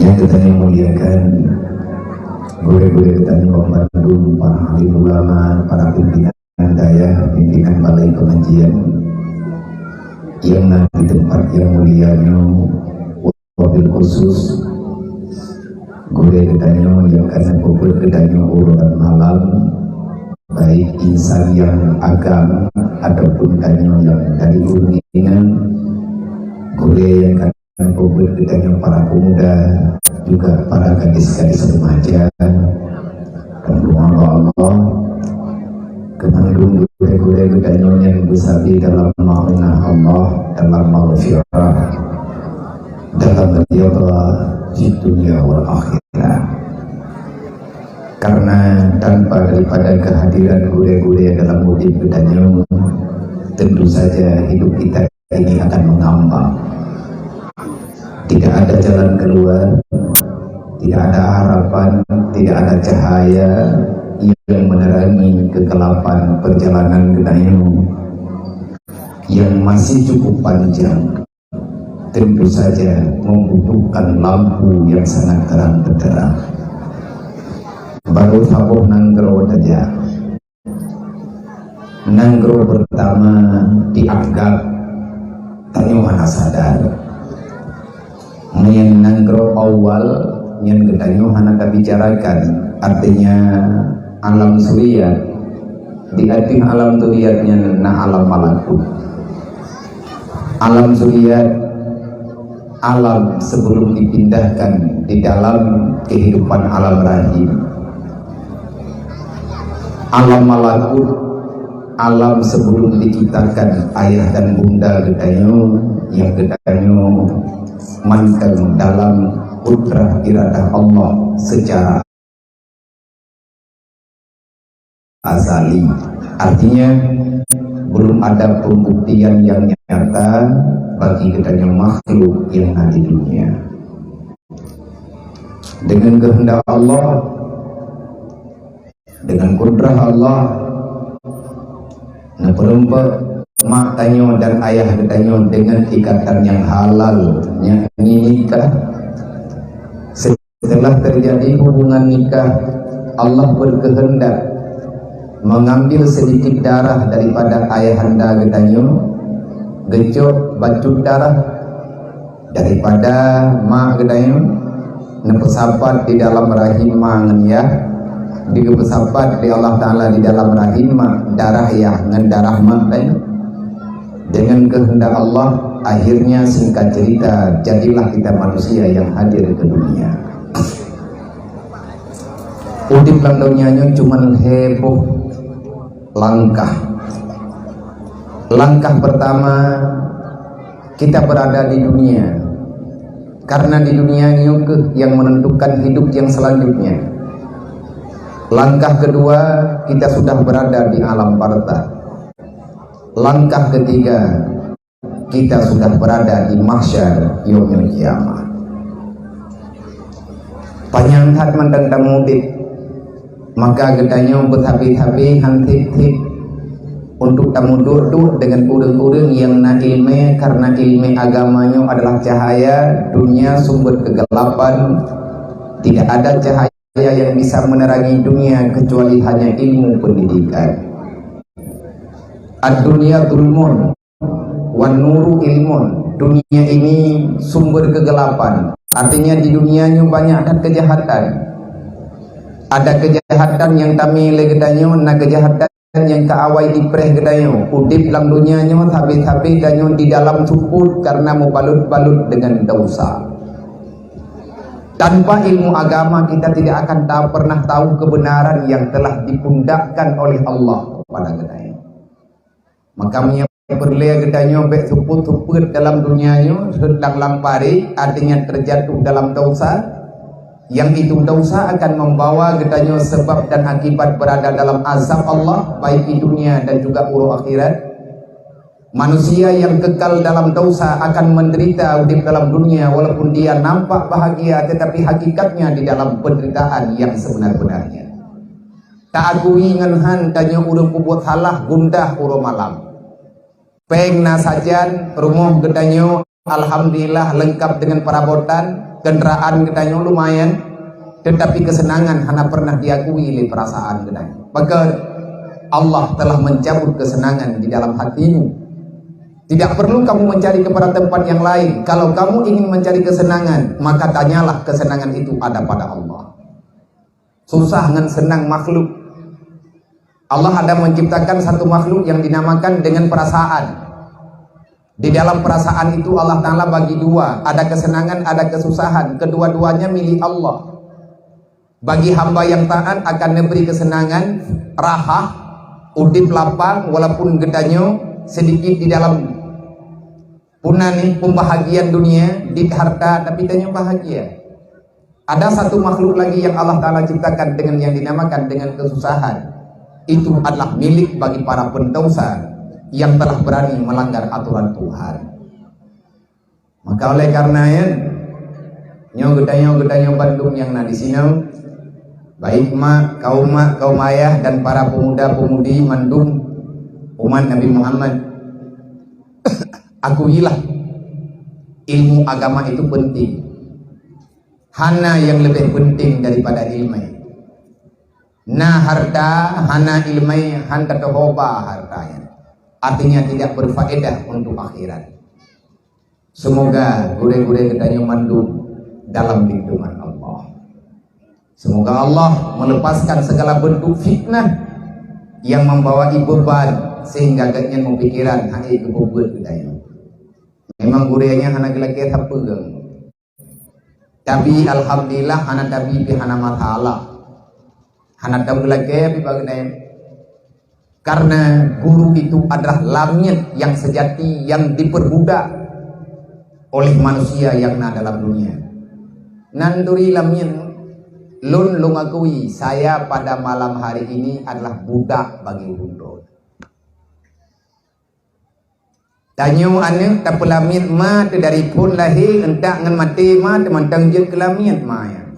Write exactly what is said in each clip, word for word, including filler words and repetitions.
Nyang geutanyoe muliakan, gurée-gurée geutanyoe bandum, para alim ulama, para pimpinan dayah, pimpinan balai pengajian, nyang na di teumpat nyang mulia nyoe, wabil khusus gurée geutanyoe nyang ka neupeubuet geutanyoe uroe dan malam, baik insan nyang agam ataupun tanyoe nyang dari ureuëng inong, gurée nyang ka neupeubuet geutanyoe para pemuda, juga para gadis-gadis remaja. Meudoa bak Allah, keu mandum gurée-gurée geutanyoe nyang geusabe dalam maunah Allah, dalam maghfirah, dalam ridha fid dunya wal akhirah. Karena tanpa daripada kehadiran gurée-gurée dalam udeb geutanyoe, tentu saja hidup kita ini akan mengambang. Tidak ada jalan keluar, tidak ada harapan, tidak ada cahaya yang menerangi kegelapan perjalanan geutanyoe yang masih cukup panjang. Tentu saja membutuhkan lampu yang sangat terang benderang. Baru saboh nanggroe saja. Nanggroe pertama dianggap tanyoe hana sadar. Nyan nanggroe awal nyan geutanyoe hana tabicarakan, artinya alam suriat. Di ateueh alam suriat nyan na alam malakut. Alam suriat, alam sebelum dipindahkan di dalam kehidupan alam rahim. Alam malakut, alam sebelum diciptakan ayah dan bunda geutanyoe, nyang geutanyoe mantong dalam kudrah iradah Allah secara azali. Artinya, belum ada pembuktian yang nyata bagi geutanyoe makhluk yang na di dunia. Dengan kehendak Allah, dengan kudrah Allah, neupeureumpok mak tanyoe dan ayah geutanyoe dengan ikatan nyang halal, yakni nikah. Setelah terjadi hubungan nikah, Allah berkehendak mengambil sedikit darah daripada ayahanda geutanyoe, geucok bacut darah daripada mak geutanyoe, neupeusapat di dalam rahim ma ngon yah, digeupeusapat lé Allah Taala di dalam rahim ma darah yah ngon darah mak tanyoe. Dengan kehendak Allah, akhirnya, singkat cerita, jadilah kita manusia yang hadir ke dunia. Udeb lam donya nyoe cuma lhée boh langkah. Langkah pertama, kita berada di dunia. Karena di dunia nyoe keuh yang menentukan hidup yang selanjutnya. Langkah kedua, kita sudah berada di alam barzakh. Langkah ketiga, kita sudah berada di mahsyar yaumil qiyamah. Panyang that mantong tamubiet, maka geutanyoe beuthabe-thabe han tieb-tieb untuk tamuduek-duek dengan ureuëng-ureuëng nyang na iéleumé, karena iéleumé agama nyoe adalah cahaya, dunia sumber kegelapan. Tidak ada cahaya yang bisa menerangi dunia kecuali hanya ilmu pendidikan. Ad-dunya zulmun, wan nuru ilmun. Dunia ini sumber kegelapan. Artinya, di dunia nyoe banyak that kejahatan. Ada kejahatan nyang tamé lé geutanyoe, na kejahatan nyang ka awai ipreh geutanyoe. Udeb lam dunia nyoe sabe-sabe tanyoe di dalam supot karena meubalut-balut dengan dosa. Tanpa ilmu agama, kita tidak akan ta-, pernah tahu kebenaran yang telah dipundakkan oleh Allah kepada geutanyoe. Maka meunyoe peureulée geutanyoe bék supot-supot dalam dunia nyoe, rhot lam-lam paré, artinya terjatuh dalam dosa, yang itu dosa akan membawa geutanyoe sebab dan akibat berada dalam azab Allah, baik di dunia dan juga uroe akhirat. Manusia yang kekal dalam dosa akan menderita udeb dalam dunia, walaupun dia nampak bahagia, tetapi hakikatnya di dalam penderitaan yang sebenar-benarnya. Taakui ngon han tanyoe ureuëng peubuet salah gundah uroe malam. Péng na sajan, rumoh geutanyoe Alhamdulillah, lengkap dengan perabotan, kendaraan geutanyoe lumayan, tetapi kesenangan hana pernah diakui lé perasaan geutanyoe. Maka Allah telah mencabut kesenangan di dalam hatimu. Tidak perlu kamu mencari kepada tempat yang lain. Kalau kamu ingin mencari kesenangan, maka tanyalah kesenangan itu ada pada Allah. Susah ngon seunang makhluk. Allah ada menciptakan satu makhluk yang dinamakan dengan perasaan. Di dalam perasaan itu Allah Ta'ala bagi dua, ada kesenangan, ada kesusahan. Kedua-duanya milik Allah. Bagi hamba yang taat akan diberi kesenangan, rahah, udip lapang, walaupun geutanyoe sedikit di dalam puna nih pembahagian dunia, di harta, tapi tanyoe bahagia. Ada satu makhluk lagi yang Allah Ta'ala ciptakan dengan yang dinamakan dengan kesusahan. Itu adalah milik bagi para pendosa yang telah berani melanggar aturan Tuhan. Maka oleh karena nyan, nyoe geutanyoe, geutanyoe bandum nyang na di sinoe, baik mak, kaum mak, kaum ayah, dan para pemuda-pemudi mandum umat Nabi Muhammad, akuilah ilmu agama itu penting. Hana yang lebih penting daripada ilmu. Na harta, hana ilmu, han tatohoba hartanya. Artinya tidak berfaedah untuk akhirat. Semoga gurée-gurée geutanyoe mandum dalam lindungan Allah. Semoga Allah melepaskan segala bentuk fitnah yang membawa beban sehingga geutanyoe meupikiran hai geupeubeuet geutanyoe. Memang gurée nyan hana geulakée sapeue. Tapi alhamdulillah hana tabi pih hana masalah. Hana tabi lagée pih bak geutanyoe. Karena guru itu adalah lamiet yang sejati yang diperbudak oleh manusia yang na dalam dunia. Nan turi lamiet, lôn lôn akui saya pada malam hari ini adalah budak bagi ulôn. Tanyoe aneuëk tapeulamiet ma teuh dari phon lahé, euntak ngon maté ma teuh mantong jeuet keulamiet ma nyan.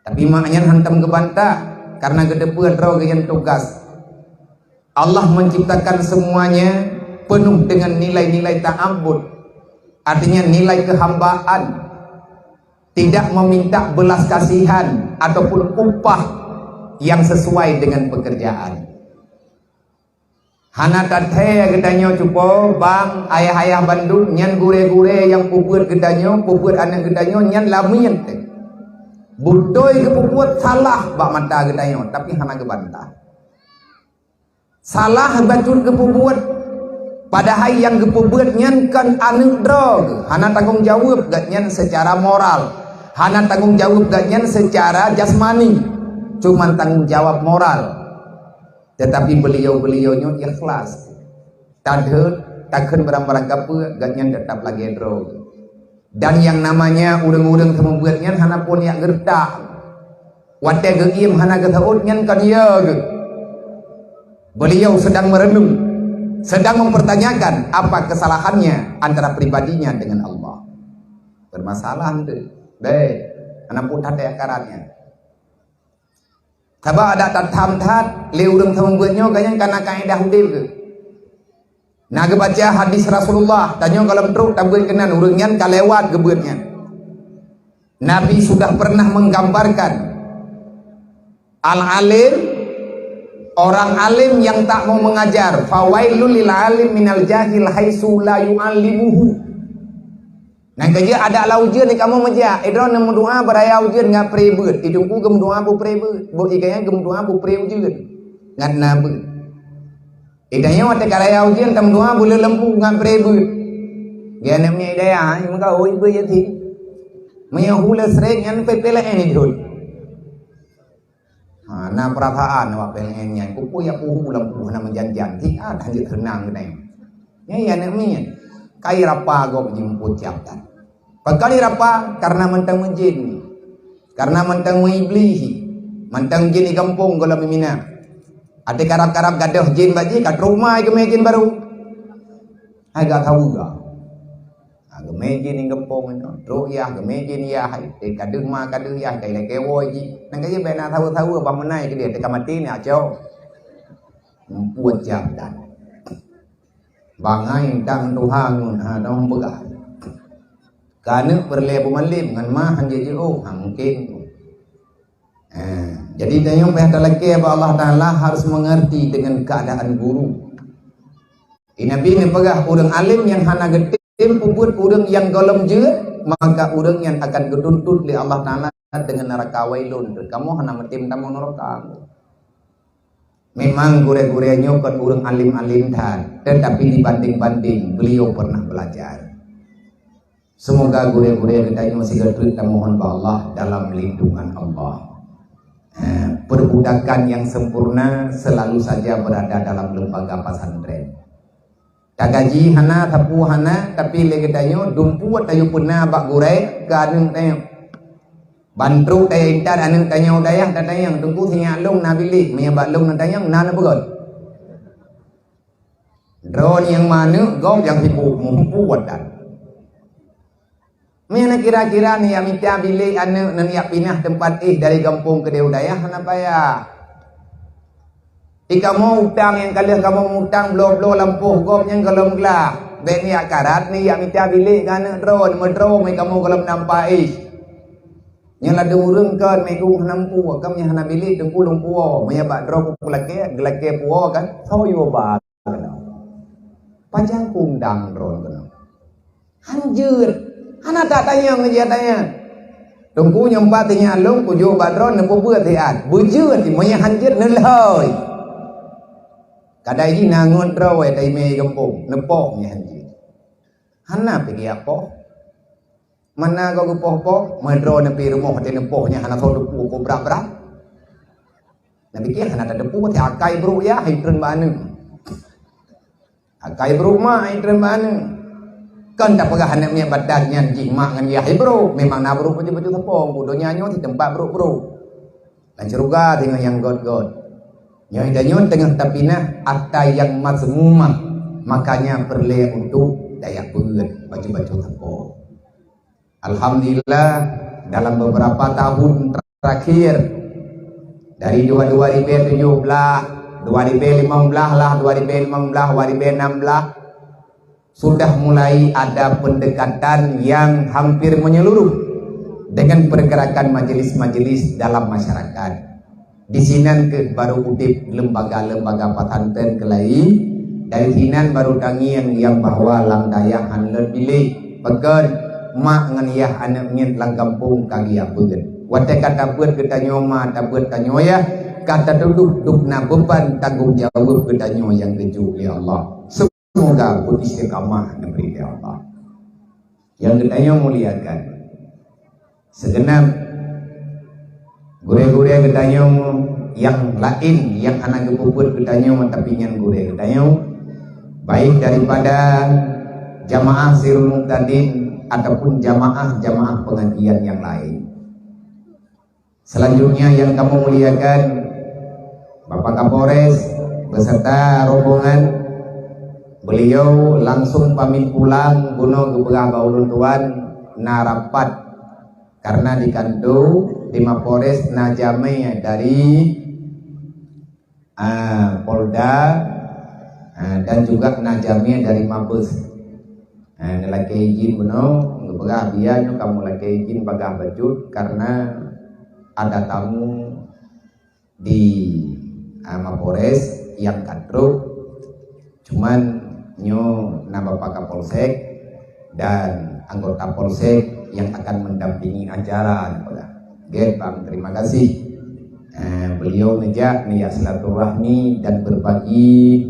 Tapi mak nyan hantom geubantah karena geuteupeue droe geuh nyan tugas. Allah menciptakan semuanya penuh dengan nilai-nilai ta'abbud, artinya nilai kehambaan, tidak meminta belas kasihan ataupun upah yang sesuai dengan pekerjaan. Hana tathée geutanyoe cupo, bang, ayah-ayah bandum, nyan gurée-gurée nyang peubeuet geutanyoe, peubeuet aneuëk geutanyoe, nyan lamiet teuh. Beutôi geupeubuet salah bak mata geutanyoe, tapi hana geubantah. Salah bacut geupeubuet, padahai nyang geupeubuet nyan kon aneuëk droe geuh, hana tanggong jaweueb gobnyan seucara moral, hana tanggong jaweueb gobnyan seucara jasmani, cuman tanggong jawab moral. Tetapi beliau-beliau nyoe ikhlas. Tadheuet, takheun barang-barang kapeue, gobnyan teutap lagée droe. Dan nyang namanya ureuëng-ureuëng seumeubeuet nyan hana phon jak geureutak. Watée geuiem hana geuseuôt nyan kon yo geuh. Beliau sedang merenung, sedang mempertanyakan apa kesalahannya antara pribadinya dengan Allah. Bermasalah tu. Baik, hana pun ada akarannya. Sabab adak that tham that, lé ureuëng seumeubeuet nyoe gobnyan kana kaedah udeb geuh. Na geubaca hadis Rasulullah, tanyoe gohlom trok tabeuet keunan ureuëng nyan ka lewat geubeuet nyan. Nabi sudah pernah menggambarkan al-alim, orang alim yang tak mau mengajar, fawailul lil alim minal jahil haitsu la yu'allimuhu. Nyan ka jeuet adak lam ujeuen di kamoe meujak. Idroe neumeudoa beuraya ujeuen ngat pre beuet. Di teungku geumeudoa beu pre beuet. Beu ié gaya geumeudoa beu pre ujeuen. Ngat na beuet. Di tanyoe watée ka raya ujeuen tameudoa buleuen lampu ngat pre beuet. Gaya neumie daya, hai meugawi beuet yatim. Meunyoe hula srek nyan pepeleuen idhon. Ha, na peurasaan awak P L N nyan, peue-peue nyang puhu lam puhu hana meujan-jan, siat hanjeuet seunang geutanyoe. Nyan ya aneuk miet. Kai rapa gob jimeupucap that. Pakon rapa? Karena mantong meujin. Karena mantong meuiblih. Mantong jin di gampông gohlom meuminak. Até karab-karab gadôh jin bak jih, ka trok ma geumé jin barô. Hai gak kawu gak. Ha, geumé jin di gampông nyoe. Trok yah, geumé jin yah. Hai, eh, kadeuh ma, kadeuh yah, kai lakée woe jih. Nang ka jih bèk na saweue-saweue, bah meunai keudeh, teuka maté ni acok. Muphom jam dan. Bangai dang tuha ngon ha dong peugah. Ka aneuk peureulée beumalem ngon ma han jeuet jiôh, ha mungken. Ha, jadi tanyoe payah talakée bak Allah Taala harus mengerti dengan keadaan guru. Di Nabi neupeugah ureuëng alim nyang hana geutem peubuet ureuëng nyang gohlom jeuet, maka ureuëng nyan akan geutuntut lé Allah Taala dengan neraka wailun. Kamoe hana meutem tamong neraka. Memang gurée-gurée nyoe kon ureuëng alim-alim that, tetapi dibanding-banding beliau pernah belajar. Semoga gurée-gurée geutanyoe sigoe treuk tamohon bak Allah dalam lindungan Allah. Eh, perbudakan yang sempurna selalu saja berada dalam lembaga pesantren. Tagaji hana, sapeue hana, tapi lé geutanyoe dumpeue tayue peuna bak gurée keu aneuk tanyoe. Ban trok tayue intat aneuk tanyoe dayah tatanyong, "Teungku, sinyak lôn na bilék?" Meunyo bak lôn neutanyong, "Na neupeugöt?" Droe nyang ma aneuk gob nyang sibuk muphom watèe. Meunyo kira-kira neujak mita bilék aneuk, neujak pinah teumpat éh dari gampông keudéh u dayah, hana payah. Di kamoe utang nyang ka lheueh kamoe mutang bloe-bloe lampôh gob nyang gohlom glah. Bèk neujak karat, neujak mita bilék keu aneuk droe, meudroe mé kamoe gohlom nampa éh. Nyan ladôm ureueng kon, meuigung hana meupuwoe, kan meunyo hana bilék teungku lôn puwoe, meunyo bak droe ku lakèe, geulakèe puwoe kan, soe yue ba keunoe. Pajan ku undang droe keunoe. Han jeuet, hana tatanyong, han jeuet tatanyong. Teungku nyoe pat sinyak lôn kujok bak droe neupeubeuet siat, beujeuet, meunyo han jeuet neulhôi. Kadai jih na ngon droe, tai mé gampông, neupoh meunyo han jeuet. Hana pih geujak poh. Mana goe geupoh-poh, meudroe neupi rumoh watèe neupoh nyan hana soe teupeue, peue brat-brat. Neupiké hana tateupeue, watèe akai brôk yah, hai treun bak aneuk. Akai brôk mak, hai treun bak aneuk. Kon tapeugah aneuk miet batat nyan jih mak ngon yah hai brôk, memang na brôk bacut-bacut sapo, donya nyoe di teumpat brôk-brôk. Lam syeuruga teungoh nyang gét-gét. Nyoe tanyoe teungoh tapinah ata nyang mazmumah, makanya peureulèe untuk tajak beuet bacut-bacut sapo. Alhamdulillah, dalam beberapa tahun terakhir, dari dua, dua ribu tujuh belas, dua ribu lima belas lah, dua ribu lima belas, dua ribu enam belas, sudah mulai ada pendekatan yang hampir menyeluruh dengan pergerakan majelis-majelis dalam masyarakat. Di sinan keuh baru udép lembaga-lembaga pesantren keulai, dari sinan baru tangieng nyang bahwa lam dayah han lôn bilék, pakon mak ngon yah aneuk miet lam gampông ka geujak beuet. Watèe ka tabeuet geutanyoe ma, tabeuet tanyoe yah, ka tatudoh dum na beuban tanggông jaweueb geutanyoe nyang geujok lé Allah. Semoga beuistiqamah neubri lé Allah. Nyang geutanyoe muliakan, sigeunab gurèe-gurèe geutanyoe nyang laén nyang hana geupeubuet geutanyoe, tapi nyan gurèe geutanyoe, baik daripada jamaah Sirul Muqtadin ataupun jamaah-jamaah pengajian nyang laén. Selanjutnya yang kamoe muliakan, Bapak Kapolres beserta rombongan, beliau langsung pamit pulang, bunoe geupeugah bak ulôn tuan na rapat, karena di kantor di Mapolres na jamé dari ah, Polda, ah, dan juga na jamé dari Mabes. Ah, neulakèe izin bunoe, geupeugah bia nyoe kamoe lakèe izin bagaih bacut karena ada tamu di, ah, Mapolres nyang ka trok. Cuman nyoe na Bapak Kapolsek dan anggota Polsek yang akan mendampingi acara, geupeugah. Gét bang, terima kasih. Eh, beliau neujak, neujak silaturahmi dan berbagi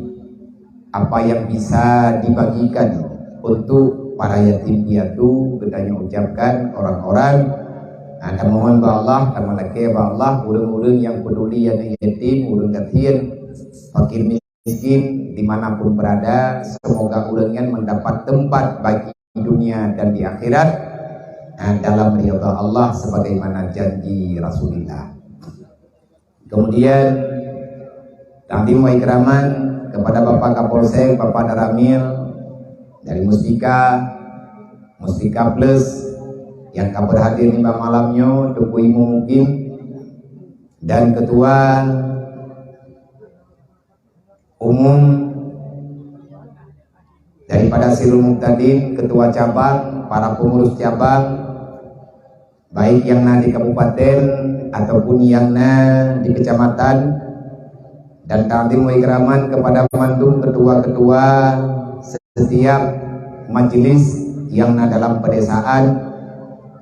apa yang bisa dibagikan untuk para yatim piatu. Geutanyoe ucapkan orang-orang, ah, tamohon bak Allah, tameulakèe bak Allah, ureueng-ureueng nyang peduli aneuk yatim, ureueng gasien, fakir miskin dimanapun berada, semoga ureueng nyan mendapat tempat bagi dunia dan di akhirat, ah, dalam ridha Allah sebagaimana janji Rasulullah. Kemudian, takdim wa ikraman kepada Bapak Kapolsek, Bapak Danramil dari Muspika, Muspika Plus yang ka berhadir di malam nyoe, Teungku Imum Mukim, dan Ketua Umum Daripada Sirul Muhtadin, ketua cabang, para pengurus cabang, baik yang na di kabupaten ataupun yang na di kecamatan, dan takzim wa ikraman kepada mandum ketua-ketua setiap majelis yang na dalam pedesaan,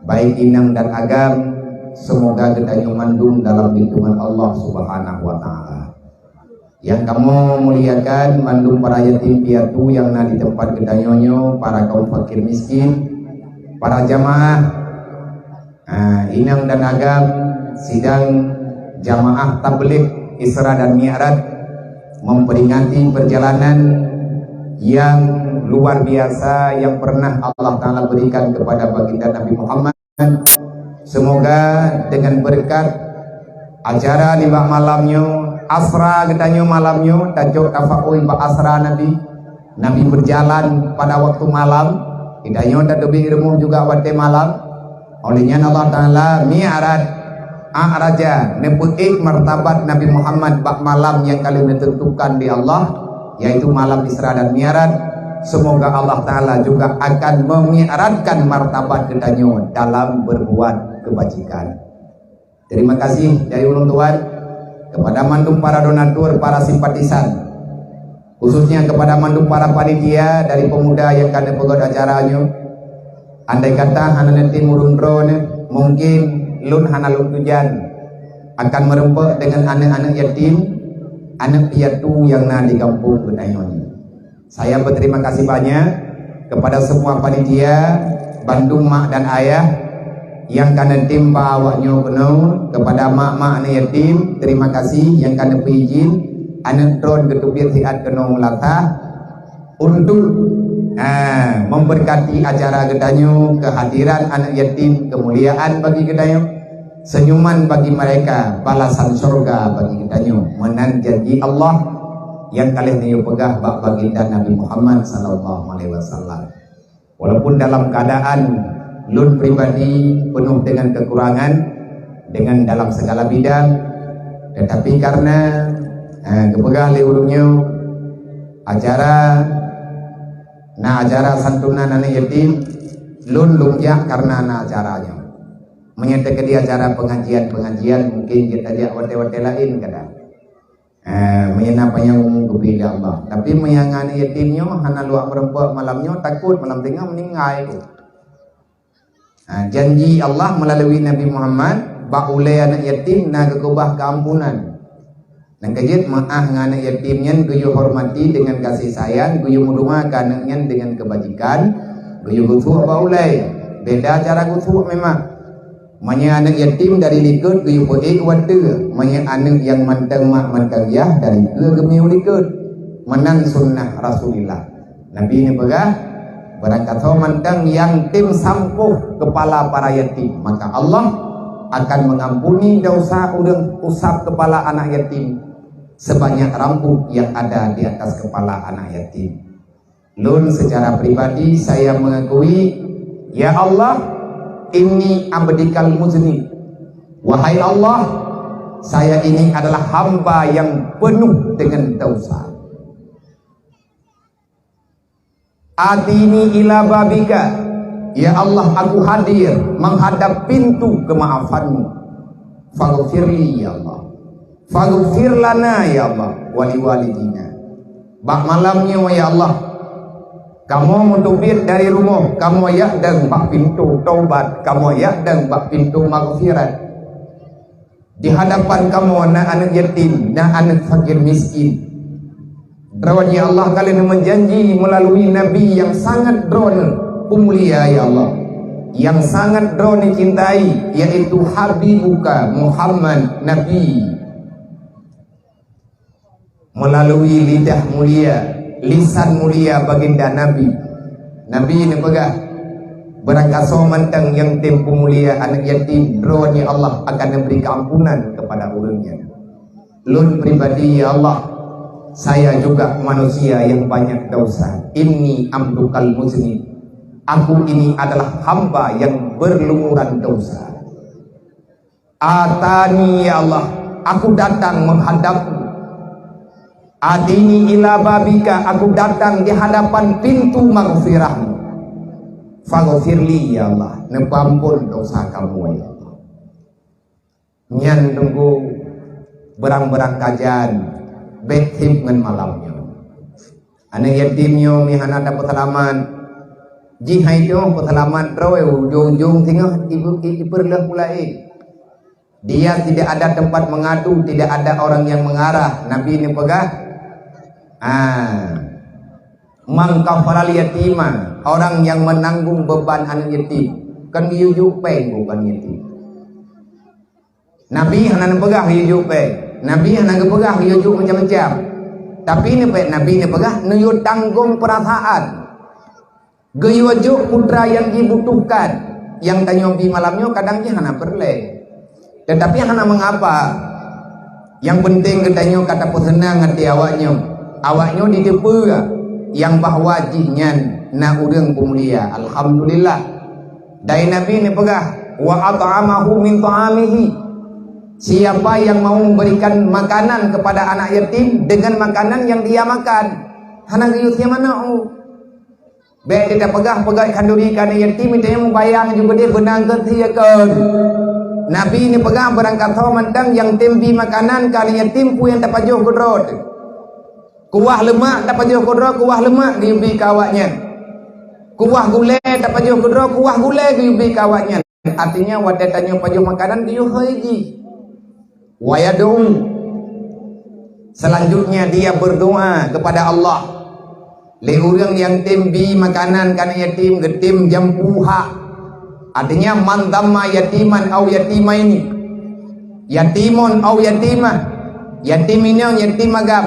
baik inong dan agam, semoga geutanyoe mandum dalam lindungan Allah Subhanahu wa Ta'ala. Nyang kamoe muliakan mandum para yatim piatu nyang na di teumpat geutanyoe nyoe, para kaum fakir miskin, para jamaah, ah, inong dan agam sidang jamaah tabligh Isra dan Mi'raj memperingati perjalanan yang luar biasa yang pernah Allah Ta'ala berikan kepada baginda Nabi Muhammad. Semoga dengan berkat acara nibak malam nyoe, asra geutanyoe malam nyoe, tacok tafaul bak asra Nabi. Nabi berjalan pada waktu malam, geutanyoe tateubiet rumoh juga watée malam. Oleh nyan Allah Ta'ala mi'raj, a'raja, neupeuék martabat Nabi Muhammad bak malam nyang ka lheueh neuteuntukan di Allah, yaitu malam Isra dan Mi'raj. Semoga Allah Ta'ala juga akan memi'rajkan martabat geutanyoe dalam berbuat kebajikan. Terima kasih dari ulôn tuan kepada mandum para donatur, para simpatisan, khususnya kepada mandum para panitia dari pemuda nyang ka neupeugét acara nyoe. Andai kata hana neutem ureuëng droeneuh, mungkin lôn hana lôn tujan akan meureumpok dengan aneuëk-aneuëk yatim, aneuëk piatu nyang na di gampông geutanyoe nyoe. Saya berterima kasih banyak kepada semua panitia, bandum mak dan ayah nyang ka neutem ba awak nyoe keunoe, kepada mak-mak aneuëk yatim, terima kasih nyang ka neupeuijin aneuëk droen geuteubiet siat keunoe meulatah untuk, ah, memberkati acara geutanyoe, kehadiran aneuëk yatim, kemuliaan bagi geutanyoe. Senyuman bagi mereka, balasan syurga bagi geutanyoe, meunan janji Allah nyang ka lheueh neuyue peugah bak baginda Nabi Muhammad sallallahu alaihi wasallam. Walaupun dalam keadaan lôn pribadi penuh dengan kekurangan dengan dalam segala bidang, tetapi karena, eh, geupeugah lé ureuëng nyoe acara, na acara santunan aneuëk yatim, lôn lôn jak karena na acara nyoe. Meunyoe teukeudi acara pengajian-pengajian, mungkin jeuet tajak watée-watée laén kadang. Eh, meunyoe na panyang umu geubri lé Allah. Tapi meunyoe ngon yatim nyoe hana luwah meureumpok malam nyoe, takot malam teungoh meuninggai tu. Ha, janji Allah meulalu Nabi Muhammad, bak ulée aneuëk yatim na geukeubah keuampunan. Nyang keujeuet meuáh ngon aneuëk yatim nyan geuyue hormati deungon gaséh sayang, geuyue meudoa keu aneuëk nyan deungon keubajikan, geuyue geusuek bak ulée. Beda cara geusuek memang. Meunyoe aneuëk yatim dari likot geuyue peuék u ateueh, meunyoe aneuëk nyang mantong mak mantong yah dari keue geumiyueb likot. Meunan sunnah Rasulullah. Nabi neupeugah, barangkasoe mantong nyang tem sampôh keupala para yatim, maka Allah akan mengampuni dosa ureuëng usap keupala anak yatim sebanyak rambut yang ada di atas kepala anak yatim. Lôn secara pribadi saya mengakui, "Ya Allah, inni abdikal muznib." Wahai Allah, saya ini adalah hamba yang penuh dengan dosa. Atini ila babika. Ya Allah, aku hadir menghadap pintu kemaafan-Mu. Faghfirli, ya Allah. Faghfir lana, ya Allah, wali walidina. Bak malam nyoe, ya Allah, kamoe meuteubiet dari rumoh, kamoe jak dong bak pintu taubat, kamoe jak dong bak pintu maghfirat. Di hadapan kamoe na aneuëk yatim, na aneuëk fakir miskin. Droeneuh, ya Allah, ka lheueh meujanji meulalu Nabi nyang sangat Droeneuh peumulia, ya Allah, nyang sangat Droeneuh cintai, yaitu Habibuka Muhammad Nabi. Meulalu lidah mulia, lisan mulia baginda Nabi, Nabi neupeugah, "Barangkasoe mantong nyang tem peumulia aneuëk yatim, Droeneuh, ya Allah, akan neubri keuampunan keupada ureuëng nyan." Lôn pribadi, ya Allah, saya juga manusia yang banyak dosa. Inni abdukal muznib. Aku ini adalah hamba yang berlumuran dosa. Atani, ya Allah, aku datang menghadap-Mu. "Atini ila babika, aku datang di hadapan pintu maghfirah-Mu. Faghfirli, ya Allah, neupeuampon dosa kamoe, ya Allah." Nyan teungku, beurang-beurang kajan, bék seb ngon malam nyoe. Aneuk yatim nyoe meuhana tapeuseulamat, jih hai nyoe peuseulamat droe, ujong-ujong singoh ibu-, i-, ipeureuloh pula éh. Dia tidak ada tempat mengadu, tidak ada orang yang mengarah. Nabi neupeugah, ah, "Man kafaral yatima, orang yang menanggung beban aneuk yatim." Kon geuyue jok péng bukan yatim. Nabi hana neupeugah geuyue jok péng. Nabi hana geupeugah geuyue jok macam-macam. Tapi neupék Nabi neupeugah neuyue tanggong peurasaan. Geuyue jok putra nyang jibutuhkan. Nyang tanyoe bi malam nyoe kadang jih hana peureulée. Tetapi hana mengapa. Nyang penting geutanyoe ka tapeuseunang até awaknyoe. Awaknyoe jiteupeue nyang bahwa jihnyan na ureuëng peumulia. Alhamdulillah. Dai Nabi neupeugah, "Wa at'amahu min ta'amihi." Siapa yang mau memberikan makanan kepada anak yatim dengan makanan yang dia makan, hana geuyue sie manok. Bék tapeugah peugét khanduri keu aneuk yatim, mita nyang mubayang ju geudeh beunang keu sie kon. Nabi neupeugah, beurangkasoe mantong nyang tem bi makanan keu aneuk yatim peue nyang tapajoh keudroe. Kuah leumak tapajoh keudroe, kuah leumak geuyue bi keu awaknyan. Kuah gulée tapajoh keudroe, kuah gulée geuyue bi keu awaknyan. Artinya, watée tanyoe pajoh makanan geuyue hôi jih. Wa yad'u. Selanjutnya dia berdoa kepada Allah. Lé ureuëng nyang tem bi makanan keu aneuk yatim, geutem jampu hak. Artinya, man dhamma yatiman au yatimaini. Yatimon au yatimah. Yatim inong, yatim agam.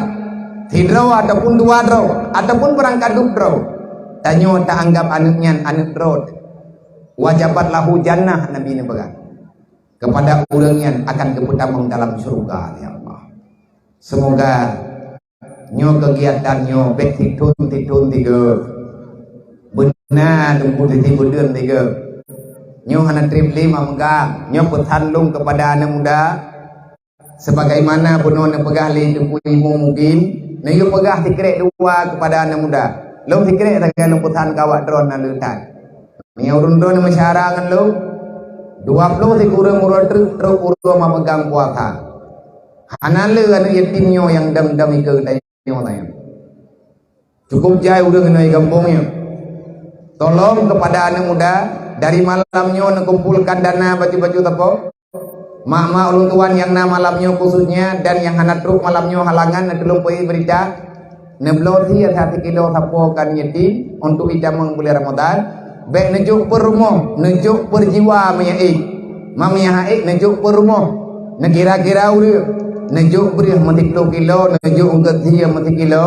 Sidroe ataupun dua droe, ataupun beurangkat duek droe. Tanyoe taanggab aneuk nyan aneuk droe. Wajabat lahu jannah, Nabi neupeugah. Kepada ureuëng nyan akan geupeutamong dalam syurga, ya Allah. Semoga nyoe keugiatan nyoe bék sithon-sithon tiga. Beuna teungku siti beudeueng tiga. Nyoe hana treb lé mak meugang. Nyoe peusan lôn kepada aneuk muda. Sebagaimana bunoe neupeugah lé Teungku Imum Mubin, neuyue peugah sikrek dua kepada aneuk muda. Lôn sikrek sagai lôn peusan keu awak droe na leutan. Meunyoe ureuëng droe meusyara ngon lôn, dua ploh sikureueng uroe treuk trok uroe mameugang puasa. Hana le aneuk yatim nyoe nyang dam-dam ikeue geutanyoe nyoe. Cukup jai ureuëng inong gampông nyoe. Tolong kepada aneuk muda, dari malam nyoe neukumpulkan dana baju-baju sapo. Mak-mak ulôn tuan nyang na malam nyoe khususnya dan nyang hana trok malam nyoe halangan, neutulông peuék beurita. Neubloe sie that sikilo sapo keu aneuk yatim untuk itamong buleuen Ramadhan. Bék neujok peurumoh, neujok peujiwa meunyo ék. Ma meunyo han ék neujok peurumoh. Neukira-kira ureuëng, neujok breueh meusikilo, neujok eungkôt sie meusikilo,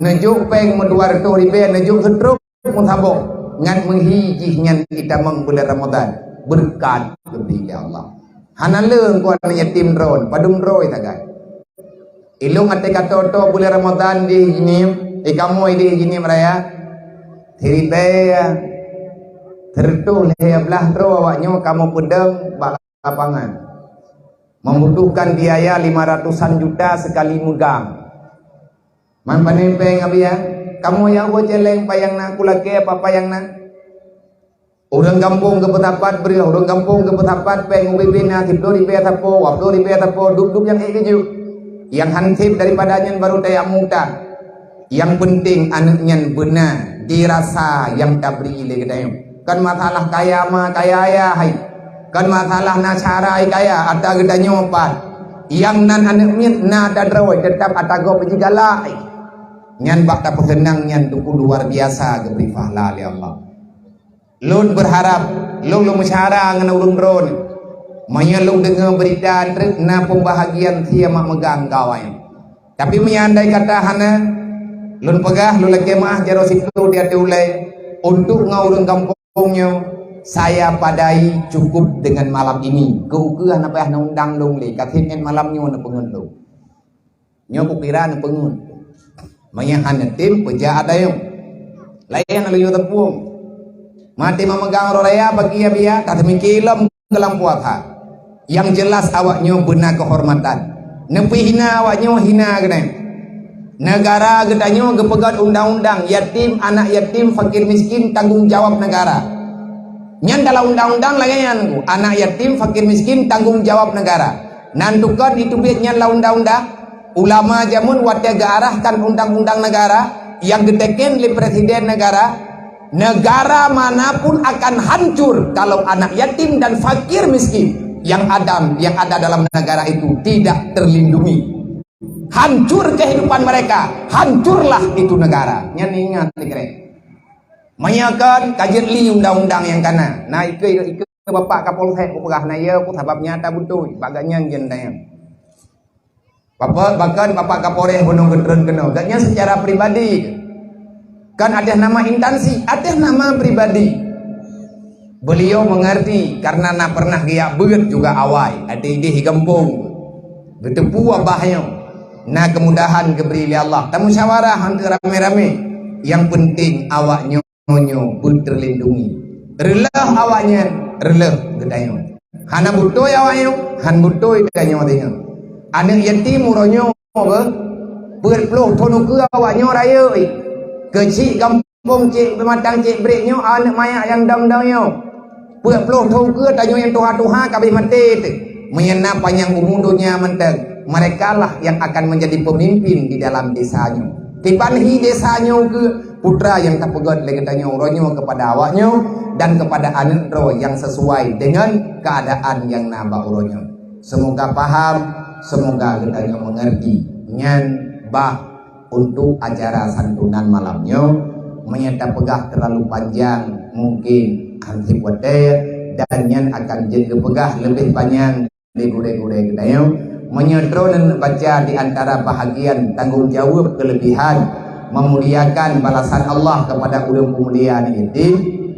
neujok péng meudua reutôh ribée, neujok seutrok meusaboh, ngat meuhi jih nyan itamong buleuen Ramadhan. Beureukat geubri lé Allah. Hana le eungkôt aneuk yatim droe, padum droe sagai. Ilông até katoe-toe buleuen Ramadhan di jinim, eh, kamoe di jinim raya. Siribée, seureutôh lhée blaih droe awaknyoe kamoe peudong bak lapangan. Membutuhkan biaya lima ratusan juta sekali meugang. Man pane péng, Abiya? Kamoe nyang boh céléng payang na, kulakée apa payang na. Ureuëng gampông geupeusapat breueh, ureuëng gampông geupeusapat péng, ubé-bé na siploh ribée sapo, dua ploh ribée sapo, dub-dub nyang ék geujok. Nyang han sép daripada nyan barô tajak meu-utang. Nyang peunteng aneuk nyan beuna dirasa nyang tabri lé geutanyoe. Kon masalah kaya ma, kaya ayah hai. Kon masalah na syara hai kaya, ata geutanyoe pat. Nyang nan aneuk miet na ata droe, teutap ata gob jigalak hai. Nyan bak tapeuseunang nyan teungku luar biasa geubri pahala lé Allah. Lôn beurharab, lôn, lôn meusyara ngon ureuëng droe. Meunyoe lôn deungoe beurita treuk na peumbahagian sie mak meugang keu awaknyan. Tapi meunyoe andai kata hana, lôn peugah, lôn lakée meuáh jaroe siploh di ateueh ulée, untuk ngon ureuëng gampông nyoe, saya padai cukup dengan malam ini. Keu ukeue hana payah neundang lôn lé, ka seb nyan malam nyoe neupeungeut lôn. Nyoe kukira neupeungeut. Meunyoe hana tem, peujak ata nyoe. Laén lôn yue teupueng. Maté mameugang uroe raya pagi Abiya, ka teumiki lom keu lam puasa. Nyang jelas awaknyoe beuna keuhormatan. Neupeuhina awaknyoe hina keunan. Negara geutanyoe geupeugét undang-undang, yatim, anak yatim, fakir miskin, tanggong jawab negara. Nyan dalam undang-undang lagée nyan, anak yatim, fakir miskin, tanggong jawab negara. Nan tukon jiteubiet nyan lam undang-undang. Ulama jameun watée geuarahkan undang-undang negara nyang geuteken lé presiden negara, negara manapun akan hancur kalau anak yatim dan fakir miskin yang ada, yang ada dalam negara itu tidak terlindungi. Hancur kehidupan mereka, hancurlah itu negara. Nyan ingat, meunyoe kon ka jeuet li undang-undang nyang kana. Na ikeue, ikeue Bapak Kapolsek kupeugah na, ya, ku sabab nyata beutôi bak gobnyan jeuet tanyong. Bapak, bahkan Bapak Kapolres bunoe geutreun keunoe. Gobnyan secara pribadi, kan atas nama instansi, atas nama pribadi. Beliau mengerti karena na pernah geujak beuet juga awai, até idéh gampông. Geuteupeue babah nyoe, na kemudahan geubri lé Allah. Tamusyawarah anteuk ramé-ramé. Yang penting awak nyoe nyoe beuterlindungi. Reuloh awaknyan, reuloh geutanyoe. Hana beutôi awaknyoe, han beutôi tanyoe deungoe. Aneuk yatim uroe nyoe beuh, peuet ploh thon ukeue awaknyoe rayeuk. Keuchik gampông cik peumatang cik brek nyoe aneuk manyak nyang dong-dong nyoe. Peuet ploh thon ukeue tanyoe nyang tuha-tuha ka abéh maté teuh. Meunyoe na panyang umu donya mantong, merekalah yang akan menjadi pemimpin di dalam desa nyoe. Kiban hi desa nyoe keu putra nyang tapeugét lé geutanyoe uroe nyoe kepada awak nyoe dan kepada aneuk droe nyang sesuai dengan keadaan nyang na bak uroe nyoe. Semoga paham, semoga geutanyoe mengerti. Nyan bah untuk acara santunan malam nyoe, meunyoe tapeugah terlalu panjang mungkin hansip watée dan nyan akan jeuet geupeugah leubeh panyang lé gurée-gurée geutanyoe. Meunyoe droeneuh neubaca di antara bahagian tanggong jaweueb keulebihan meumuliakan balasan Allah kepada ureuëng peumulia aneuk yatim,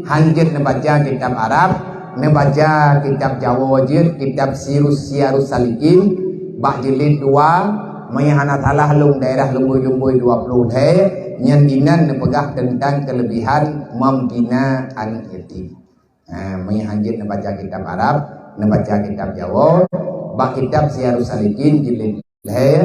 han jeuet neubaca kitab Arab, neubaca kitab Jawoe jeuet, kitab Sirus Siyarus Salikin bak jilid dua, meunyoe hana salah lôn daerah Lumbôi-Lumbôi dua puluh lhée, nyan inan neupeugah teuntang keulebihan membina aneuk yatim. Ha, meunyoe han jeuet neubaca kitab Arab, neubaca kitab Jawoe, bak kitab Siyarus Salikin jilid lhée,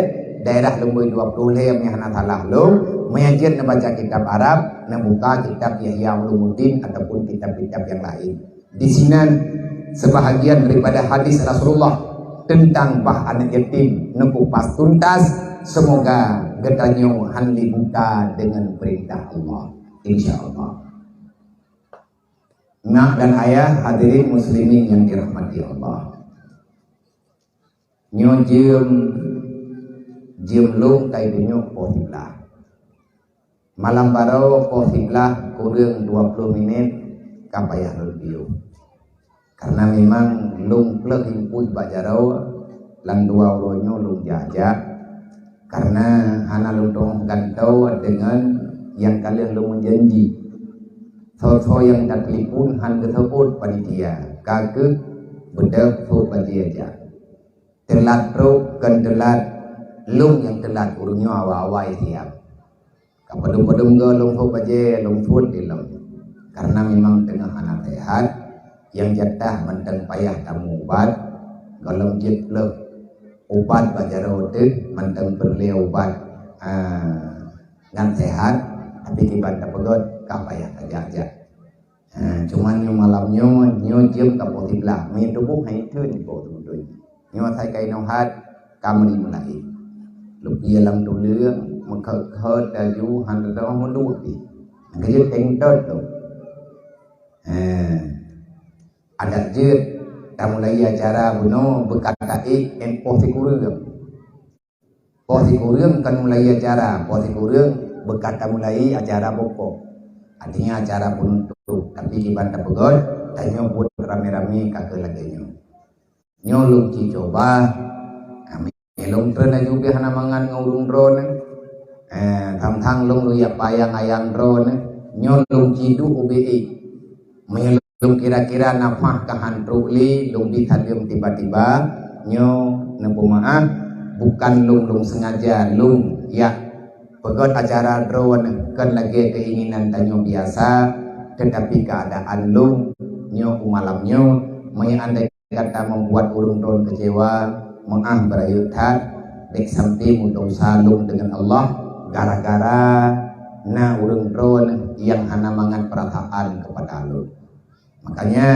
daerah Lumbôi dua puluh lhée meunyoe hana salah lôn, meunyoe jeuet neubaca kitab Arab, neubuka kitab Ihya Ulumuddin ataupun kitab-kitab nyang laén. Di sinan sebahagian daripada hadis Rasulullah teuntang bah aneuk yatim neukupas tuntas, semoga geutanyoe han lé buta deungon peurintah Allah. Insya Allah. Nak dan ayah, hadirin muslimin yang dirahmati Allah. Nyoe jeuem, jeuem lôn kai deunyoe poh siblaih. Malam baroe poh siblaih kureueng dua ploh minét ka payah lôn piôh. Karena memang lôn pleueh impulsif bak jaroe, lam dua uroe nyoe lôn jak-jak. Karena hana lôn teungoh gantoe deungon nyang ka lheueh lôn meujanji. Soe-soe nyang tatelepon han geuseuôt panitia, ka keuh beudôh sôk bajée jak. Teulat trok kon teulat, lôn nyang teulat ureuëng nyoe awai-awai siab. Ka padum-padum goe lôn sôk bajée, lôn suet di lôn. Karena memang teungoh hana sehat, nyang jatah mantong payah tameuubat, gohlom jeuet pleueh ubat bak jaroe teuh mantong peureulée ubat, ah, ngon sehat, tapi kiban tapeugét ka payah tajak-jak. Ha, cuman nyoe malam nyoe, nyoe jeuem ka poh siblaih. Meunyoe tuboh hai teun poh siblaih. Nyoe asai ka inoe hat ka meuri meulaén. Leupie lam tuleueng, meukhot-khot laju hana teuh meuduek pih. Nyang ka jeuet tengtot tu. Ha. Adak jeuet tamulai acara bunoe beukat taék ngon poh sikureueng. Poh sikureueng kon mulai acara, poh sikureueng beukat tamulai acara pokok. Artinya acara penutup. Tapi kiban tapeugét, tanyoe buet ramé-ramé ka keuh lagée nyoe. Nyoe lôn ci coba, kami lôn treun laju pih hana mangat ngon ureuëng droeneuh. Eh, thang-thang lôn lôn jak payang ayang droeneuh. Nyoe lôn ci duek ubé ék. Meunyoe lôn kira-kira nafah ka han trok lé, lôn bi saleuem tiba-tiba, nyoe neupeumeuáh, bukan lôn, lôn sengaja lôn jak peugét acara droeneuh kon lagée keinginan tanyoe biasa, tetapi keadaan lôn nyoe u malam nyoe, meunyoe andai kata membuat ureuëng droeneuh kecewa, meuáh beurayeuk that, bék sampai meudesya lôn deungon Allah, gara-gara na ureuëng droeneuh nyang hana mangat peurasaan keupada lôn. Makanya,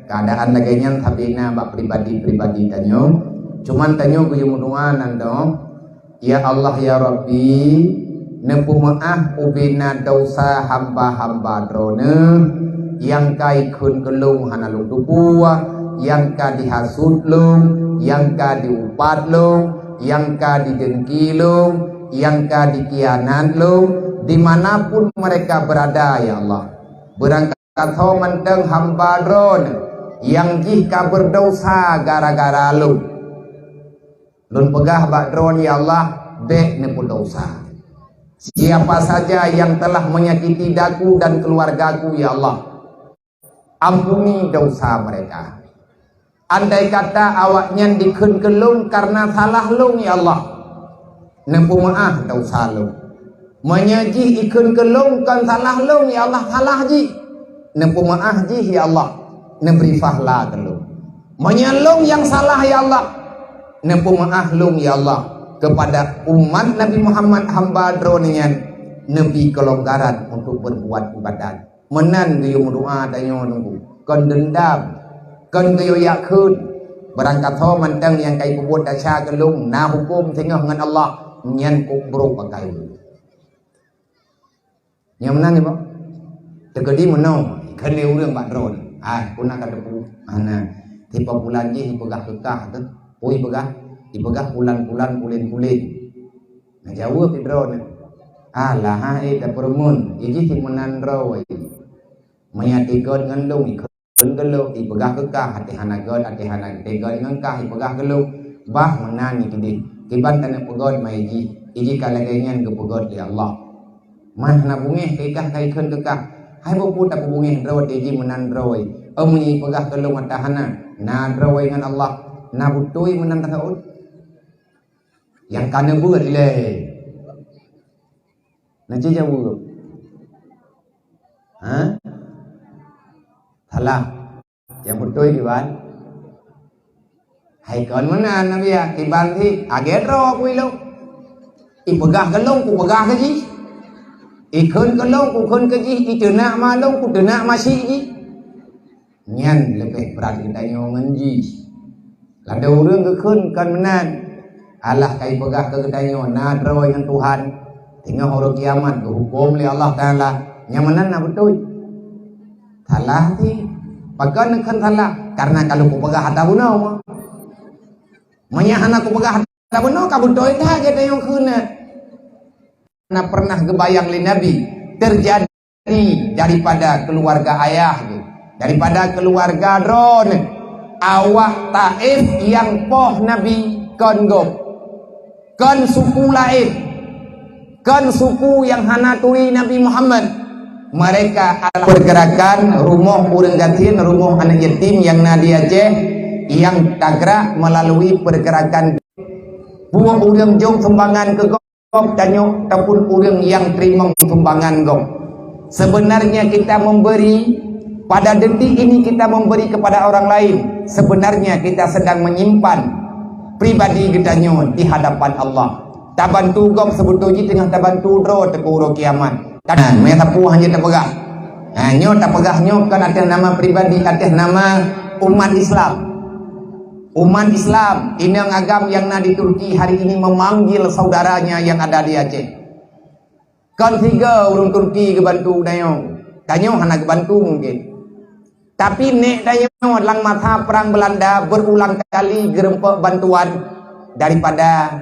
keuadaan lagée nyan sabe na bak pribadi-pribadi tanyoe. Cuman tanyoe geuyue meudoá nan dong, "Ya Allah, ya Rabbi, neupeumeuáh ubena desya hamba-hamba Droeneuh, nyang ka ikheun keu lôn hana lôn tupue, nyang ka dihasut lôn, nyang ka diupat lôn, nyang ka didengki lôn, nyang ka dikhianat lôn, di mana pun mereka berada, ya Allah." Beurangkasoe mantong hamba Droeneuh nyang jih ka beudesya gara-gara lôn. Lôn peugah bak droeneuh, "Ya Allah, bék neupeudesya. Siapa saja yang telah menyakiti daku dan keluargaku, ya Allah, ampuni desya mereka." Andai kata awaknyan dikheun keu lôn kareuna salah lôn, ya Allah, neupeumeuáh desya lôn. Meunyoe jih ikheun keu lôn kon salah lôn, ya Allah, salah jih, neupeumeuáh jih, ya Allah, neubri pahla keu lôn. Meunyoe lôn nyang salah, ya Allah, neupeumeuáh lôn, ya Allah, keupada umat Nabi Muhammad hamba Droeneuh nyan, neubri keulonggaran untuk beurbuat ibadat. Meunan geuyue meudoá tanyoe nunggu, kon deundam, kon geuyue yak kheun. Beurangkasoe mantong nyang ka ipeubuet desya keu lôn na huköm singoh ngon Allah, nyan kok brok akai ulôn. Nyang meunan nyoe, Pak? Teukeudi meunoe, kheun lé ureuëng bak droeneuh, "Hai, peue na ka teupeue?" "Hana, tiep bulan jih ipeugah keu kah teuh." "Peue ipeugah?" "Ipeugah pulan-pulan, pulen-pulen." Neujaweueb lé droeneuh, "Alah, hai, tapeureumeun, ijih meunan droe." Meunyo teugot ngon lôn, ikheun keu lôn, ipeugah keu kah, até hana got, até hana teugot ngon kah, ipeugah keu lôn, bah meunan nyan keudeh. Kiban taneuk peugot ma ijih, ijih ka lagée nyan geupeugot lé Allah. Man hana beungéh keu kah ka ikheun keu kah, hai bukon tapeubungéh droe teuh jih meunan droe. Meunyo ipeugah keu lôn ata hana, na droe ngon Allah, na beutôi meunan tasawuf. Nyang ka neubeuet ilée. Na cit jaweueb. Ha? Salah. Nyang beutôi kiban? Hai kon meunan Nabi ya, kiban sih, lagée droe ku ilôn. Ipeugah keu lôn, kupeugah keu jih. Ikheun keu lôn, kukheun keu jih, iteunak ma lôn, kuteunak ma syiek jih. Nyan leubeh brat geutanyoe ngon jih. Ladôm ureuëng geukheun kon meunan. Allah ka ipeugah keu geutanyoe na droe ngon Tuhan. Teungoh uroe kiamat geuhuköm lé Allah Taala. Nyang meunan na beutôi? Salah sih. Pakon neukheun salah? Kareuna ka lôn kupeugah ata bunoe. Meunyo hana kupeugah ata bunoe, ka beutôi that geutanyoe kheun nyan. Na pernah geubayang lé Nabi terjadi daripada keuluwarga ayah geuh, daripada keuluwarga droeneuh. Awak Taif nyang poh Nabi kon gob, kon suku laén, kon suku nyang hana turi Nabi Muhammad. Mereka adalah pergerakan rumoh ureuëng gasien, rumoh aneuëk yatim nyang na di Aceh, nyang tagrak meulalu pergerakan buet ureuëng jok sumbangan keu gob tanyoe ataupun ureuëng nyang teurimong sumbangan gob. Sebenarnya kita memberi, pada detik ini kita memberi kepada orang lain, sebenarnya kita sedang menyimpan pribadi geutanyoe di hadapan Allah. Tabantu gob seubeutôi jih teungoh tabantu droe teuk uroe kiamat. Kan, meusapeue hana tapeugah. Ha, nyoe tapeugah nyoe kon atas nama pribadi, atas nama umat Islam. Umat Islam, inong agam nyang na di Turki hari ini memanggil saudaranya yang ada di Aceh. Kon sigoe ureuëng Turki geubantu tanyoe. Tanyoe hana geubantu mungkin. Tapi nék tanyoe lam masa perang Belanda berulang kali geureumpok bantuan daripada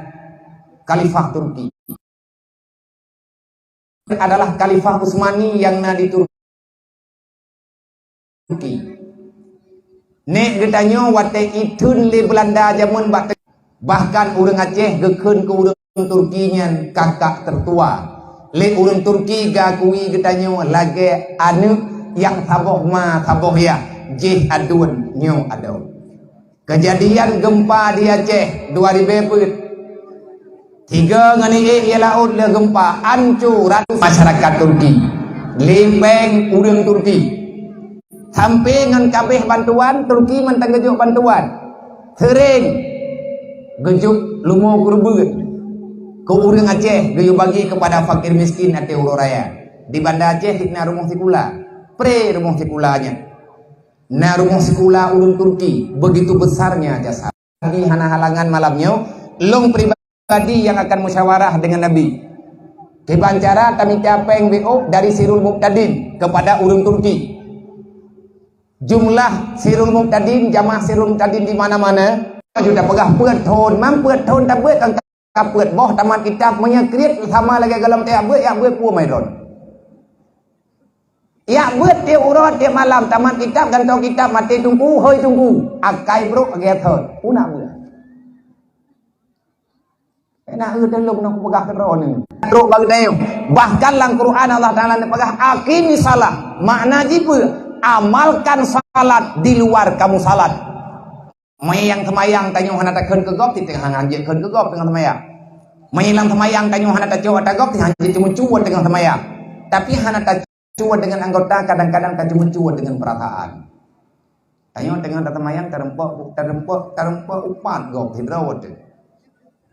Khalifah Turki. Adalah Khalifah Utsmani nyang na di Turki. Nék geutanyoe watée itheun lé Belanda jameun bak te-, bahkan ureuëng Aceh geukheun keu ureuëng Turki nyan kakak tertua. Lé ureuëng Turki geukui geutanyoe lagée aneuëk nyang saboh ma saboh yah, jih aduen nyoe adoe. Kejadian gempa di Aceh dua ribée peuet. Tiga ngon iék ia laôt lé gempa, anco ratus masyarakat Turki, lé péng ureuëng Turki. Sampai ngon kabeh bantuan, Turki mantong geujok bantuan. Sering geujok lumo keureubeuen. Keu ureuëng Aceh geuyue bagi keupada fakir miskin ateueh uroe raya. Di Banda Aceh sit na rumoh sikula. Pré rumoh sikula nyan. Na rumoh sikula ureuëng Turki, begitu besarnya jasa. Nabi hana halangan malam nyoe, lôn pribadi nyang akan musyawarah deungon Nabi. Kiban cara tamita péng B O dari Sirul Muqtadin kepada ureuëng Turki. Jumlah Sirul Muqtadin, jamaah Sirul Muqtadin di mana-mana. Ju tapeugah peuet thon, man peuet thon tabeuet angka peuet boh tamat kitab, meunyoe kriet sama lagée gohlom teuh jak beuet, jak beuet peue mai droen. Jak beuet tiep uroe, tiep malam tamat kitab, gantoe kitab, maté teungku, hôi teungku, akai brok lagée thon, peue na beuet. Enak eu teulông na kupeugah keudroe nyoe. Trok bak geutanyoe. Bahkan lam Quran Allah Taala neupeugah, "Aqimis shalah." Makna jih peue? Amalkan salat di luar kamu salat. Meunyoe nyang seumayang tanyoe hana takheun keu gob, sit teungoh hanjeuet kheun keu gob teungoh seumayang. Meunyoe lam seumayang tanyoe hana tacok ata gob, sit hanjeuet ceumeucue teungoh seumayang. Tapi hana tacue deungon anggota, kadang-kadang tacue-meucue deungon peurasaan. Tanyoe teungoh taseumayang, tareumpok, tareumpok, tareumpok upat gob sidroe teuh.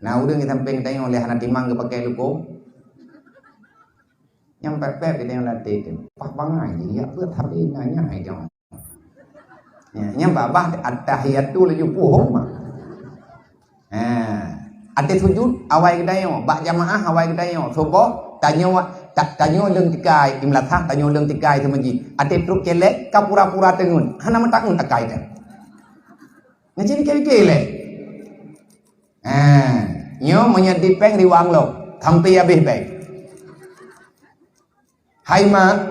Na ureuëng di sampéng tanyoe lé hana timang geupakai lukông. Nyang pép-pép di tanyoe lam até teuh. Pah bangai jih, jak beuet habéh na nyan hai tanyoe. Ya, nyang babah at-tahiyatu laju puhom. Ha, até sujud awai geutanyoe, bak jamaah awai geutanyoe. Suboh tanyoe, ta-, tanyoe leueng tikai, imlasah tanyoe leueng tikai seumeujih. Até trok célék ka pura-pura teungeut, hana meutangeut akai teuh. Neucit keu-keu lé. Ha, nyoe meunyoe di péng riwang lom, sampai habéh péng. Hai mak,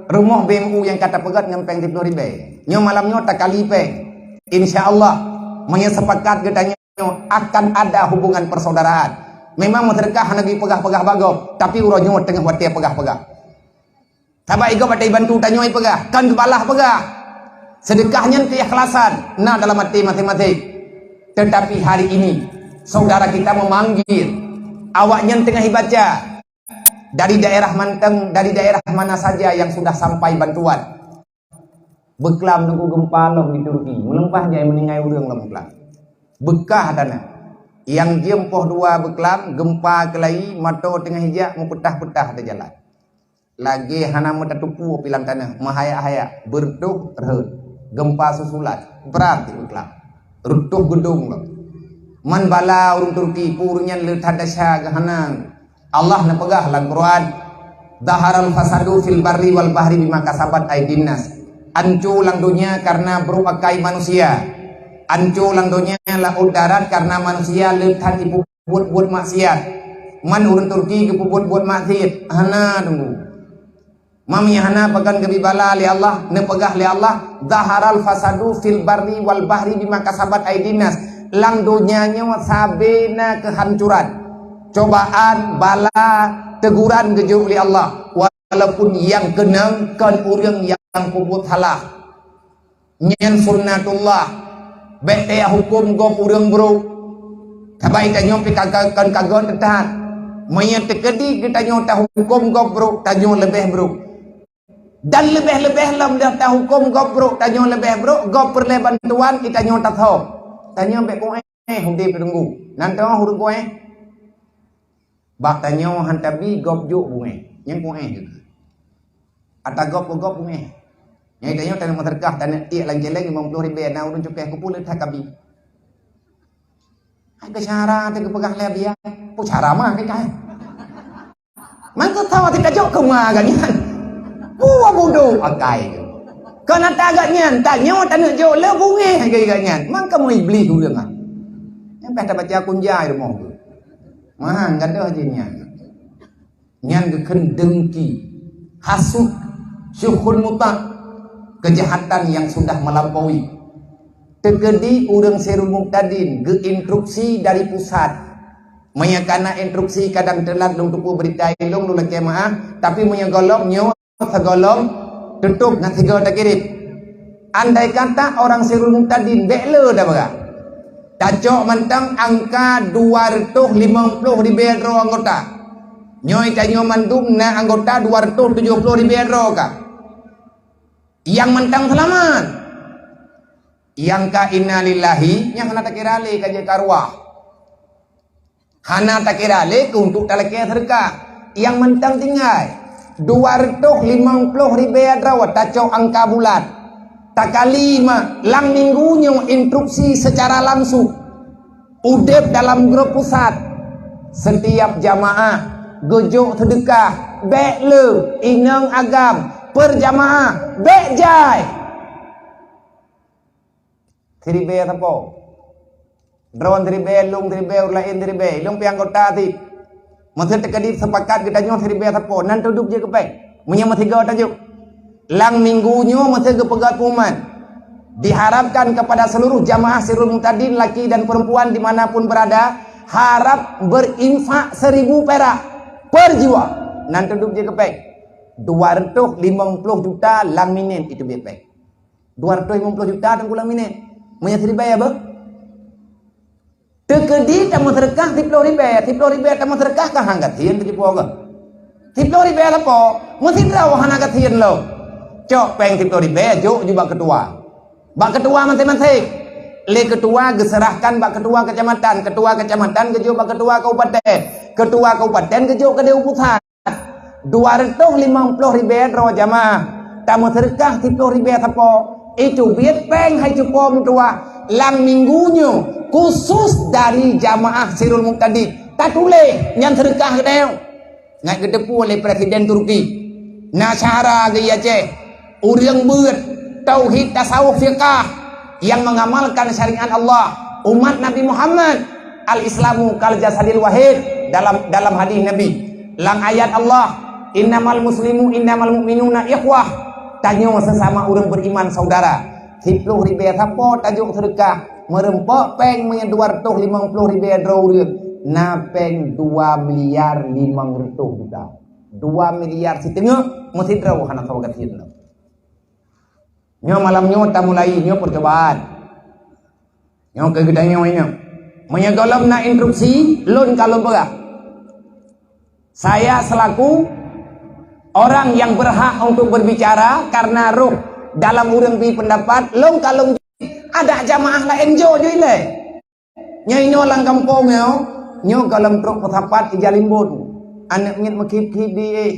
rumoh B M U nyang ka tapeugét ngon péng siploh ribée. Nyoe malam nyoe takali péng. Insya Allah, meunyoe sepakat geutanyoe akan ada hubungan persaudaraan. Memang meuseudeukah hana geupeugah-peugah bak gob, tapi uroe nyoe teungoh watée peugah-peugah. Sabab igob watée ibantu tanyoe ipeugah, kon geubalah peugah. Seudeukah nyan keikhlasan na dalam até maséng-maséng. Tetapi hari ini, saudara kita memanggil, awaknyan teungoh ibaca, dari daerah mantong, dari daerah mana saja yang sudah sampai bantuan. Beuklam teungku gempa lom di Turki, meulimpah jai meuninggai ureuëng lom beuklam. Beukah tanah. Nyang jeuem poh dua beuklam, gempa keulayi, moto teungoh ijak meupeutah-peutah di jalan. Lagée hana meutatupue pilang tanah, meuhayak-hayak, beureutoh rhot, gempa susulan, brat di beuklam. Reutoh geudong lom. Man bala ureuëng Turki, peue ureuëng nyan le that desya geuhanang. Allah neupeugah lam Quran, "Zaharal fasadu fil barri wal bahri bima kasabat aidin nas." Anco lam donya karena brok akai manusia. Anco lam donya laôt darat karena manusia le that jipeubuet-buet maksiat. Man ureuëng Turki geupeubuet-buet maksiat, hana teungku. Meunyoe hana pakon geubri bala lé Allah, neupeugah lé Allah, "Zaharal fasadu fil barri wal bahri bima kasabat aidin nas." Lam donya nyoe sabe na keuhancuran, cobaan, bala, teguran geujok lé Allah, walaupun nyang keunong kon ureuëng nyang peubuet salah. Nyan sunnatullah. Bék teuhukôm gob ureuëng brok. Sabab tanyoe pih ka, ka, kon ka göt teutat. Meunyoe teukeudi geutanyoe tahukôm gob brok, tanyoe leubeh brok. Dan leubeh-leubeh lom dah tahukôm gob brok, tanyoe leubeh brok, gob peureulée bantuan, itanyoe tathom. Tanyoe bék kuéh udeb teungku. Nan teungoh ureuëng kuéh. Bak tanyoe han tabi gob jok bungéh. Nyang kuéh geuh. Ata gob keu gob bungéh. Nyang tanyoe taneuk meuseudeukah, taneuk tiek lam céléng limong ploh ribée, na ureuëng cukéh, keupeue le that kabi. Hai keu cara teuh geupeugah lé biya. Peue cara ma kai-kai? Man keu tho teuh tajok keu ma gobnyan. Peue bodoh akai. Kon ata gobnyan, tanyoe taneuk jok le bungéh keu gobnyan. Man kamoe iblih ureuëng ah. Nyang payah tabaca kunjai rumoh tu. Mah, gadoh jih nyan. Nyan geukheun dengki, hasut, syuhun mutlak, kejahatan yang sudah melampaui. Teukeudi ureuëng Sirul Muqtadin geuinstruksi dari pusat. Meunyoe ka na instruksi kadang teulat lôn teupeu beurita ilong lôn lakée meuáh, tapi meunyoe gohlom nyoe sigohlom teutôb ngon sigoe takirém. Andai kata orang Sirul Muqtadin bék le tapeugah. Tacok mantong angka dua reutôh limong ploh ribée droe anggota. Nyoe tanyoe mandum na anggota dua reutôh tujoh ploh ribée droe ka. Nyang mantong seulamat. Nyang ka innalillahi, nyang hana takira lé ka jeuet keu arwah. Hana takira lé keu untuk talakée seudeukah. Nyang mantong tinggai dua reutôh limong ploh ribée droe tacok angka bulat. Takali ma-, lam minggu nyoe instruksi secara langsung. Udeb dalam grup pusat. Setiap jamaah geujok seudeukah, bék le, inong agam, per jamaah, bék jai. Siribée sapo? Droen siribée, lôn siribée, ureueng laén siribée, lôn pih anggota sit. Meuseue teukeudi sepakat geutanyoe siribée sapo, nan teudub jeuet keu péng. Meunyoe meusigoe tajok. Lam minggu nyoe meuseue geupeugah pengumuman. Diharapkan kepada seluruh jamaah Sirul Muhtadin laki dan perempuan di mana pun berada, harap berinfak seribu perak per jiwa. Nan teudub jeuet keu péng. Dua reutôh limong ploh juta lam minét itu biet péng. Dua reutôh limong ploh juta teungku lam minét. Meunyoe siribée beuh. Teukeudi tameuseudeukah siploh ribée, siploh ribée tameuseudeukah ka han gasien teujipoe geuh. Siploh ribée sapo? Meusidroe hana gasien lom. Cok péng siploh ribée jok ju bak keutua. Bak keutua maséng-maséng. Lé keutua geuseurahkan bak keutua keucamatan, keutua keucamatan geujok bak keutua kabupaten, keutua kabupaten geujok keu dewan pusat. Dua reutôh limong ploh ribée droe jamaah, tameuseudeukah siploh ribée sapo, itu biet péng hai cupo meutuwah lam minggu nyoe khusus dari jamaah Sirul Muhtadin. Tatuléh nyan seudeukah geutanyoe. Ngat geuteupeue lé Presiden Turki. Na syahara geuh i Aceh. Ureuëng beuet tauhid tasawuf fiqah yang mengamalkan syariat Allah, umat Nabi Muhammad, al-Islamu kal jasadil wahid dalam dalam hadis Nabi. Lam ayat Allah, innamal muslimu innamal mu'minuna ikhwah. Tanyoe sesama ureuëng beriman saudara. Siploh ribée sapo tajok seudeukah, meureumpok péng meunyoe dua reutôh limong ploh ribée droe ureuëng, na péng dua miliar limong reutôh juta. Dua miliar siteungoh meusidroe hana sawa gasien lom. Nyoe malam nyoe tamulai nyoe percobaan. Nyoe keu geutanyoe nyoe. Meunyoe gohlom na instruksi, lôn ka lôn peugah. Saya selaku orang yang berhak untuk berbicara karena roh dalam ureuëng bri pendapat, lôn ka lôn adak jamaah laén jok ju ilée. Nyoe inoe lam gampông nyoe, nyoe gohlom trok peusapat ija limbot. Aneuëk miet meukhib-khib di éh.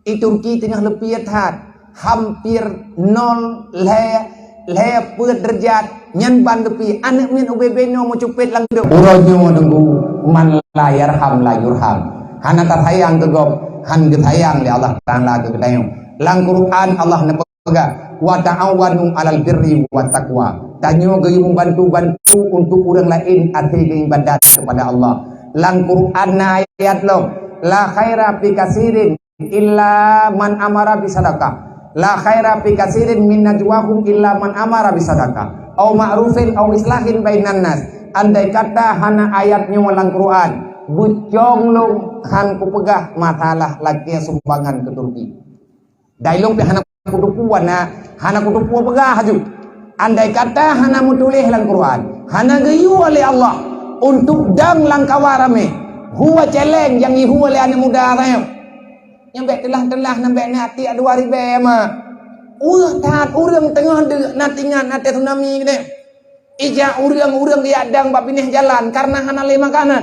I Turki teungoh leupie that, hampir nol lhée, lhée peuet deurajat. Nyan ban geupie aneuëk miet ubé-bé nyoe meucupet lam dok. Uroe nyoe teungku, man la yarham la yurham. Hana tasayang keu gob, han geusayang lé Allah Taala keu geutanyoe. Lam Quran Allah neupeugah, "Wa ta'awanu 'alal birri wat taqwa." Tanyoe geuyue membantu-bantu untuk ureuëng laén até geuibadat kepada Allah. Lam Quran na ayat lom, "La khaira fi kasirin illa man amara bi sadaqah. La khaira fi kasirin min najwahum illa man amara bi sadaqah. Au ma'rufin au islahin bainan nas." Andai kata hana ayat nyoe lam Quran, bucong lôn han kupeugah masalah lakée sumbangan keu Turki. Dai lôn pih hana kuteupeu na, hana kuteupeu peugah laju. Andai kata hana meutuléh lam Quran, hana geuyue lé Allah untuk dong lam kawa ramé, huwa céléng nyang ihue lé aneuëk muda tanyoe. Nyang bék teulah-teulah nyang bék na tiek dua ribée ma. Ueh that ureuëng teungoh deuk na tingat até tsunami keudeh. Ija ureuëng-ureuëng geujak dang bak binéh jalan kareuna hana lé makanan.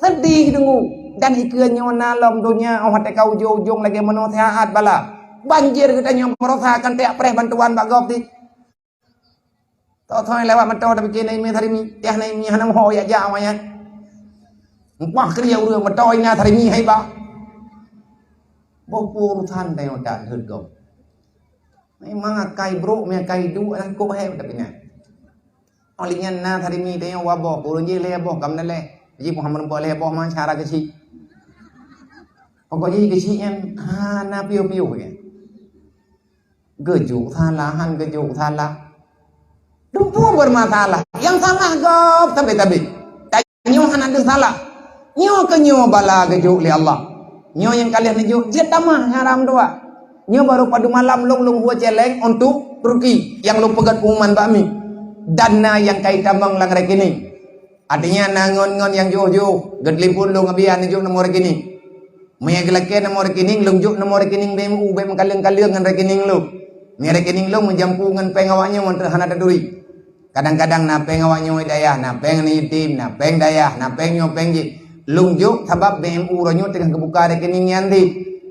Seudeh deungoe. Dan ikeue nyoe na lom donya óh watée ka ujong-ujong lagée meunoe sihat bala. Banjir geutanyoe baroesa kan tajak preh bantuan bak gob di. Toh-toh lewat meutoe tapike na imé Sarimi, tiah na imé hana meuho jak-jak awaknyan. Meupaih keu ureuëng meutoe na Sarimi hai ba. Boh peue urusan tanyoe that lheueh gob. Memang akai brok, meuakai duek, akai kok hai tapi nyan. Óh lheueh nyan na Sarimi tanyoe dua boh, ureuëng jih lhée boh, ka meunan lhée. Jih Muhammad meuboh lhée boh ma cara keuchik. Pokok jih keuchik nyan hana piôh-piôh nyan. Geujok salah, han geujok salah. Dumpeue bermasalah. Nyang salah gob tabe-tabe. Tanyoe hana deuh salah. Nyoe keuh nyoe bala geujok lé Allah. Nyoe nyang ka lheueh neujok jeuet tamah ngon haram dua. Nyoe barô padum malam lôn lôn hue céléng untuk Turki nyang lôn peugét pengumuman bak mi. Dan na nyang ka itamong lam rekening. Artinya na ngon-ngon nyang jôh-jôh, geutelepon lôn, "Abi, neujok nomor rekening." Meunyo geulakée nomor rekening, lôn jok nomor rekening B M U, bék meukaleueng-kaleueng ngon rekening lôn. Meunyo rekening lôn meujampu ngon péng awaknyan, ngon hana taturi. Kadang-kadang na péng awak nyoe dayah, na péng aneuk yatim, na péng dayah, na péng nyoe péng jih. Lôn jok sabab B M U uroe nyoe teungoh geubuka rekening nyan deh,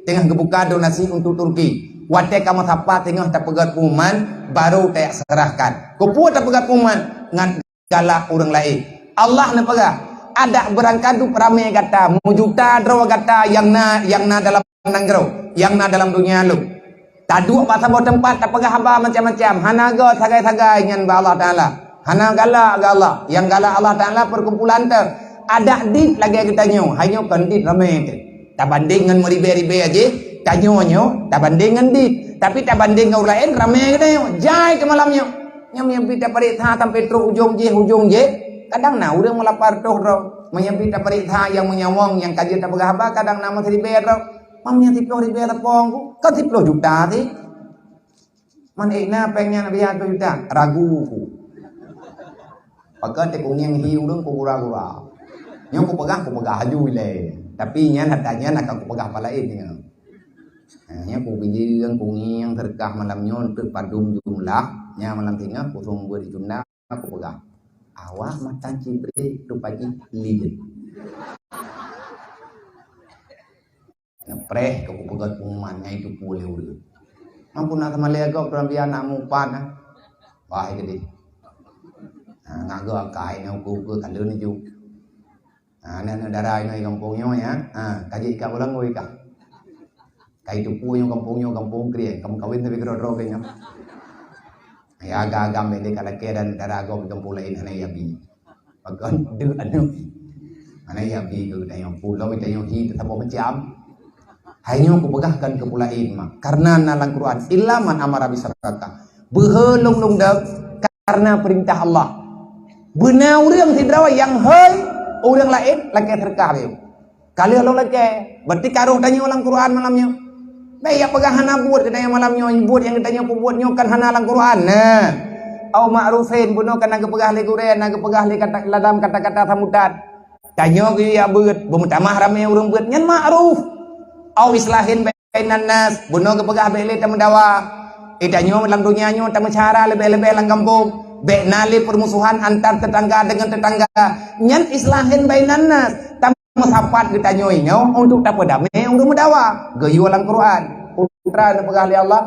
teungoh geubuka donasi untuk Turki. Watée kamoe sapa teungoh tapeugét pengumuman, baru tayak serahkan. Keupeue tapeugét pengumuman? Ngat galak ureuëng laén. Allah neupeugah, "Adak beurangkat duek ramé gata, meujuta droe gata nyang na, nyang na dalam nanggroe, nyang na dalam donya lôn. Taduek bak saboh teumpat tapeugah haba macam-macam, hana göt sagai-sagai nyan bak Allah Taala. Hana galak geuh Allah, nyang galak Allah Taala peukumpulan teuh. Adak dit lagée geutanyoe, hai nyoe kon dit ramé teuh. Tabandeng ngon meuribée-ribée jih, tanyoe nyoe tabandeng ngon dit. Tapi tabandeng ngon ureuëng laén ramé geutanyoe. Jai keu malam nyoe." Nyang meunyoe pih tapareksa sampai trok ujong jih, ujong jih, kadang na ureuëng meulapar toh droe. Meunyoe pih tapareksa nyang meunyawöng nyang ka jeuet tapeugah haba, kadang na meusiribée droe. Meunyoe siploh ribée teupông ku, kan siploh juta sih. Man ék na péng nyan biaya siploh juta, ragu ku. Pakon teuh kungieng hi ureuëng ku gura-gura. Nyoe kupeugah, kupeugah laju ilée. Tapi nyan hata nyan akan kupeugah pah laén nyoe. Ha, nyan kubileuen kungieng seudeukah malam nyoe untuk padum jumlah. Nyan malam singoh kusong buet ditunda, kupeugah, "Awak matan cibrek tu pagi liet." Neupreh keu kupeugét pengumuman nyan itu pue lé ureuëng. Mampu nak sama lé gob dalam biar nak mupat nah. Wah, itu deh. Ha, ngaga akai nyoe ku ke kaleun ju. Ha, aneuk-aneuk dara inoe gampông nyoe ya. Ha, kaji ka ulang woi ka. Kai tupu nyoe gampông nyoe gampông krieng. Kamu kawin tapi keudroe-droe nyoe. Ya agam-agam deh ka lakée dan dara gob gampông laén hana yabi. Pakon deuk aneuk. Hana yabi keu tanyoe pulo tanyoe hi teusaboh macam. Hai nyoe kupeugah kan keu pula ilma. Karena na lam Quran, "Illa man amara bisadaqah." Beuhe lôn-lôn deuek karena perintah Allah. Beuna ureuëng sidroe nyang hôi ureuëng laén lakée seudeukah lé. Ka lheueh lôn lakée, berarti ka roh tanyoe lam Quran malam nyoe. Bék ya peugah hana buet keu tanyoe malam nyoe, buet nyang tanyoe peubuet nyoe kan hana lam Quran. Nah, au ma'rufin, bunoe kan na geupeugah lé gurée, na geupeugah lé kata, ladam kata-kata sambutan. Tanyoe geuyue ya beuet, beumeutamah ramé ureuëng beuet, nyan ma'ruf. Au islahin bainan nas, bunoe geupeugah bék lé tameudawa. Eh, tanyoe lam donya nyoe tameusyara leubeh-leubeh lam gampông. Bék na lé peurmusuhan antar tetangga deungon tetangga. Nyan islahin bainan nas. Tameusapat geutanyoe nyoe untuk tapeudamé ureuëng meudawa. Geuyue lam Quran. Putra neupeugah lé Allah,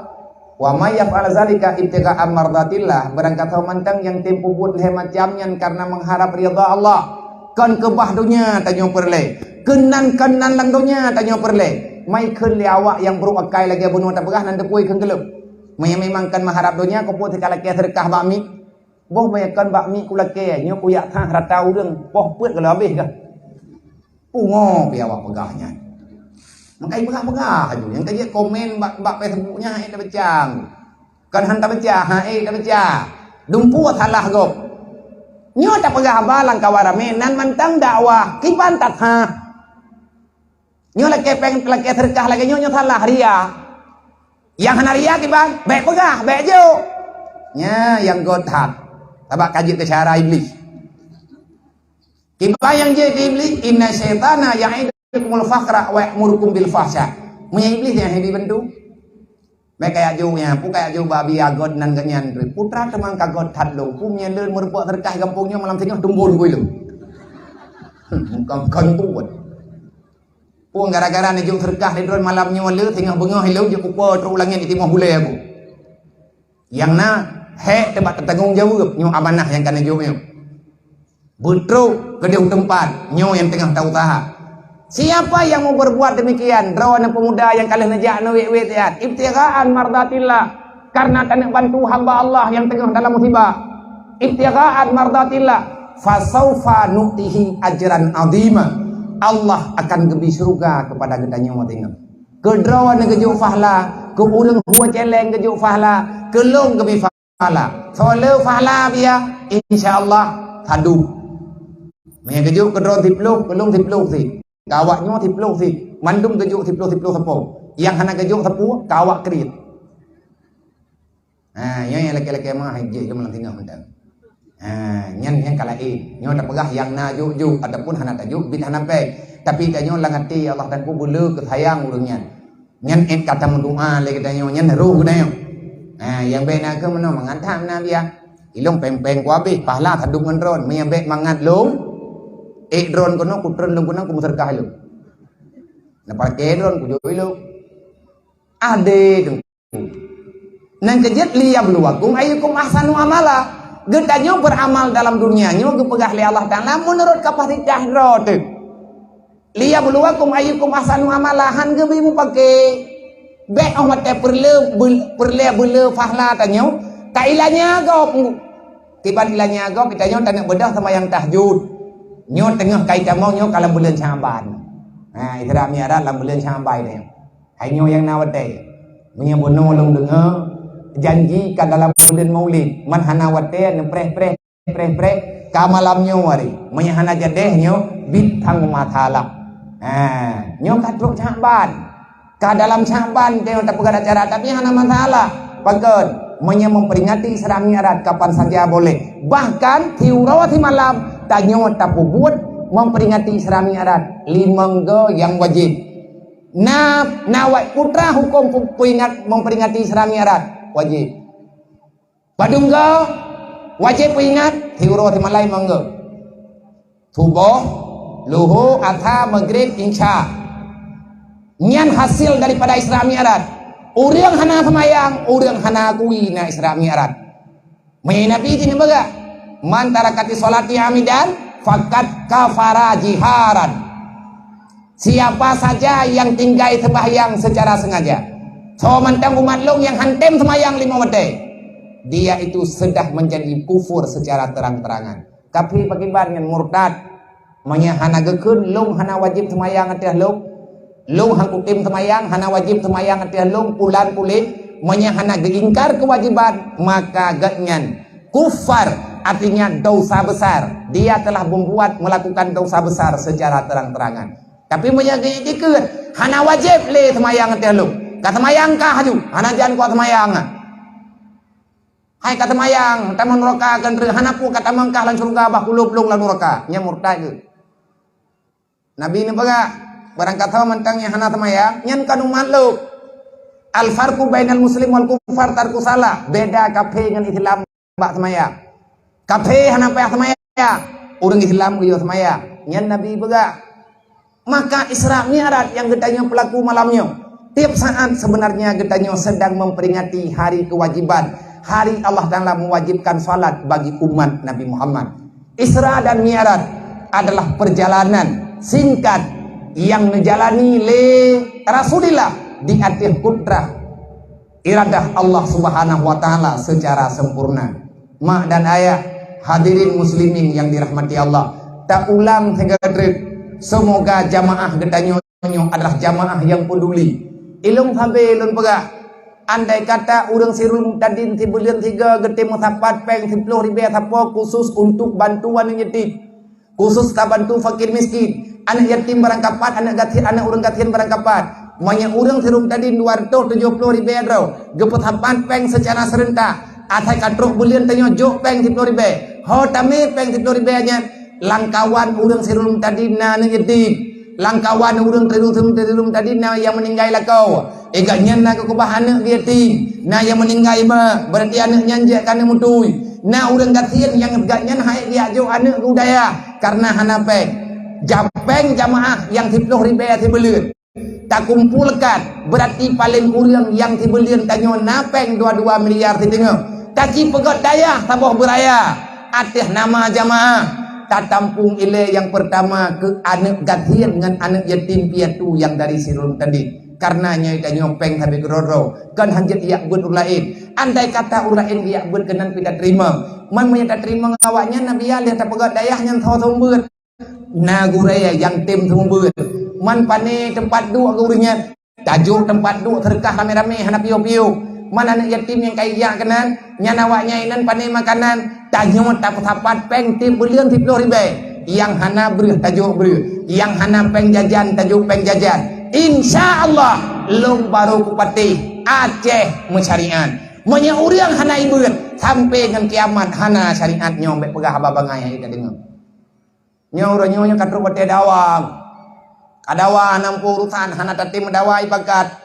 "Wa may yaf'al zalika ibtigha'an mardatillah," barangkasoe mantong nyang tem peubuet lhée macam nyan karena mengharap ridha Allah, kon keubah donya tanyoe peureulée, keunan-keunan lam donya tanyoe peureulée, mai kheun lé awak nyang brok akai lagée bunoe tapeugah nan teupui kheun keuleub. Meunyoe memang kon mengharap donya, keupeue teuka lakée seudeukah bak mi? Boh meunyoe kon bak mi kulakée, nyoe kuyak thah rata ureuëng, boh peuet kalau habéh kah? Pungo pih awak peugah nyan. Meukai peugah-peugah aju. Nyang ka jeuet komen bak, bak Facebook nyan hana tabeucang. Kan hana tabeucang, ha, eh, tabeucang. Dumpeue salah gob. Nyoe tapeugah haba lam kawan ramé nan mantong dakwah, kiban that ha. Nyoe lakée péng, lakée seudeukah lagée nyoe, nyoe salah, ria. Nyang hana ria kiban, bék peugah, bék jok. Nyan nyang göt that. Sabab ka jeuet keu syara Iblih. Kiban nyang jeuet keu Iblih, "Inna syaitana ya'idukumul faqra wa ya'murukum bil fahsya." Meunyo Iblih nyang hana dibantu. Meukayak jok nyan, peue kayak jok babi agôt nan geuh nyan. Putra teuma ka göt that lôn. Peue meunyo lôn meurumpok seudeukah gampông nyoe malam singoh tumbon bui lôn. Kon, kon buet. Peue gara-gara neujok seudeukah lé droe malam nyoe lé singoh beungoh lôn jeuet kupo trok u langét itimoh bulée aku. Nyang na hék teuma tatanggong jaweueb nyoe amanah nyang ka neujok nyoe. Beutrok keudeh u teumpat nyoe nyang teungoh ta-usaha. Siapa yang mau berbuat demikian, droeneuh peumuda nyang ka lheueh neujak neuwét-wét nyan, ibtigha'an mardatillah, karena taneuk bantu hamba Allah nyang teungoh dalam musibah, ibtigha'an mardatillah, fasaufa nu'tihi ajran azima. Allah akan geubri syeuruga keupada geutanyoe teungoh. Keu droeneuh geujok pahala, keu ureuëng hue céléng geujok pahala, keu lôn geubri pahala. Soe le pahala biya, insya Allah, sadum. Meunyo geujok keu droeneuh siploh, keu lôn siploh sit. Keu awak nyoe siploh sit. Mandum geujok siploh-siploh sapo. Nyang hana geujok sapeue, keu awak kriet. Ha, nyoe nyang lakée-lakée meuah jih keu malam singoh mantong. Ha, nyan, nyan ka laén. Nyoe tapeugah nyang na jok-jok ataupun hana tajok, bit hana péng. Tapi tanyoe lam até Allah Teungku beu le keu sayang ureuëng nyan. Nyan ék ka tameudoa lé geutanyoe, nyan roh geutanyoe. Ha, nyang bék na keu meunoe mangat that meunan biya. Ilong péng-péng ku habéh, pahala sadub ngon droen. Meunyo bék mangat lom, ék droen keunoe, kutreun lom keunoe, kumeuseudeukah ilong. Neupakè droen, kujok ilong. Adé teungku. Nyang keujeuet, "Liyabluwakum ayyukum ahsanu amala." Geutanyoe beuramal dalam dunia nyoe geupeugah lé Allah Taala meunurot kapasitas droe teuh. "Liyabluwakum ayyukum ahsanu amala," han geubri mupakè. Bék óh watèe peureulèe beul-, peureulèe beuleu pahala tanyoe, ka ilanya gob. Kiban ilanya gob, tanyoe taneuk beudôh seumayang tahajud. Nyoe teungoh kai tamong nyoe ka lam buleuen Syaban. Ha, Isra Mi'raj lam buleuen Syaban nyoe. Hai nyoe nyang na watèe. Meunyoe bunoe lôn deungö, janji ka dalam buleuen Maulid, man hana watèe neupreh-preh, preh-preh, ka malam nyoe hari. Meunyoe hana jadeh nyoe, bit thang masalah. Ha, nyoe ka trok Syaban. Ka dalam Syaban teuh tapeugöt acara, tapi hana masalah. Pakon? Meunyoe memperingati Isra Mi'raj, kapan saja boleh. Bahkan, siuroe simalam, tanyoe tapeubuet memperingati Isra Mi'raj limong go nyang wajéb. Na, na wa-, putra huköm pu-, peuingat memperingati Isra Mi'raj, wajéb. Padum go wajéb peuingat, siuroe simalam limong go. Suboh, Luhô, Asa, Maghrib, Isya. Nyan hasil daripada Isra Mi'raj. Ureuëng hana seumayang, ureuëng hana akui na Isra Mi'raj. Meunyoe Nabi jih neupeugah, "Man taraka sholati amidan, faqad kafara jiharan." Siapa saja yang tinggai sembahyang secara sengaja, soe mantong umat lôn nyang han tem seumayang limong watèe, dia itu sudah menjadi kufur secara terang-terangan. Kafé pakriban nyan? Murtad. Meunyoe hana geukheun, lôn hana wajéb seumayang ateueh lôn, lôn han kutem seumayang, hana wajéb seumayang ateueh lôn, pulan puléh, meunyoe hana geuingkar keuwajéban, maka gobnyan kufar, artinya dosa besar. Dia telah membuat, melakukan dosa besar secara terang-terangan. Tapi meunyoe geuiktikeuet, hana wajéb lé seumayang ateueh lôn, ka seumayang kah laju, hana jan kuat seumayang. Hai ka seumayang, tamong nuraka keu treuk, hana peue ka tamong kah lam syeuruga bah kulôb lôn lam nuraka. Nyan murtad geuh. Nabi neupeugah, barangkasoe mantong nyang hana seumayang, nyan kon umat lôn. Al-farqu bainal muslim wal kufar tarku shalah. Beda kafé ngon Islam bak seumayang. Kafé hana payah seumayang, ureuëng Islam geuyue seumayang. Nyan Nabi peugah. Maka Isra Mi'raj nyang geutanyoe peulaku malam nyoe, tieb saát sebenarnya geutanyoe sedang memperingati hari kewajiban, hari Allah Taala mewajibkan salat bagi umat Nabi Muhammad. Isra dan Mi'raj adalah perjalanan singkat yang neujalani lé Rasulullah di ateueh kudrah iradah Allah Subhanahu wa Taala secara sempurna. Mak dan ayah, hadirin muslimin yang dirahmati Allah, taulang sigoe treuk, semoga jamaah geutanyoe nyoe adalah jamaah yang peduli. Ilong sabe lôn peugah, andai kata ureuëng Sirul Mubtadin sibuleuen sigoe geutem meusapat péng siploh ribèe sapo khusus untuk bantu aneuk yatim, khusus ka bantu fakir miskin, aneuk yatim barangkapat, aneuk gasien, aneuk ureuëng gasien barangkapat. Meunyoe ureuëng Sirul Mubtadin dua reutôh tujoh ploh ribèe droe geupeusapat péng seucara seurentak, asai ka trok buleuen tanyoe jok péng siploh ribèe, ho tamé péng siploh ribèe nyan, lamkawan ureuëng Sirul Mubtadin na aneuk yatim. Lamkawan ureuëng Sirul Mubtadin na nyang meuninggai lakoe. Eh, gobnyan na geukeubah aneuk yatim, na nyang meuninggai mak, berarti aneuk nyan jeuet keu aneuk meutui. Na ureuëng gasien nyang gobnyan han ék geujok aneuk keu dayah kareuna hana péng. Japéng jamaah nyang siploh ribèe sibuleuen takumpolkan, berarti paleng kureueng nyang sibuleuen tanyoe na péng dua dua miliar siteungoh. Taci peugöt dayah saboh beuraya ateueh nama jamaah. Tatampong ilée nyang peurtama keu aneuk gasien ngon aneuk yatim piatu nyang dari Sirul Mubtadin. Kareuna nyoe tanyoe péng sabe keudroe-droe, kon hanjeuet jak beuet ureuëng laén. Andai kata ureuëng laén jak beuet keunan pih tateurimong. Man meunyoe tateurimong awaknyan, na biya lheueh tapeugöt dayah nyan soe seumeubeuet. Na gurée nyang tem seumeubeuet. Man pané teumpat duek keu ureuëng nyan. Tajok teumpat duek seudeukah ramé-ramé hana piôh-piôh. Man aneuk yatim nyang ka ijak keunan, nyan awaknyan inan pané makanan, tanyoe tapeusapat péng tieb buleuen siploh ribèe. Nyang hana breueh tajok breueh, nyang hana péng jajan tajok péng jajan. Insya Allah, lôn barô kupatéh Aceh meusyariat. Meunyoe ureuëng hana ibeuet, sampoe ngon kiamat hana syariat nyoe, bék peugah haba bangai hai ka deungoe. Nyoe uroe nyoe, nyoe ka trok watée dawa. Ka dawa hana muphom urosan, hana tatem meudawa ié pakat.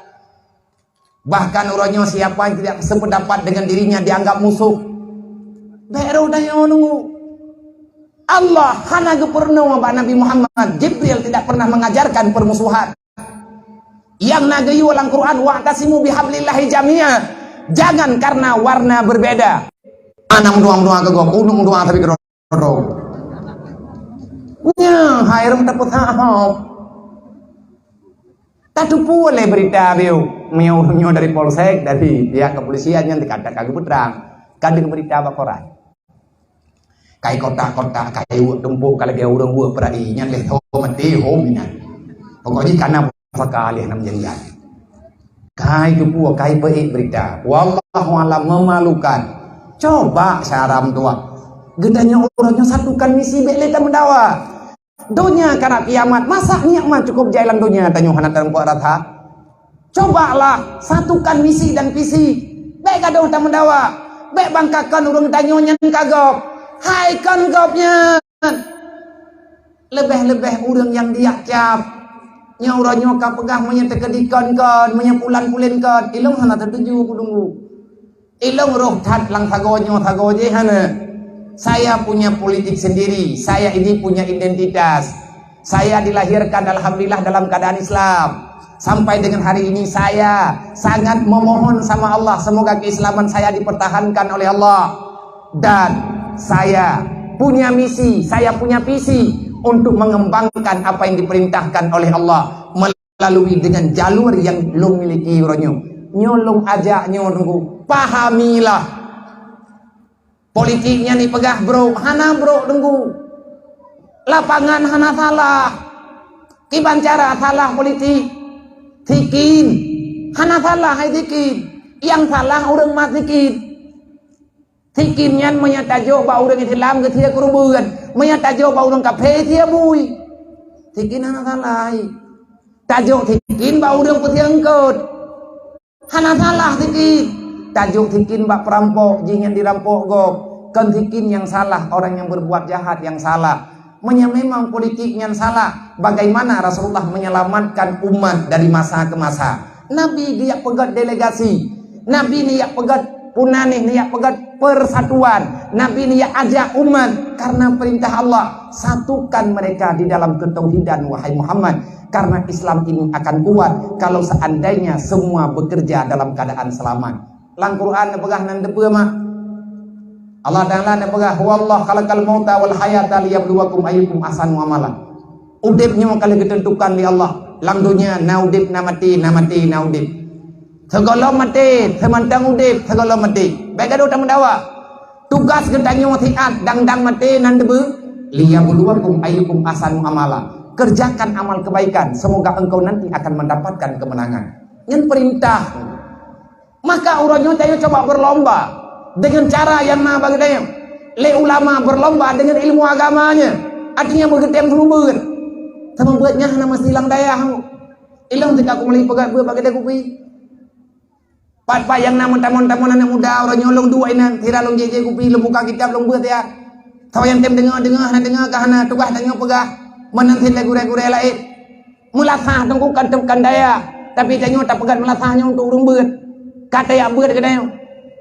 Bahkan uroe nyoe siapa yang tidak sependapat dengan dirinya dianggap musuh. Bèk rôh tanyoe nunggu. Allah hana geupeurunoe bak Nabi Muhammad, Jibril tidak pernah mengajarkan permusuhan. Nyang na geuyue lam Quran, "Wa'tasimu bihablillahi jami'a." Jangan karena warna berbeda. Aneuk meudoa-meudoa keu gob, uneuk meudoa tapi keudroe-droe. Nyan, hai rhom tapeusahop. Tateupeue lé beurita beuh, meunyoe ureueng nyoe dari polsek, dari pihak kepolisian nyan teuka-teuka geupeutrang, ka deuh beurita bak koran. Kai kotak-kotak, kai weuek tumpôk, ka lagèe ureueng weuek peurai, nyan lé tho maté hom inan. Pokok jih kana pusaka lé nam jenggai. Kai teupeue, kai peuék beurita. Wallahu a'lam, memalukan. Coba syara meutuah. Geutanyoe uroe nyoe satukan misi, bèk lé tameudawa. Donya karab kiamat, masa nikmat cukup jai lam donya tanyoe hana tarumpok rata? Cobalah satukan misi dan visi. Bèk gadoh tameudawa. Bèk bangkakan ureueng tanyoe nyan ka gob. Hai kon gob nyan. Leubeh-leubeh ureueng nyang diyak cap. Nyoe uroe nyoe ka peugah meunyoe teukeudi kon-kon, meunyoe pulan-pulen kon. Ilong hana teutuju kudunggu. Ilong roh that lam sagoe nyoe sagoe jih hana. Saya punya politik sendiri, saya ini punya identitas. Saya dilahirkan alhamdulillah dalam keadaan Islam. Sampai dengan hari ini saya sangat memohon sama Allah semoga keislaman saya dipertahankan oleh Allah. Dan saya punya misi, saya punya visi untuk mengembangkan apa yang diperintahkan oleh Allah. Lalui dengan jalur nyang lôn miliki uroe nyoe. Nyoe lôn ajak nyoe Teungku, pahamilah. Politik nyan jipeugah brok, hana brok Teungku. Lapangan hana salah. Kiban cara salah politik. Thikin. Hana salah hai thikin. Nyang salah ureueng mat thikin. Thikin nyan meunyoe tajok bak ureueng Islam geusie keureubeuen, meunyoe tajok bak ureueng kafé sie bui. Thikin hana salah. Tajok thikin bak ureueng peusie eungkôt. Hana salah thikin. Tajok thikin bak peurampok, jih nyan dirampok gob. Kon thikin nyang salah, orang yang berbuat jahat yang salah. Meunyoe memang politik nyan salah, bagaimana Rasulullah menyelamatkan umat dari masa ke masa? Nabi geujak peugöt delegasi. Nabi neujak peugöt punanéh, neujak peugöt persatuan. Nabi neujak ajak umat karena perintah Allah, satukan mereka di dalam ketauhidan, wahai Muhammad, karena Islam ini akan kuat kalau seandainya semua bekerja dalam keadaan selamat. Lam Quran neupeugah nan teupeue mak. Allah Taala neupeugah, "Huwallahu khalaqal mauta wal hayata liyabluwakum ayyukum ahsanu amala." Udeb nyoe ka lheueh geuteuntukan lé Allah. Lam donya na udeb, na maté, na maté, na udeb. Sigohlom maté, seumantong udeb, sigohlom maté. Bèk gadoh tameudawa. Tugas geutanyoe siat dang-dang maté nan teupeue, "Liyabluwakum ayyukum ahsanu amala." Kerjakan amal kebaikan, semoga engkau nanti akan mendapatkan kemenangan. Nyan perintah. Maka uroe nyoe tanyoe coba berlomba dengan cara nyang na bagi tanyoe. Lé ulama berlomba dengan ilmu agamanya. Artinya beugeutém seumeubeuet. Seumeubeuet nyan hana meusti lam dayah. Ilong teuka kumeuli peugah beuet bagi kupi. Pat-pat nyang na meutamong-tamong aneuk muda uroe nyoe lôn duek inan, sira lôn jé-jé kupi, lôn buka kitab, lôn beuet ya. Soe nyang tem deungoe-deungoe, hana deungoe ka hana, tugaih tanyoe peugah. Meunan cit lé gurée-gurée laén. Meulasah teungku kan tem kan daya, tapi tanyoe tapeugöt meulasah nyoe untuk ureueng beuet. Ka tajak beuet keu tanyoe.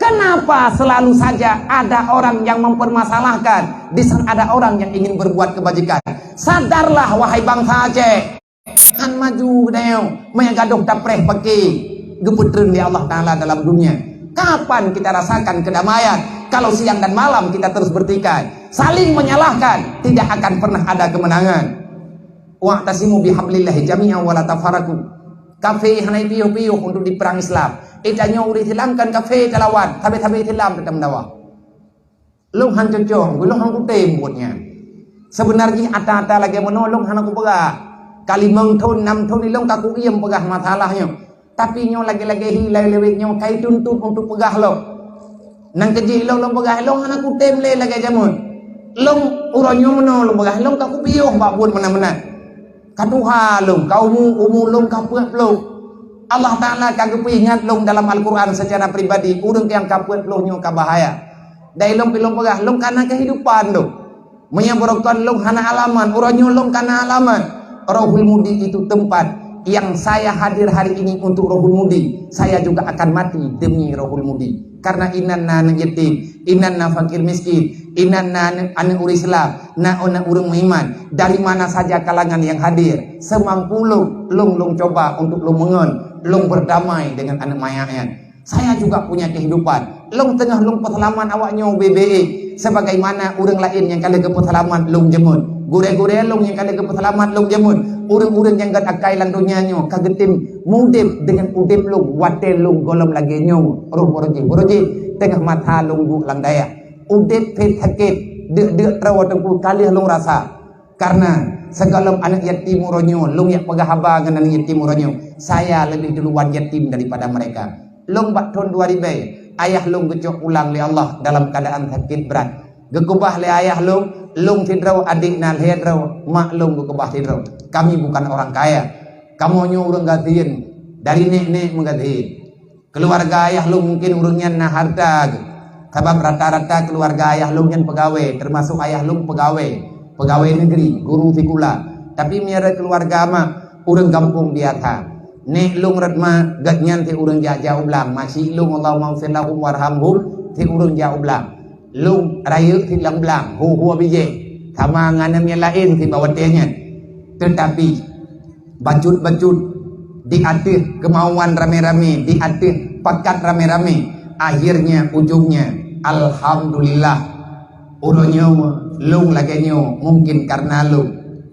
Kenapa selalu saja ada orang yang mempermasalahkan di saat ada orang yang ingin berbuat kebajikan? Sadarlah wahai bangsa Aceh. Han maju keu tanyoe, meugadoh tapreh paké geupeutreun lé Allah Taala dalam dunia. Kapan kita rasakan kedamaian kalau siang dan malam kita terus bertikai, saling menyalahkan, tidak akan pernah ada kemenangan. "Wa'tasimu bihablillahi jami'an wa la tafarraqu." Kafé hana piôh-piôh untuk diperang Islam. Eh, tanyoe ureueng Islam kan kafé talawan, sabe-sabe Islam teutap meudawa. Lôn han cocok, lôn han kutem buet nyan. Seubeunarjih ata-ata lagée meunoe lôn hana kupeugah. Ka limong thon, nam thon ilong ka kuiem peugah masalah nyoe. Tapi nyoe lagée-lagée hi lawét-lawét nyoe kai tuntot untuk peugah lom. Nang keujih ilong lôn peugah, ilong hana kutem lé lagée jameun. Lôn uroe nyoe meunoe lôn peugah, ilong ka kupiôh bak buet meunan-meunan. Ka tuha lôn, ka umu, umu lôn ka peuet ploh. Allah Taala ka geupeuingat lôn dalam Al-Quran secara pribadi, ureueng nyang ka peuet ploh nyoe ka bahaya. Dan ilong pi lôn peugah, lôn kana kehidupan lôn. Meunyoe barokon lôn hana alamat, uroe nyoe lôn kana alamat. Rohul Mudi itu tempat yang saya hadir hari ini untuk Rohul Mudi. Saya juga akan mati demi Rohul Mudi. Karena inan na aneuk yatim, inan na fakir miskin, inan na aneuk, aneuk ureueng Islam, na aneuk ureueng meuiman. Dari mana saja kalangan yang hadir, semampu lôn, lôn, lôn cuba untuk lôn meungon, lôn berdamai dengan aneuk manyak nyan. Saya juga punya kehidupan. Lôn teungoh lôn peuseulamat awak nyoe ubé-bé, sebagaimana ureueng laén nyang ka lheueh geupeuseulamat lôn jeumeun. Gurée-gurée lôn nyang ka lheueh geupeuseulamat lôn jeumeun. Ureueng-ureueng nyang gét akai lam donya nyoe ka geutem mudeb deungon udeb lôn watée lôn gohlom lagée nyoe. Roh beurujih-beurujih teungoh mata lôn duek lam dayah. Udeb phet sakét, deuk-deuk troe teungku ka lheueh lôn rasa. Karena sigohlom aneuk yatim uroe nyoe, lôn jak peugah haba ngon aneuk yatim uroe nyoe, saya lebih duluan yatim daripada mereka. Lôn bak thon dua ribée, ayah lôn geucok pulang lé Allah dalam keadaan sakét brat. Geukeubah lé ayah lôn, lôn sidroe, adék na lhée droe, mak lôn geukeubah sidroe. Kami bukan orang kaya. Kamoe nyoe ureueng gasien, dari nék-nék meugasien. Keuluwarga ayah lôn mungken ureueng nyan na hareuta geuh, sabab rata-rata keuluwarga ayah lôn nyan peugawée, teumasok ayah lôn peugawée, peugawée negeri, guru sikula. Tapi meunyoe keuluwarga mak, ureueng gampông biasa. Nék lôn rot ma, gét nyan si ureueng jak-jak u blang, masyik lôn, Allahummaghfir lahum warhamhum, si ureueng jak u blang. Lôn rayeuk si lam blang, hu-hu bijéh, sama ngon nyang laén si bak watée nyan. Teutapi, bacut-bacut, di ateueh keumauan ramé-ramé, di ateueh pakat ramé-ramé, akhirnya, ujungnya, alhamdulillah, uroe nyoe lôn lagée nyoe mungken kareuna lôn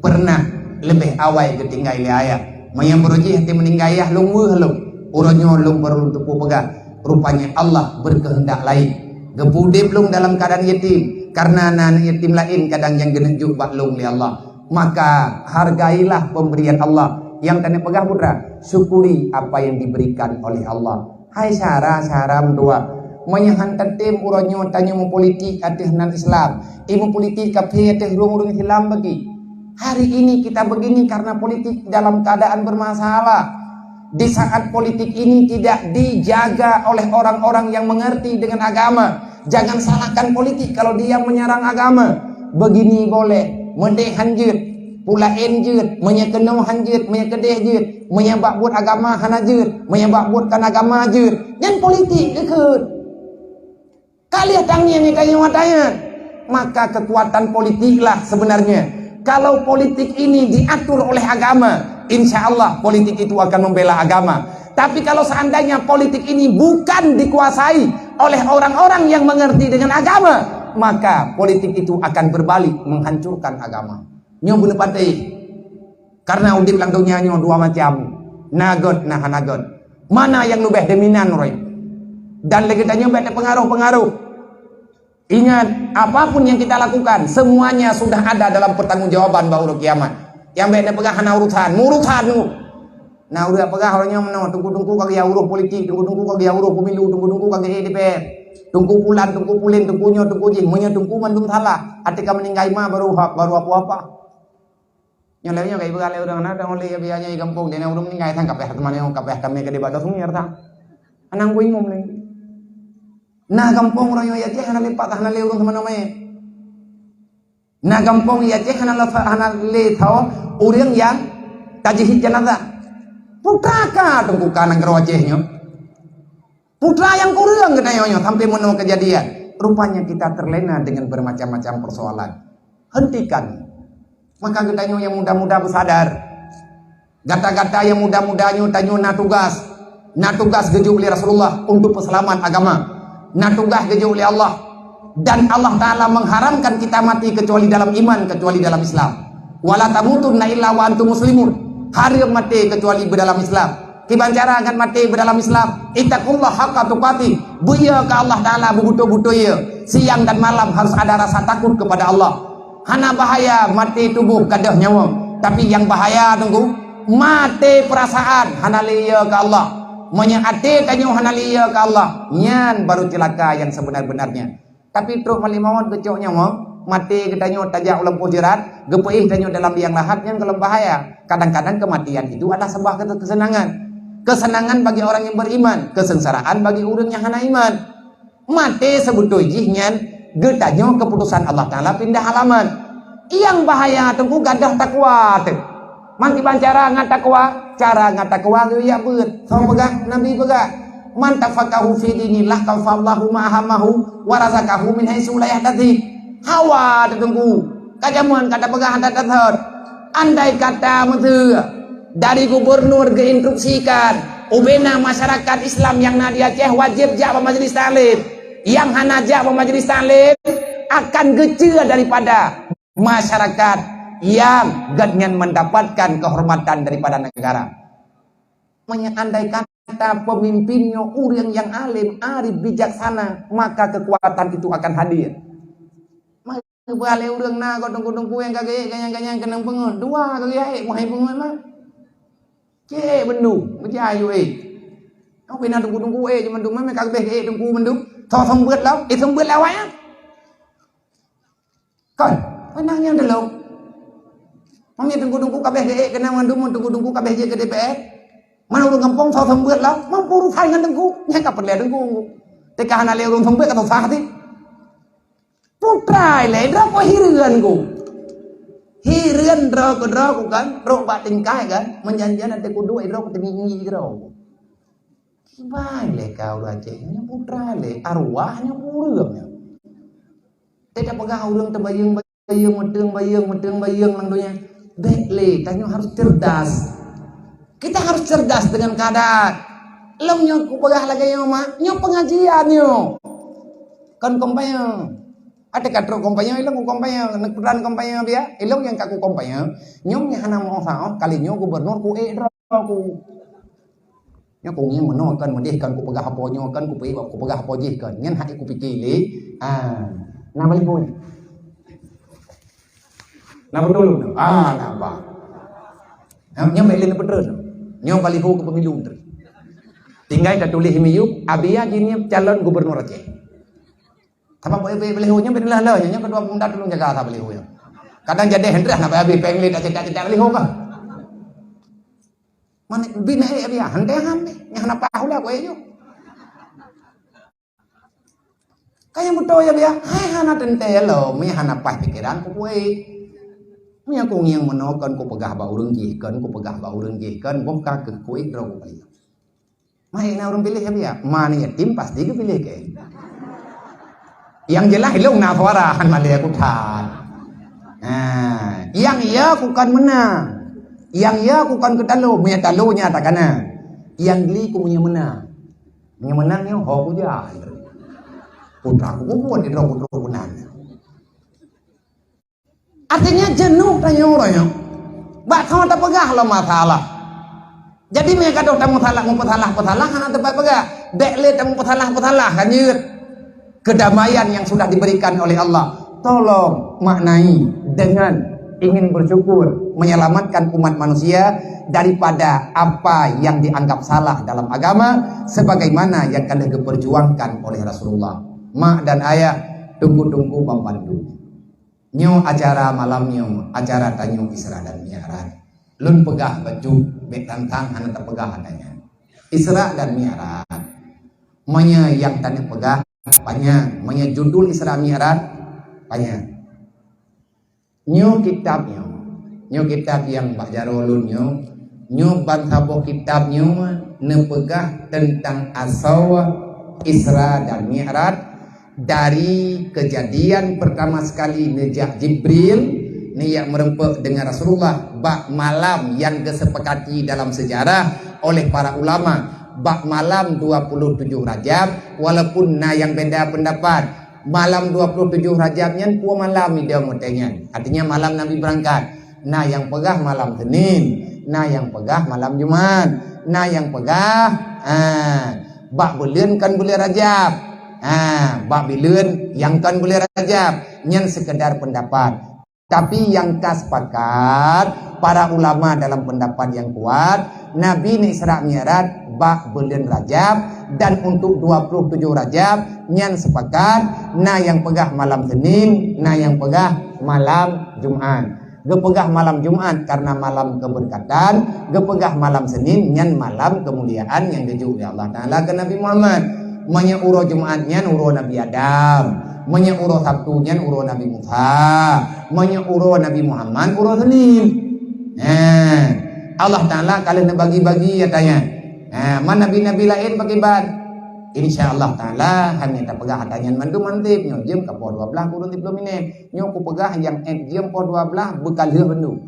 peureunah leubeh awai geutinggai lé ayah. Meunyoe beurujih até meuninggai ayah lôn weueh lôn, uroe nyoe lôn baru teupeu peugah, rupanya Allah berkehendak lain. Geupeu udeb lôn dalam keadaan yatim, kareuna na aneuk yatim laén kadang nyang geuneuk jok bak lôn lé Allah. Maka, hargailah pemberian Allah. Nyang taneuk peugah putra, syukuri apa yang diberikan oleh Allah. Hai syara-syara meutuah, meunyoe han tatem uroe nyoe tanyoe meupolitik ateueh nan Islam, i meupolitik kafé ateueh ureueng-ureueng Islam bagi. Hari ini kita begini karena politik dalam keadaan bermasalah. Di saat politik ini tidak dijaga oleh orang-orang yang mengerti dengan agama, jangan salahkan politik kalau dia menyerang agama. Begini boleh, meudeh han jeuet, peulaén jeuet, meunyoe keunoe han jeuet, meunyoe keudeh jeuet, meunyoe bak buet agama hana jeuet, meunyoe bak buet kon agama jeuet. Nyan politik geukheun. Ka lheueh tangieng geutanyoe watée nyan. Maka kekuatan politiklah sebenarnya. Kalau politik ini diatur oleh agama, insya Allah politik itu akan membela agama. Tapi kalau seandainya politik ini bukan dikuasai oleh orang-orang yang mengerti dengan agama, maka politik itu akan berbalik menghancurkan agama. Nyoe beuneupatéh. Karena udeb lam donya nyoe dua macam. Na gét, na hana gét. Mana nyang leubeh dominan uroe nyoe? Dan lagée tanyoe bék na pengaruh-pengaruh. Ingat, apapun yang kita lakukan, semuanya sudah ada dalam pertanggungjawaban bak uroe kiamat. Nyang bék na peugah hana urusan, urusan tu. Na ureuëng peugah uroe nyoe meunoe, teungku-teungku ka geujak uroh politik, teungku-teungku ka geujak uroh pemilu, teungku-teungku ka geujak D P R. Teungku pulan, teungku pulen, teungku nyoe, teungku jih, meunyoe teungku mandum salah, até ka meuninggai ma baru, baru apa-apa. Nyoe lagée nyoe ka ipeugah lé ureuëng na, dan oleh biaya nyoe gampông, dan ureuëng meuninggai sang kapéh teuma nyoe, kapéh kami ka dibak doh sungier sang. Anang ku imum lé. Na gampông ureuëng nyoe Aceh hana lé pat, hana lé ureuëng teuma nyoe. Na gampông Aceh hana lé, hana lé tho ureuëng nyang tajihid jenazah. Putra ka teungku ka nanggroe Aceh nyoe. Putra nyang kureueng geutanyoe nyoe sampai meunoe kejadian. Rupanya kita terlena dengan bermacam-macam persoalan. Hentikan. Maka geutanyoe nyang muda-muda beusadar. Gata-gata nyang muda-muda nyoe tanyoe na tugas. Na tugas geujok lé Rasulullah untuk peuseulamat agama. Na tugas geujok lé Allah. Dan Allah Ta'ala mengharamkan kita mati kecuali dalam iman, kecuali dalam Islam. "Wala tamutunna illa wa antum muslimun." Hareuem maté kecuali beudalam Islam. Kiban cara ngat maté beudalam Islam? "Ittaqullaha haqqa tuqatih." Beuiya keu Allah Ta'ala beubeutôi-beutôi ié. Siang dan malam harus ada rasa takut kepada Allah. Hana bahaya maté tuboh gadôh nyawa. Tapi nyang bahaya teungku, maté peurasaan hana lé ié keu Allah. Meunyoe até tanyoe hana lé ié keu Allah, nyan baru ceulaka nyang seubeuna-beunarnya. Tapi trok malaikat maut geucok nyawa, maté geutanyoe tajak u lampôh jeurat, geupeuéh tanyoe dalam liang lahat, nyan gohlom bahaya. Kadang-kadang kematian itu adalah sebuah kese-, kesenangan. Kesenangan bagi orang yang beriman, kesengsaraan bagi ureuëng nyang hana iman. Maté seubeutôi jih nyan geutanyoe keuputosan Allah Ta'ala pindah alamat. Nyang bahaya teungku gadôh takwa teuh. Mangkiban cara ngat takwa, cara ngat takwa geuyue beuet. Soe peugah? Nabi peugah. "Man tafaqahu fi dinillah kafallahu ma ahammahu wa razaqahu min haitsu la yahtasib." Hawa teungku, ka jameun ka tapeugah that-that. Andai kata meuseu dari gubernur geuinstruksikan, ubena masyarakat Islam nyang na di Aceh wajéb jak bak majlis taklim. Nyang hana jak bak majlis taklim akan geuceue daripada masyarakat nyang gobnyan mendapatkan kehormatan daripada negara. Meunyoe andai kata pemimpin nyoe ureuëng nyang alim, arif, bijaksana, maka kekuatan itu akan hadir. Maka beualèh ureuëng na kok teungku-teungku nyang ka geuék, ganyang-ganyang keunong peungeut, dua ka geuék, meuhai peungeut mah. Cek beundum, beujai yue ék. Tapi na teungku-teungku ék cuma dum, memang ka geuék teungku beundum. Tho seumbeuet lau, eh seumbeuet lau awaknyan. Kon, peunang nyang delok. Meunyoe teungku-teungku kabeh geuék keunan mandum, teungku-teungku kabeh jeuet keu D P R. Mana ureuëng gampông soe seumbeuet lau, mampu urusan ngon teungku, nyang ka peureulèe teungku. Teuka hana lé ureuëng seumbeuet ka susah ti. Putra ilèe, droe ko hireuen ku. Hireuen droe keudroe ku kan, rôk bak tingkai kan, meujanjian até kudu droe ku teungi-ngi droe. Kiban lé ka ureuëng Aceh, nyoe putra lé, arwah nyoe ureuëng nyoe. Teuka peugah ureuëng teubayeueng-bayeueng, meuteung bayeueng, meuteung bayeueng lam donya. Bék lé, tanyoe harus cerdas. Kita harus cerdas dengan keadaan. Lôn nyoe kupeugah lagèe nyoe mak, nyoe pengajian nyoe. Kon kampanye. Até ka trok kampanye, ilong ku kampanye, neuk peuran kampanye biya, ilong nyang ka ku kampanye. Nyoe nyang hana meuosa, kali nyoe gubernur ku ék droe ku. Nyoe ku ngieng meunoe kan meudeh kan kupeugah apo nyoe kan kupeugah apo jih kan. Nyan hak kupike lé. Ah, na baliho nyoe. Na beutôi nyoe. Ah, na ba. Nyoe, nyoe bèk lé neupeutrön. Nyoe baliho keu pemilu. Tinggai tatuléh miyueb, Abiya jih nyoe calon gubernur Aceh. Sabab baliho nyoe bèk lé nyoe, nyoe keudua pemuda tulông jaga sa baliho nyoe. Kadang jadi hendreh na bak Abi pèng lé dak cetak-cetak baliho kah. Mane bina ék biya, henteu han deh. Nyang hana paih ula kuék nyoe. Ka nyang beutôi ya biya, hai hana teuntèe lom, nyang hana paih pikeran ku kuék. Meunyoe ku ngieng meunoe kon kupeugah bak ureuëng jih, kon kupeugah bak ureuëng jih, kon boh ka keuh kuék droe ku kali. Mari na ureuëng piléh ya biya, ma ni yatim pasti geupiléh keu. Nyang jeulaih ilong na suara han malèe aku that. Nah, nyang ya ku kan meunang. Nyang ya ku kan keutalo, meunyoe talo nya takana. Nyang gli ku meunyoe meunang. Meunyoe meunang nyoe ho ku jah. Putra ku kubuet di droe ku droe ku nan. Artinya jenuh tanyoe uroe nyoe. Bak sama tapeugah lom masalah. Jadi meunyoe gadoh tameusalah, meupeusalah-peusalah hana teumpat peugah. Bèk lé tameupeusalah-peusalah kan jeuet. Kedamaian yang sudah diberikan oleh Allah, tolong maknai dengan ingin bersyukur menyelamatkan umat manusia daripada apa yang dianggap salah dalam agama sebagaimana yang ka lheueh geuperjuangkan oleh Rasulullah. Mak dan ayah, teungku-teungku banmandum. Nyoe acara malam nyoe, acara tanyoe Isra dan Mi'raj. Lôn peugah bacut, bèk tantang hana tapeugah hana nyan. Isra dan Mi'raj. Meunyoe nyang taneuk peugah panyang, meunyoe judul Isra Mi'raj panyang. Nyoe kitab nyoe, nyoe kitab nyang bak jaroe lôn nyoe, nyoe ban saboh kitab nyoe neupeugah teuntang asoe Isra dan Mi'raj, dari kejadian pertama sekali neujak Jibril, neujak meureumpok dengan Rasulullah bak malam nyang geusepakati dalam sejarah oleh para ulama, bak malam dua puluh tujoh Rajab, walaupun na nyang beda pendapat. Malam dua puluh tujoh Rajab nyan peue malam idong watèe nyan? Artinya malam Nabi beurangkat. Na nyang peugah malam Senin, na nyang peugah malam Jumat, na nyang peugah, ha, bak buleuen kon buleuen Rajab. Ha, bak buleuen nyang kon buleuen Rajab. Nyan sekedar pendapat. Tapi nyang ka sepakat para ulama dalam pendapat nyang kuat, Nabi neuk Isra Mi'raj bak buleuen Rajab, dan untuk dua puluh tujoh Rajab nyan sepakat, na nyang peugah malam Senin, na nyang peugah malam Jumat. Geupeugah malam Jumat karena malam keberkatan, geupeugah malam Senin nyan malam kemuliaan nyang geujok lé Allah Taala keu Nabi Muhammad. Meunyoe uroe Jumat nyan uroe Nabi Adam, meunyoe uroe Sabtu nyan uroe Nabi Musa, meunyoe uroe Nabi Muhammad uroe Senin. Nah, Allah Taala ka lheueh neubagi-bagi nyata nyan. Nah, man nabi-nabi laén pakriban? Insya Allah Taala, hana tapeugah ata nyan mandum manteb nyoe, jeuem ka poh dua belas kurang tiga puluh minit. Nyoe kupeugah nyang ék jeuem poh dua belas beukalheueh bandum.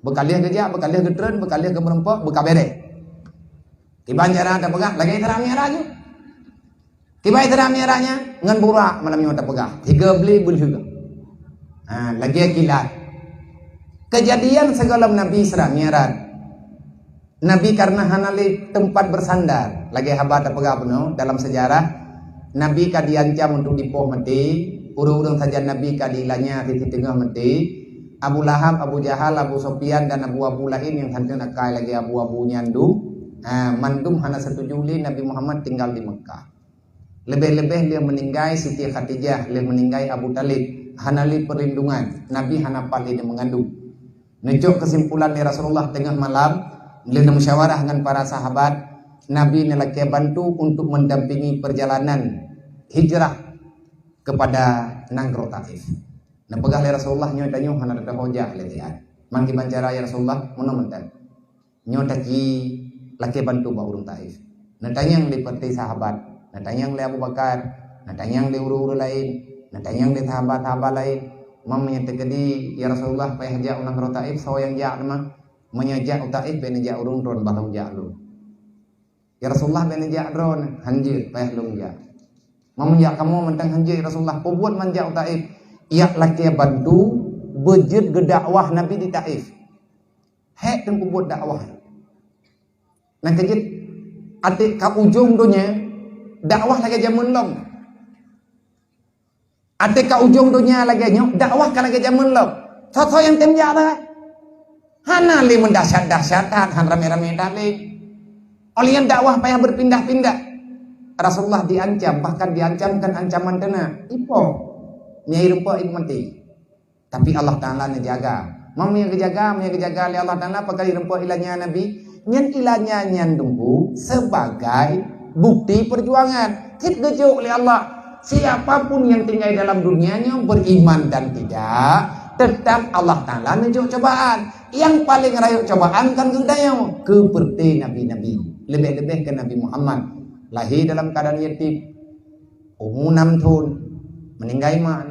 Beukalheueh geujak, beukalheueh geutreun, beukalheueh geumeureumpok, beukabereh. Kiban cara tapeugah lagée Isra Mi'raj nyoe. Kiban Isra Mi'raj nyan ngon burak malam nyoe tapeugah. Tiga beli beulheueh. Ha, lagée kilat. Kejadian sigohlom Nabi Isra Mi'raj. Nabi karena hana lé teumpat beusandar. Lagée haba tapeugah bunoe dalam sejarah, Nabi ka diancam untuk dipoh maté, ureuëng-ureuëng sajan Nabi ka dilanya di teungoh maté. Abu Lahab, Abu Jahal, Abu Sufyan dan abu-abu laén nyang santun akai lagée abu-abu nyan dum, ha, mandum hana setuju lé Nabi Muhammad tinggal di Mekah. Leubeh-leubeh lheueh meuninggai Siti Khadijah, lheueh meuninggai Abu Thalib, hana lé perlindungan, Nabi hana pat lé mengandung. Neucok keusimpulan lé Rasulullah teungoh malam, lheueh neumusyawarah ngon para sahabat, Nabi neulakée bantu untuk mendampingi perjalanan hijrah kepada nanggroe Taif. Neupeugah lé Rasulullah, "Nyoe tanyoe hana teutoh jak lé tiat. Man kiban cara ya Rasulullah, meunoe mantong. Nyoe taci lakée bantu bak ureuëng Taif." Neutanyong lé partai sahabat, neutanyong lé Abu Bakar, neutanyong lé ureuëng-ureuëng laén, neutanyong lé sahabat-sahabat laén, "Man meunyoe teukeudi ya Rasulullah payah jak u nanggroe Taif, soe nyang jak teuma? Meunyoe jak u Taif, bék neujak ureuëng droen, bah lôn jak lôn." "Ya Rasulullah, bék neujak droen." "Hanjeuet, payah lôn jak." "Man meunyoe jak kamoe mantong?" "Hanjeuet ya Rasulullah." "Peubuet man jak u Taif?" "Jak lakée bantu beujeuet geudakwah Nabi di Taif." Hék teungku buet dakwah. Nyang keujeuet, até ka ujong donya, dakwah lagée jameun lom. Até ka ujong donya lagée nyoe, dakwah ka lagée jameun lom. Soe-soe nyang tem jak lagée? Hana lé meudahsyat-dahsyat that, hana ramé-ramé that lé. Óh lheueh nyan dakwah payah beupindah-pindah. Rasulullah diancam, bahkan diancamkan ancaman teuna. Ipoh, nyai rumpok ibu mati. Tapi Allah Taala neujaga. Meunyoe geujaga, meunyoe geujaga lé Allah Taala, pakon jirumpok ilanya Nabi? Nyan ilanya nyan teungku sebagai bukti perjuangan. Cit geujok lé Allah, siapa pun yang tinggal dalam dunia nyoe beriman dan tidak, tetap Allah Taala neujok cobaan. Yang paling rayeuk cobaan kan geutanyoe, keu peureuté nabi-nabi, leubeh-leubeh keu Nabi Muhammad. Lahé dalam keuadaan yatim, umu nam thon, meuninggai mak.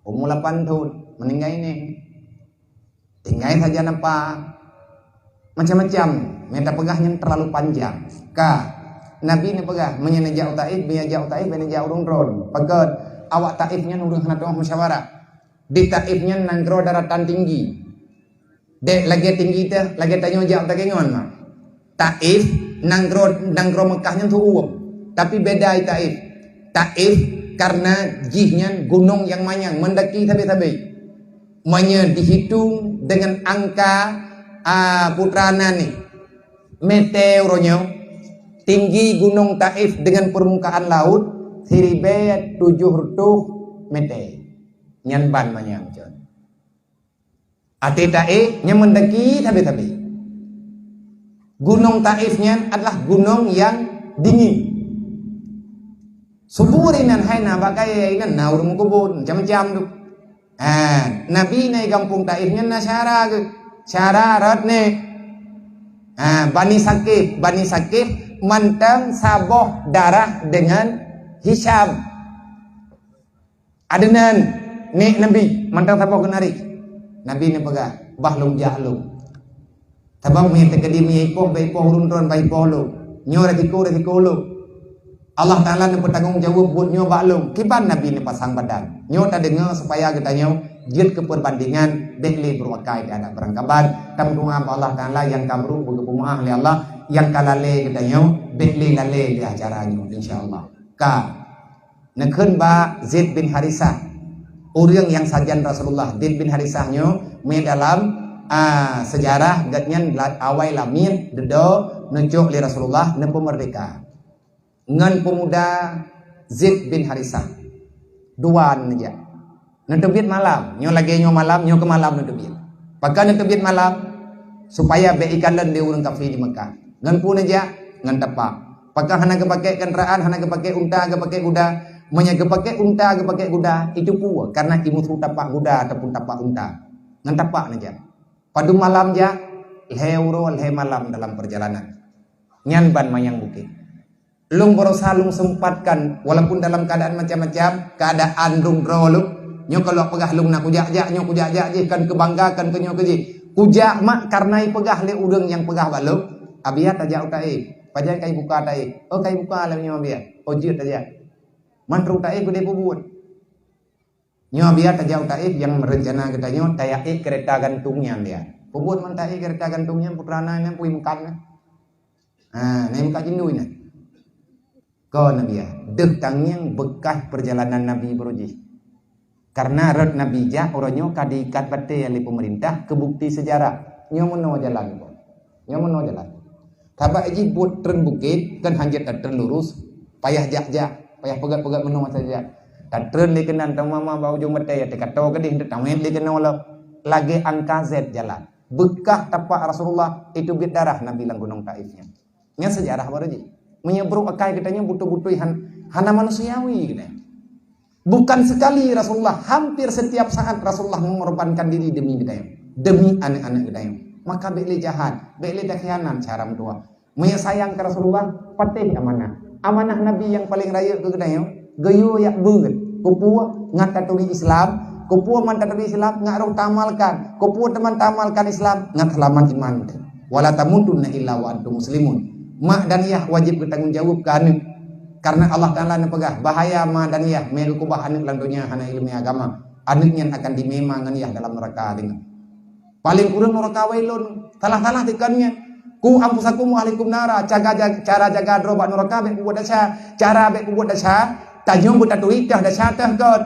Umu lapan thon, meuninggai néng. Tinggai saja nampak. Macam-macam, meuta peugah nyan terlalu panjang. Ka, Nabi neupeugah, meunyoe neujak u Taif, meunyoe jak u Taif, bék neujak ureuëng droen. Pakon, awak Taif nyan ureuëng hana tu'oh musyawarah. Di Taif nyan nanggroe daratan tinggi. Dek lagée tinggi teuh, lagée tanyoe jak u Takengon mah. Taif, nanggroe, nanggroe Mekah nyan tuwuem. Tapi beda i Taif. Taif karena jih nyan gunong nyang manyang, meundaki sabe-sabe. Meunyoe dihitung dengan angka, a, putra nani, mete uroe nyoe, tinggi gunong Taif dengan permukaan laut siribée tujoh reutôh mete. Nyan ban manyang, con. Até Taif nyan meundaki sabe-sabe. Gunong Taif nyan adalah gunong nyang dingin. Subur inan hai na bak kayée inan na ureuëng meukubon macam-macam tu. Ha, Nabi na i gampông Taif nyan na syara geuh. Syara rot nèk. Ha, Bani Saqif, Bani Saqif mantong saboh darah dengan Hisham. Adnan, nèk Nabi, mantong saboh keunarik. Nabi neupeugah, "Bah lôn jak lôn. Sabab meunyoe teukeudi meunyoe ipoh, bah ipoh ureuëng droen, bah ipoh lôn. Nyoe resiko, resiko lôn." Allah Taala neupeutanggong jaweueb buet nyoe bak lôn. Kiban Nabi neupasang badan. Nyoe tadeungoe supaya geutanyoe jeuet keu peubandingan, bék lé beuruakai teuhadab barangkaban. Tameudoá bak Allah Taala nyang ka brok beugeupeumaáh lé Allah, nyang ka lalée geutanyoe bék lé lalée lé acara nyoe, insya Allah. Ka. Neukheun bak Zaid bin Harisah. Ureuëng nyang sajan Rasulullah, Zaid bin Harisah nyoe, mé dalam, a, sejarah geuhnyan la-, awai lamiet dudoe neucok lé Rasulullah neupeumeurdeka. Ngon peumuda Zaid bin Harisah. Dua neujak. Neuteubiet malam. Nyoe lagée nyoe malam, nyoe keu malam neuteubiet. Pakon neuteubiet malam? Supaya bék ikalon lé ureuëng kafé di Mekah. Ngon peue neujak? Ngon tapak. Pakon hana geupaké keundaraan, hana geupaké unta, geupaké guda? Meunyoe geupaké unta, geupaké guda, itu peue? Karena imusu tapak guda ataupun tapak unta. Ngon tapak neujak. Padum malam jak? Lhée uroe, lhée malam dalam perjalanan. Nyan ban manyang bukét. Lôn berusaha lôn sempatkan, walaupun dalam keadaan macam-macam, keadaan lôn droe lôn. Nyoe kalau peugah lôn na kujak-jak, nyoe kujak-jak jih, kan keu bangga, kan keu nyoe keu jih. Kujak mak karena ipeugah lé ureuëng nyang peugah bak lôn, "Abiya tajak u Taif." "Pajan kai buka Taif?" "Oh, kai buka lam nyoe Abiya." "Oh, jeuet tajak." Man trok Taif geude peubuet. Nyoe Abiya tajak u Taif nyang rencana geutanyoe tayaék keureta gantung nyan dia. Peubuet man taék keureta gantung nyan putra na nyan pui meukat na. Ha, na meukat jindui na. Kon Abiya, deuh tangieng beukah peurjalanan Nabi baroe jih. Karena rot Nabi jak uroe nyoe ka diikat batée lé peumeurintah keu bukti seujarah. Nyoe meunoe jalan kon. Nyoe meunoe jalan. Sabab jih buet treun bukét, kan hanjeuet tatreun lurus, payah jak-jak, payah peugét-peugét meunoe masa jak. Tatreun lé keunan, tamama bak ujong batée, teuka toe keudeh, tawét lé keunoe lom. Lagée angka Z jalan. Beukah tapak Rasulullah, iteubiet darah Nabi lam gunong Taif nyan. Nyan seujarah baroe jih. Meunyoe brok akai geutanyoe beutôi-beutôi han-, hana manusiawi geutanyoe. Bukan sekali Rasulullah, hampir setiap saat Rasulullah mengorbankan diri demi geutanyoe, demi aneuk-aneuk geutanyoe. Maka bék lé jahat, bék lé takhianat cara meutuah. Meunyoe sayang keu Rasulullah, patéh amanah. Amanah Nabi nyang paleng rayeuk keu geutanyoe, geuyue jak beuet, keupeue ngat taturi Islam, keupeue man taturi Islam ngat roh taamalkan, keupeue teuma taamalkan Islam ngat seulamat iman. "Wala tamutunna illa wa antum muslimun." Mak dan yah wajéb geutanggung jaweueb keu aneuk. Karena Allah Taala neupeugah, bahaya ma dan yah mé geukeubah aneuk lam donya hana iéleumé agama. Aneuk nyan akan dimé ma ngon yah dalam neuraka deungon. Paleng kureueng neuraka wailun. Salah-salah tikon nyan. "Ku anfusakum wa ahlikum nara." Cara ja-, cara jaga droe bak neuraka bék peubuet desya. Cara bék peubuet desya, tanyoe beutaturi teuh desya teuh kon.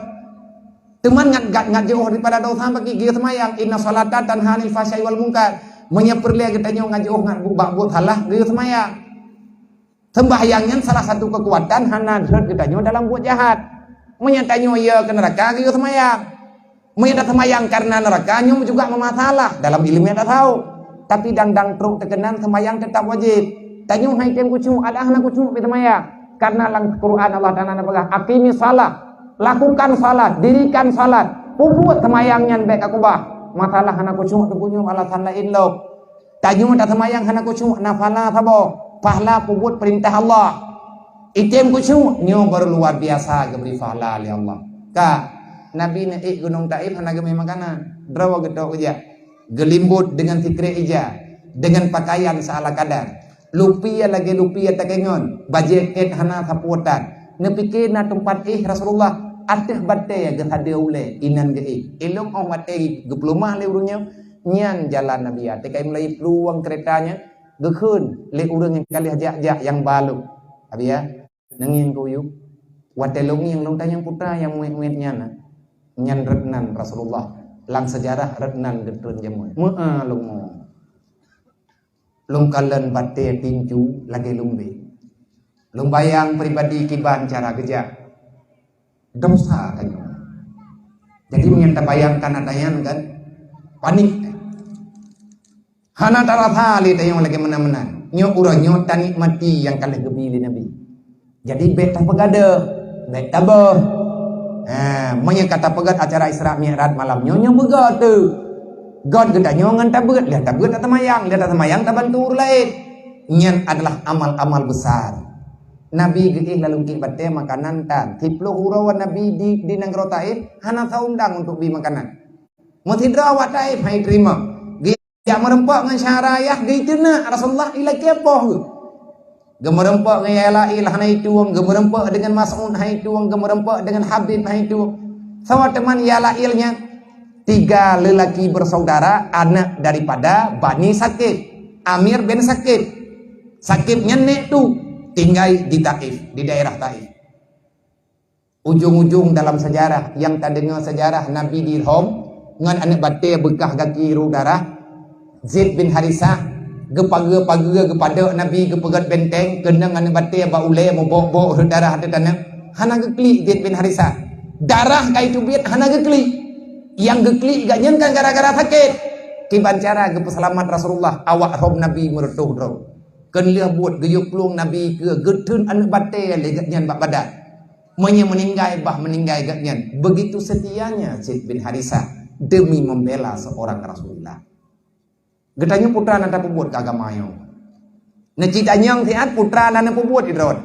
Teuma ngat, ngat, ngat jiôh daripada desya bagi geuyue seumayang, "Inna sholata tanha 'anil fahsya'i wal munkar." Meunyoe peureulée geutanyoe ngat jiôh ngat bu-, bak buet salah, geuyue seumayang. Seumayang nyan salah satu keukuatan hana rhot geutanyoe dalam buet jahat. Meunyoe tanyoe ie keu neuraka, geuyue seumayang. Meunyoe taseumayang kareuna neuraka, nyoe juga meumasalah dalam iéleumé tasawuf. Tapi dang-dang trok teukeunan seumayang teutap wajéb. Tanyoe hai tem khusyuk, adak hana khusyuk pih seumayang. Kareuna lam Quran Allah Taala neupeugah, "Aqimis shalah." Lakukan salat, dirikan salat. Peubuet seumayang nyan bék ka keubah. Masalah hana khusyuk teuh bunoe alasan laén lom. Tanyoe taseumayang hana khusyuk na pahala saboh. Pahala peubuet peurintah Allah. Item khusyuk nyoe baru luar biasa geubri pahala lé Allah. Ka, Nabi neuék gunong Taif hana geumé makanan. Droe geutok geujak. Geulimbot deungon sikrek ija, deungon pakaian seala kadar. Lupie lagée lupie takengon, bajée két hana sapeue tan. Neupike na teumpat éh Rasulullah, ateueh batée geusadeue ulée inan geuéh. Ilong óh watée geupeuleumah lé ureuëng nyoe, nyan jalan Nabi. Teuka mulai peuluwang keureta nyan, geukheun lé ureuëng nyang ka lheueh jak-jak nyang balok. Abi ya, neungieng keu yub. Watée lôn ngieng lôn tanyong peue nyang muet-muet nyan. Nyan rot nan Rasulullah. Lam seujarah rot nan geutreun jameun. Meu'a lôn mo. Lôn kalon batée tincu lagée lumbée. Lôn bayang pribadi kiban cara geujak. Desya tanyoe. Jadi meunyoe tabayangkan ata nyan kan, panik. Hana tarasa lé tanyoe lagée meunan-meunan. Nyoe uroe nyoe tanikmati nyang ka lheueh geubi lé Nabi. Jadi bék tapeugadôh, bék tabôh. Ha, meunyoe ka tapeugét acara Isra Mi'raj malam nyoe, nyoe beugét teuh. Gét geutanyoe ngon tabeuet, lheueh tabeuet taseumayang, lheueh taseumayang tabantu ureuëng laén. Nyan adalah amal-amal besar. Nabi geuéh lam lungkiek batée makanan tan. Siplôh uroe Nabi di, di nanggroe Taif hana taundang untuk bi makanan. Meusidroe awak Taif hai teurimong. Jak meureumpok ngon syedara yah geuiteunak Rasulullah ilakée poh geuh. Geumeureumpok ngon Yahya La'il hana itueng, geumeureumpok deungon Mas'ud hana itueng, geumeureumpok deungon Habib hana itueng. Sawa teuma Yahya La'il nyan tiga lelaki bersaudara, anak daripada Bani Saqif, Amir bin Saqif. Saqif nyan nek tu tinggai di Taif, di daerah Taif. Ujong-ujong dalam sejarah, nyang tadeungoe sejarah Nabi di Rom ngon aneuk batée beukah gaki ru darah, Zaid bin Harisah, geupageue-pageue geupadok Nabi geupeugét benteng, keunong aneuk batée bak ulée mubok-bok rhot darah ateueh tanoh, hana geuklik Zaid bin Harisah. Darah ka iteubiet hana geuklik. Nyang geuklik geuh nyan kan gara-gara sakét. Kiban cara geupeuseulamat Rasulullah, awak Rom Nabi meureutoh droe. Kon lheueh buet geuyue plueng Nabi keu geutheun aneuk batée lé geuh nyan bak badan. Meunyoe meuninggai, bah meuninggai geuh nyan. Begitu setianya Zaid bin Harisah demi membela seorang Rasulullah. Geutanyoe peue na tapeubuet keu agama nyoe. Neucit anyong siat peue na neupeubuet idroe.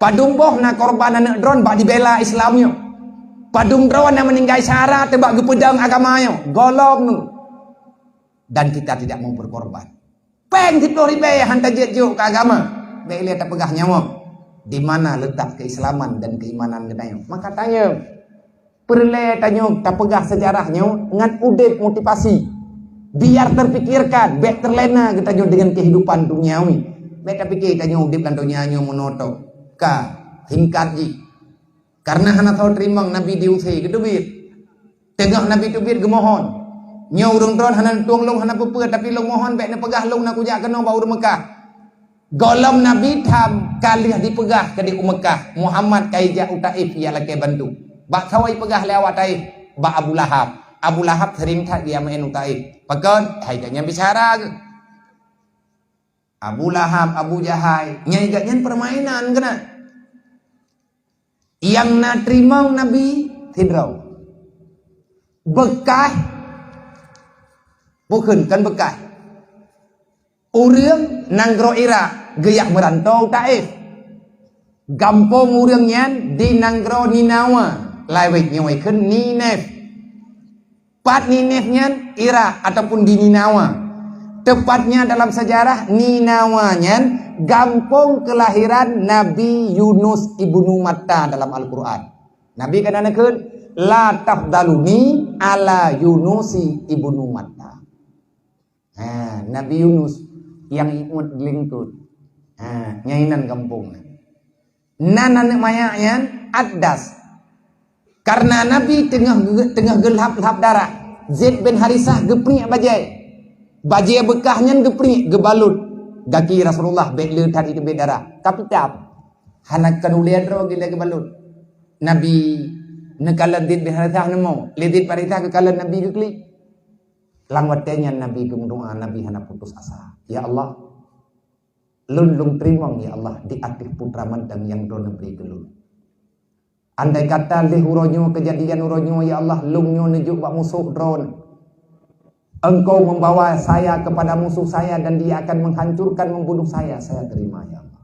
Padum boh na korban aneuk droeneuh bak dibela Islam nyoe. Padum droeneuh na meuninggai syahara teubak geupeudong agama nyoe. Gohlom nyoe. Dan kita tidak mau berkorban. Péng siplôh ribèe han tajeuet jok keu agama. Bèk lé tapeugah nyawöng. Di mana letak keislaman dan keimanan geutanyoe? Maka tanyoe, peureulèe tanyoe tapeugah sejarah nyoe ngon udép motivasi. Biar terpikirkan, bèk terlena geutanyoe dengan kehidupan duniawi. Bèk tapike tanyoe udép lam donya nyoe meunoe tok. Ka, singkat jih. Karena hana soe teurimong Nabi diusé, geuteubiet. Teungoh Nabi teubiet geumohon, "Nyoe ureueng droen hana neutueng lôn hana peue-peue, tapi lôn mohon bèk neupeugah lôn na kujak keunoe bak ureueng Meukah." Gohlom Nabi tham ka lheueh dipeugah keu di u Meukah, "Muhammad ka jijak u Taif jak lakèe bantu." Bak saboh jipeugah lé awak Taif, "Bak Abu Lahab." Abu Lahab sering that geujak meu'èn u Taif. Pakon? Hai gobnyan bicara geuh. Abu Lahab, Abu Jahai, nyang gobnyan permainan keunan. Nyang na teurimong Nabi sidroe. Beukah, bukon, kon beukah. Ureueng nanggroe Irak geujak meuranto u Taif. Gampông ureueng nyan di nanggroe Ninawa, lawét nyoe kheun Ninef. Pat Ninef nyan? Irak ataupun di Ninawa. Tepatnya dalam sejarah, Ninawa nyan gampông keulahiran Nabi Yunus ibnu Matta dalam Al-Quran. Nabi kan na kheun, "La tafdaluni ala Yunusi ibnu Matta." Ha, Nabi Yunus nyang imuet dilingkot. Ha, nyan inan gampông nyan. Nan aneuk manyak nyan Addas. Karena Nabi teungoh geu-, teungoh geulhab-lhab darah, Zaid bin Harisah geupriek bajèe. Bajèe beukah nyan geupriek, geubalot. Gaki Rasulullah bèk le that jiteubiet darah. Tapi tam, hana kan ulèe droe geubalot. Nabi neukalon Zaid bin Harisah neumo. Lé Zaid bin Harisah geukalon Nabi geuklik. Lam watèe nyan Nabi geumeudoa, Nabi hana putus asa. Ya Allah, lôn lôn teurimong, ya Allah, di ateueh putra mantong nyang Droeneuh bri keu lôn. Andai kata lheueh uroe nyoe, keujadian uroe nyoe, ya Allah, lôn nyoe neujok bak musoh Droeneuh. Engkau membawa saya kepada musuh saya dan dia akan menghancurkan, membunuh saya, saya terima, ya Allah.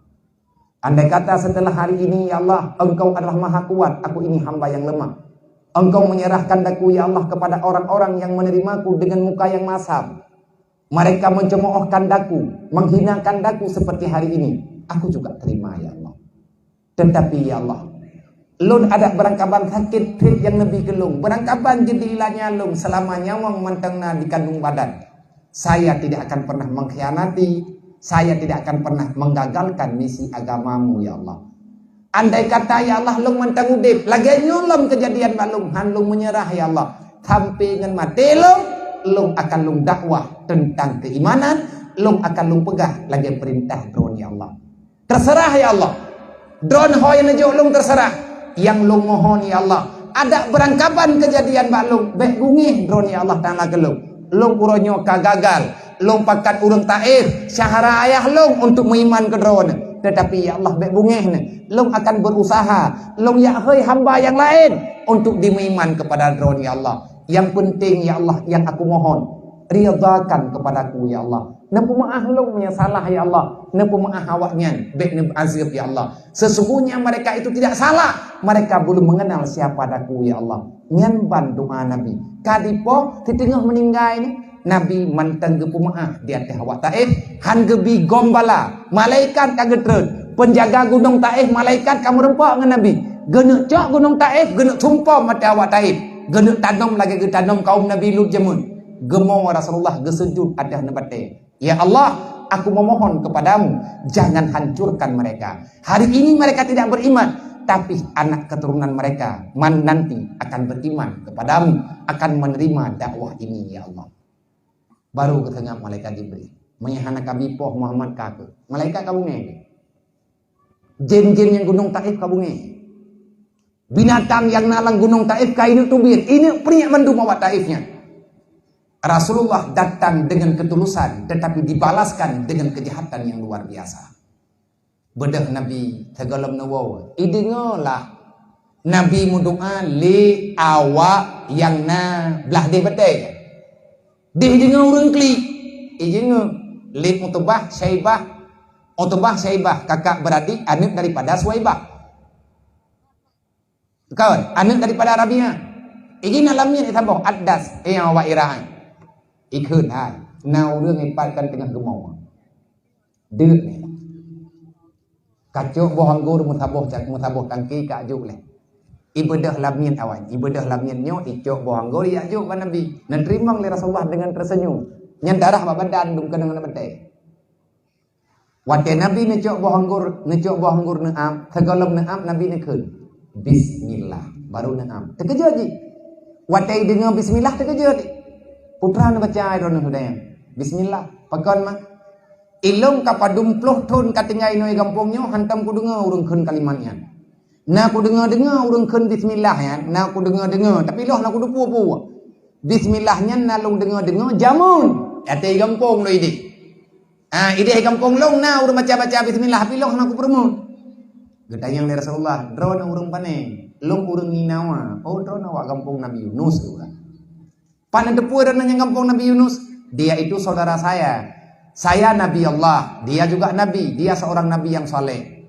Andai kata setelah hari ini, ya Allah, Engkau adalah Maha Kuat, aku ini hamba yang lemah. Engkau menyerahkan daku, ya Allah, kepada orang-orang yang menerimaku dengan muka yang masam. Mereka mencemoohkan daku, menghinakan daku seperti hari ini. Aku juga terima, ya Allah. Tetapi, ya Allah, lôn adak beurangkaban sakét trép nyang neubi keu lôn. Beurangkaban jeuet diilanya lôn seulama nyawöng mantong na di kandong badan. Saya tidak akan pernah mengkhianati, saya tidak akan pernah menggagalkan misi agama-Mu, ya Allah. Andai kata, ya Allah, lôn mantong udép, lagèe nyoe lom keujadian bak lôn, han lôn meunyeurah, ya Allah. Sampai ngon maté lôn, lôn akan lôn dakwah teuntang keimanan, lôn akan lôn peugah lagèe peurintah Droeneuh, ya Allah. Teuseurah, ya Allah. Droeneuh ho nyang neujok lôn teuseurah. Nyang lôn mohon, ya Allah, adak beurangkaban keujadian bak lôn, bèk beungéh Droeneuh, ya Allah Taala, keu lôn. Lôn uroe nyoe ka gagal. Lôn pakat ureueng Taif, syedara ayah lôn, untuk meuiman keu Droeneuh. Teutapi, ya Allah, bèk beungéh neuh. Lôn akan berusaha. Lôn jak hôi hamba nyang laén untuk dimeuiman keupada Droeneuh, ya Allah. Nyang peunteng, ya Allah, nyang aku mohon, ridhakan keupadaku, ya Allah. Neupeumeu'ah lôn meunyoe salah, ya Allah. Neupeumeu'ah awaknyan, bèk neuazeub, ya Allah. Sesungguhnya mereka itu tidak salah. Mereka belum mengenal siapa daku, ya Allah. Nyan ban doa Nabi. Ka dipoh, siteungoh meuninggai nyan, Nabi mantong geupeumeu'ah di ateueh awak Taif, han geubi gob bala. Malaikat ka geutreun. Peunjaga gunong Taif, malaikat ka meureumpok ngon Nabi. Geuneuk cok gunong Taif, geuneuk sumpom ateueh awak Taif. Geuneuk tanom lagèe geutanom kaum Nabi Lut jameun. Geumo Rasulullah geusujut ateueh neubatèe. Ya Allah, aku memohon kepadamu, jangan hancurkan mereka. Hari ini mereka tidak beriman, tapi anak keturunan mereka man-, nanti akan beriman kepadamu, akan menerima dakwah ini, ya Allah. Baru geuseungab malaikat Jibril. Meunyoe hana ka bi poh Muhammad ka keuh. Malaikat ka beungéh. Jén-jén nyang gunong Taif ka beungéh. Binatang nyang na lam gunong Taif ka ineuk teubiet, ineuk priek mandum awak Taif nyan. Rasulullah datang dengan ketulusan, tetapi dibalaskan dengan kejahatan yang luar biasa. Beudôh Nabi sigohlom neuwoe, ideungoe lah Nabi meudoa lé awak nyang na blah deh batèe. Deh ideungoe ureueng klik, ideungoe lé Utbah, Syaibah, Utbah, Syaibah, kakak beradik, aneuk daripada Suwaibah. Kon, aneuk daripada Rabi'ah. Iji na lam miet saboh, Addas, eh, awak Irak. Ikheun hai, na ureuëng ipat kan teungoh geumoe. Deuk ni. Kacok boh anggor meusaboh cak-, meusaboh tangki ka jok leh. Ibeudôh lam miet awai, ibeudôh lam miet nyoe, icok boh anggor, ijak jok bak Nabi. Neuteurimong lé Rasulullah deungon teusenyum. Nyan darah bak badan, dum keunong lam batée. Watée Nabi neucok boh anggor, neucok boh anggor neuam, sigohlom neuam Nabi neukheun, "Bismillah," baru neuam. Teukeujot jih. Watée deungoe bismillah teukeujot jih. Putra neubaca droeneuh udeb. Bismillah. Pakon ma? Ilong ka padum ploh thon ka tinggai inoe gampông nyoe hantom kudeungoe ureuëng kheun kalimat nyan. Na kudeungoe-deungoe ureuëng kheun bismillah nyan, na kudeungoe-deungoe, tapi lôn hana kudeungoe peue. Bismillah nyan na lôn deungoe-deungoe jameun. Até gampông lôn idéh. Ah, idéh gampông lôn na ureuëng baca-baca bismillah, tapi lôn hana kupeurumoh. Geutanyong lé Rasulullah, "Droeneuh ureuëng pane?" "Lôn ureuëng Ninawa." "Oh, droeneuh awak gampông Nabi Yunus," kheun. Pane teupeu droeneuh nyang gampông Nabi Yunus? "Dia itu saudara saya. Saya Nabi Allah, dia juga nabi, dia seorang nabi yang saleh."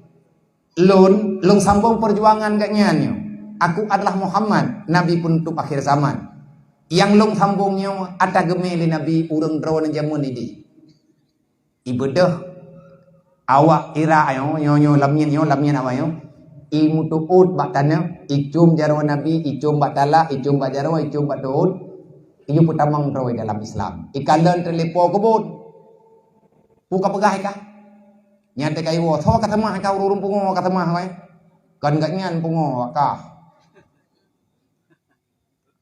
Lôn, lôn sambong peujuangan geuhnyan nyoe. Aku adalah Muhammad, nabi penutup akhir zaman. Nyang lôn sambong nyoe atra geumé lé Nabi ureuëng droeneuh jameun idéh. Ibeudôh awak Irak nyoe, nyoe, nyoe lam miet nyoe, lam miet awak nyoe. Imeuteuôt bak tanoh, icom jaroe Nabi, icom bak talak, icom bak jaroe, icom bak teuôt. Ijok peutamong droe dalam Islam. Ikalon teuleupo keubon. Peue kapeugah ikah? Nyan teuka iwoe, "Soe ka seumah ikah ureuëng pungo ka seumah wai?" "Kon geuhnyan pungo awak kah."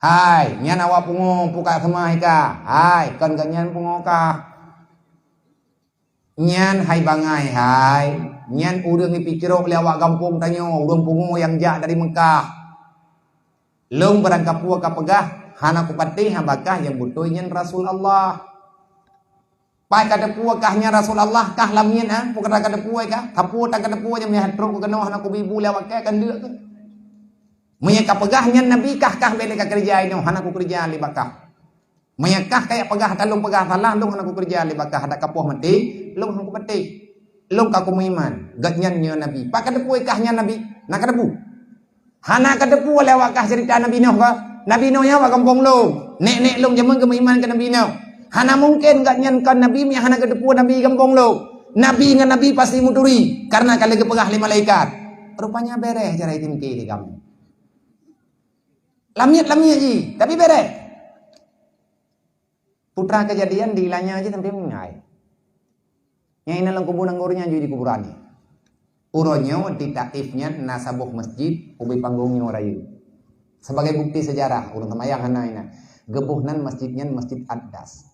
"Hai, nyan awak pungo peue ka seumah ikah?" "Hai, kon geuhnyan pungo kah." "Nyan hai bangai hai, nyan ureuëng ipicrok lé awak gampông tanyoe, ureuëng pungo nyang jak dari Meukah." "Lôn barangkapeue kapeugah, hana kupatéh haba kah nyang beutôi nyan Rasul Allah." "Pat kateupeue kah nyan Rasul Allah, kah lam miet, ha? Peue kata kateupeue kah? Sapeue tan kateupeue nyang meuhat trok keunoe hana kubi bu lé awak kah kan deuk keuh?" "Meunyoe kapeugah nyan Nabi kah, kah bék lé kakeureuja inoe, hana kukeureuja lé bak kah." "Meunyoe kah kajak peugah ata lôn peugah salah, lôn hana kukeureuja lé bak kah, adak kapoh maté, lôn hana kupatéh. Lôn ka kumeuiman, geuhnyan nyoe Nabi." "Pat kateupeue kah nyan Nabi?" "Na kateupeue. Hana kateupeue lé awak kah ceurita Nabi Nuh kah? Nabi Nuh nyan awak gampông lôn. Nék-nék lôn jameun geumeuiman keu Nabi Nuh. Hana mungken geuhnyan kon Nabi meunyo hana kateupeue Nabi gampông lôn. Nabi ngon Nabi pasti meuturi, kareuna ka lheueh geupeugah lé malaikat." Rupanya béréh cara itingkih lé kamoe. Lam miet, lam miet jih, tapi béréh. Putra Kejadian di ilanya jih sampai meuninggai. Nyang inan lam kubu nanggor nyan jih di kuburan jih. Uroe nyoe di Taif nyan na saboh masjid ubé panggong nyoe rayeuk. Sebagai bukti sejarah, ureuëng seumayang hana inan. Geuboh nan masjid nyan Masjid Addas.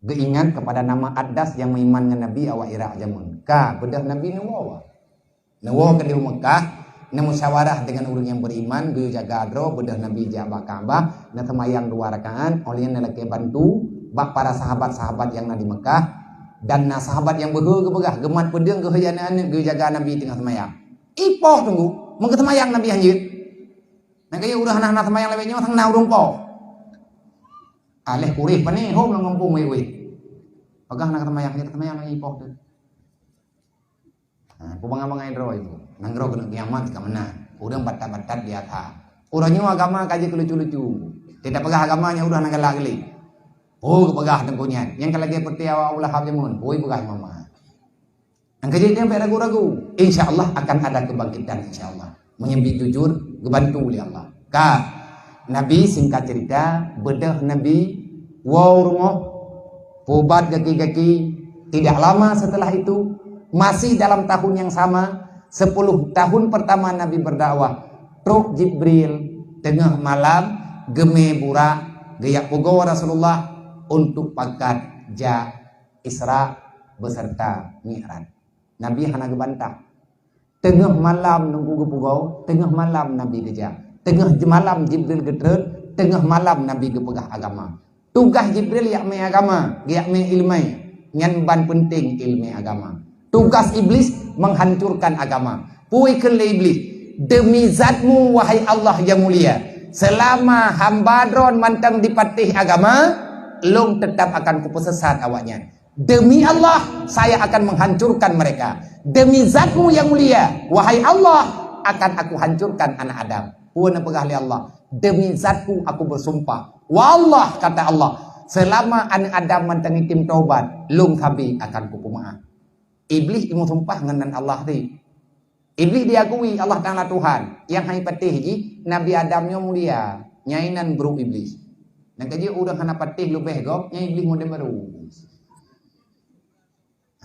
Geuingat kepada nama Addas nyang meuiman ngon Nabi awak Irak jameun. Ka beudôh Nabi neuwoe. Neuwoe keudéh u Meukah, neumusyawarah deungon ureuëng nyang beriman, geuyue jaga droe, beudôh Nabi jak bak Ka'bah, neuseumayang dua rakaat, óh lheueh nyan neulakée bantu bak para sahabat-sahabat nyang na di Meukah, dan na sahabat nyang beuhe geupeugah, geumat peudeueng geuhôi aneuëk-aneuëk geuyue jaga Nabi teungoh seumayang. Ipoh teunggu, meugeuseumayang Nabi hanjeuet. Nyang keuh ureuëng hana-hana seumayang lagée nyoe sang na ureuëng poh. Aléh kuréh pané hom lam gampông wéh-wéh. Peugah na seumayang, hanjeuet seumayang lagée ipoh teuh. Ha, peue bangai-bangai droe itu. Nanggroe keuneuk kiamat ka meunan. Ureuëng batat-batat di atra. Uroe nyoe agama ka jeuet keu lucu-lucu. Teupeugah agama nyang udah na galak geuh lé. Oh, geupeugah teungku nyan. Nyang ka lagée peuté awak Abu Lahab jameun. Oi, peugah mama. Nyang ka jeuet nyan bék ragu-ragu. Insya Allah akan ada kebangkitan, insya Allah. Meunyoe bit jujur, geubantu lé Allah. Ka, Nabi, singkat cerita, beudôh Nabi woe u rumoh, peuubat gaki-gaki. Tidak lama setelah itu, masih dalam tahun yang sama, sepuluh tahun pertama Nabi berdakwah, trok Jibril teungoh malam geumé burak geujak pugoe Rasulullah untuk pakat jak Isra beserta Mi'raj. Nabi hana geubantah. Teungoh malam nunggu geupugoe, teungoh malam Nabi geujak. Teungoh malam Jibril geutreun, teungoh malam Nabi geupeugah agama. Tugaih Jibril yak mé agama, yak mé ileumé. Nyan ban peunteng ileumé agama. Tugas Iblis menghancurkan agama. Peue kheun lé Iblis, "Deumi zatmu, wahai Allah yang mulia, selama hamba droe mantong dipatéh agama, lôn teutap akan kupeusesat awaknyan." "Demi Allah, saya akan menghancurkan mereka. Demi zatmu yang mulia, wahai Allah, akan aku hancurkan anak Adam." Peue neupeugah lé Allah, "Demi zatku aku bersumpah." "Wallah," kata Allah, "selama anak Adam mantong item taubat, lôn sabe akan kupeumaaf." Iblih imeusumpah ngon nan Allah tadi. Iblih diakui Allah Taala Tuhan, nyang hai patéh jih Nabi Adam nyoe mulia, nyang inan brok Iblih. Nyang ka jeuet ureuëng hana patéh leubeh gob, nyang Iblih model baru.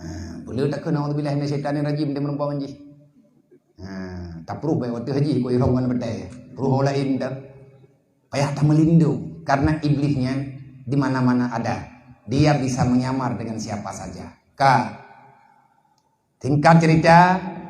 Ha, beu le takheun, "A'udzubillahi minasyaitonirrajim," dia meureumpok ngon jih. Ha, tapruh baik waktu haji, kok irong ngon betai. Pruh orang lain dah. Payah tameulindung, karena Iblih nyan di mana-mana ada. Dia bisa menyamar dengan siapa saja. Ka. Singkat cerita,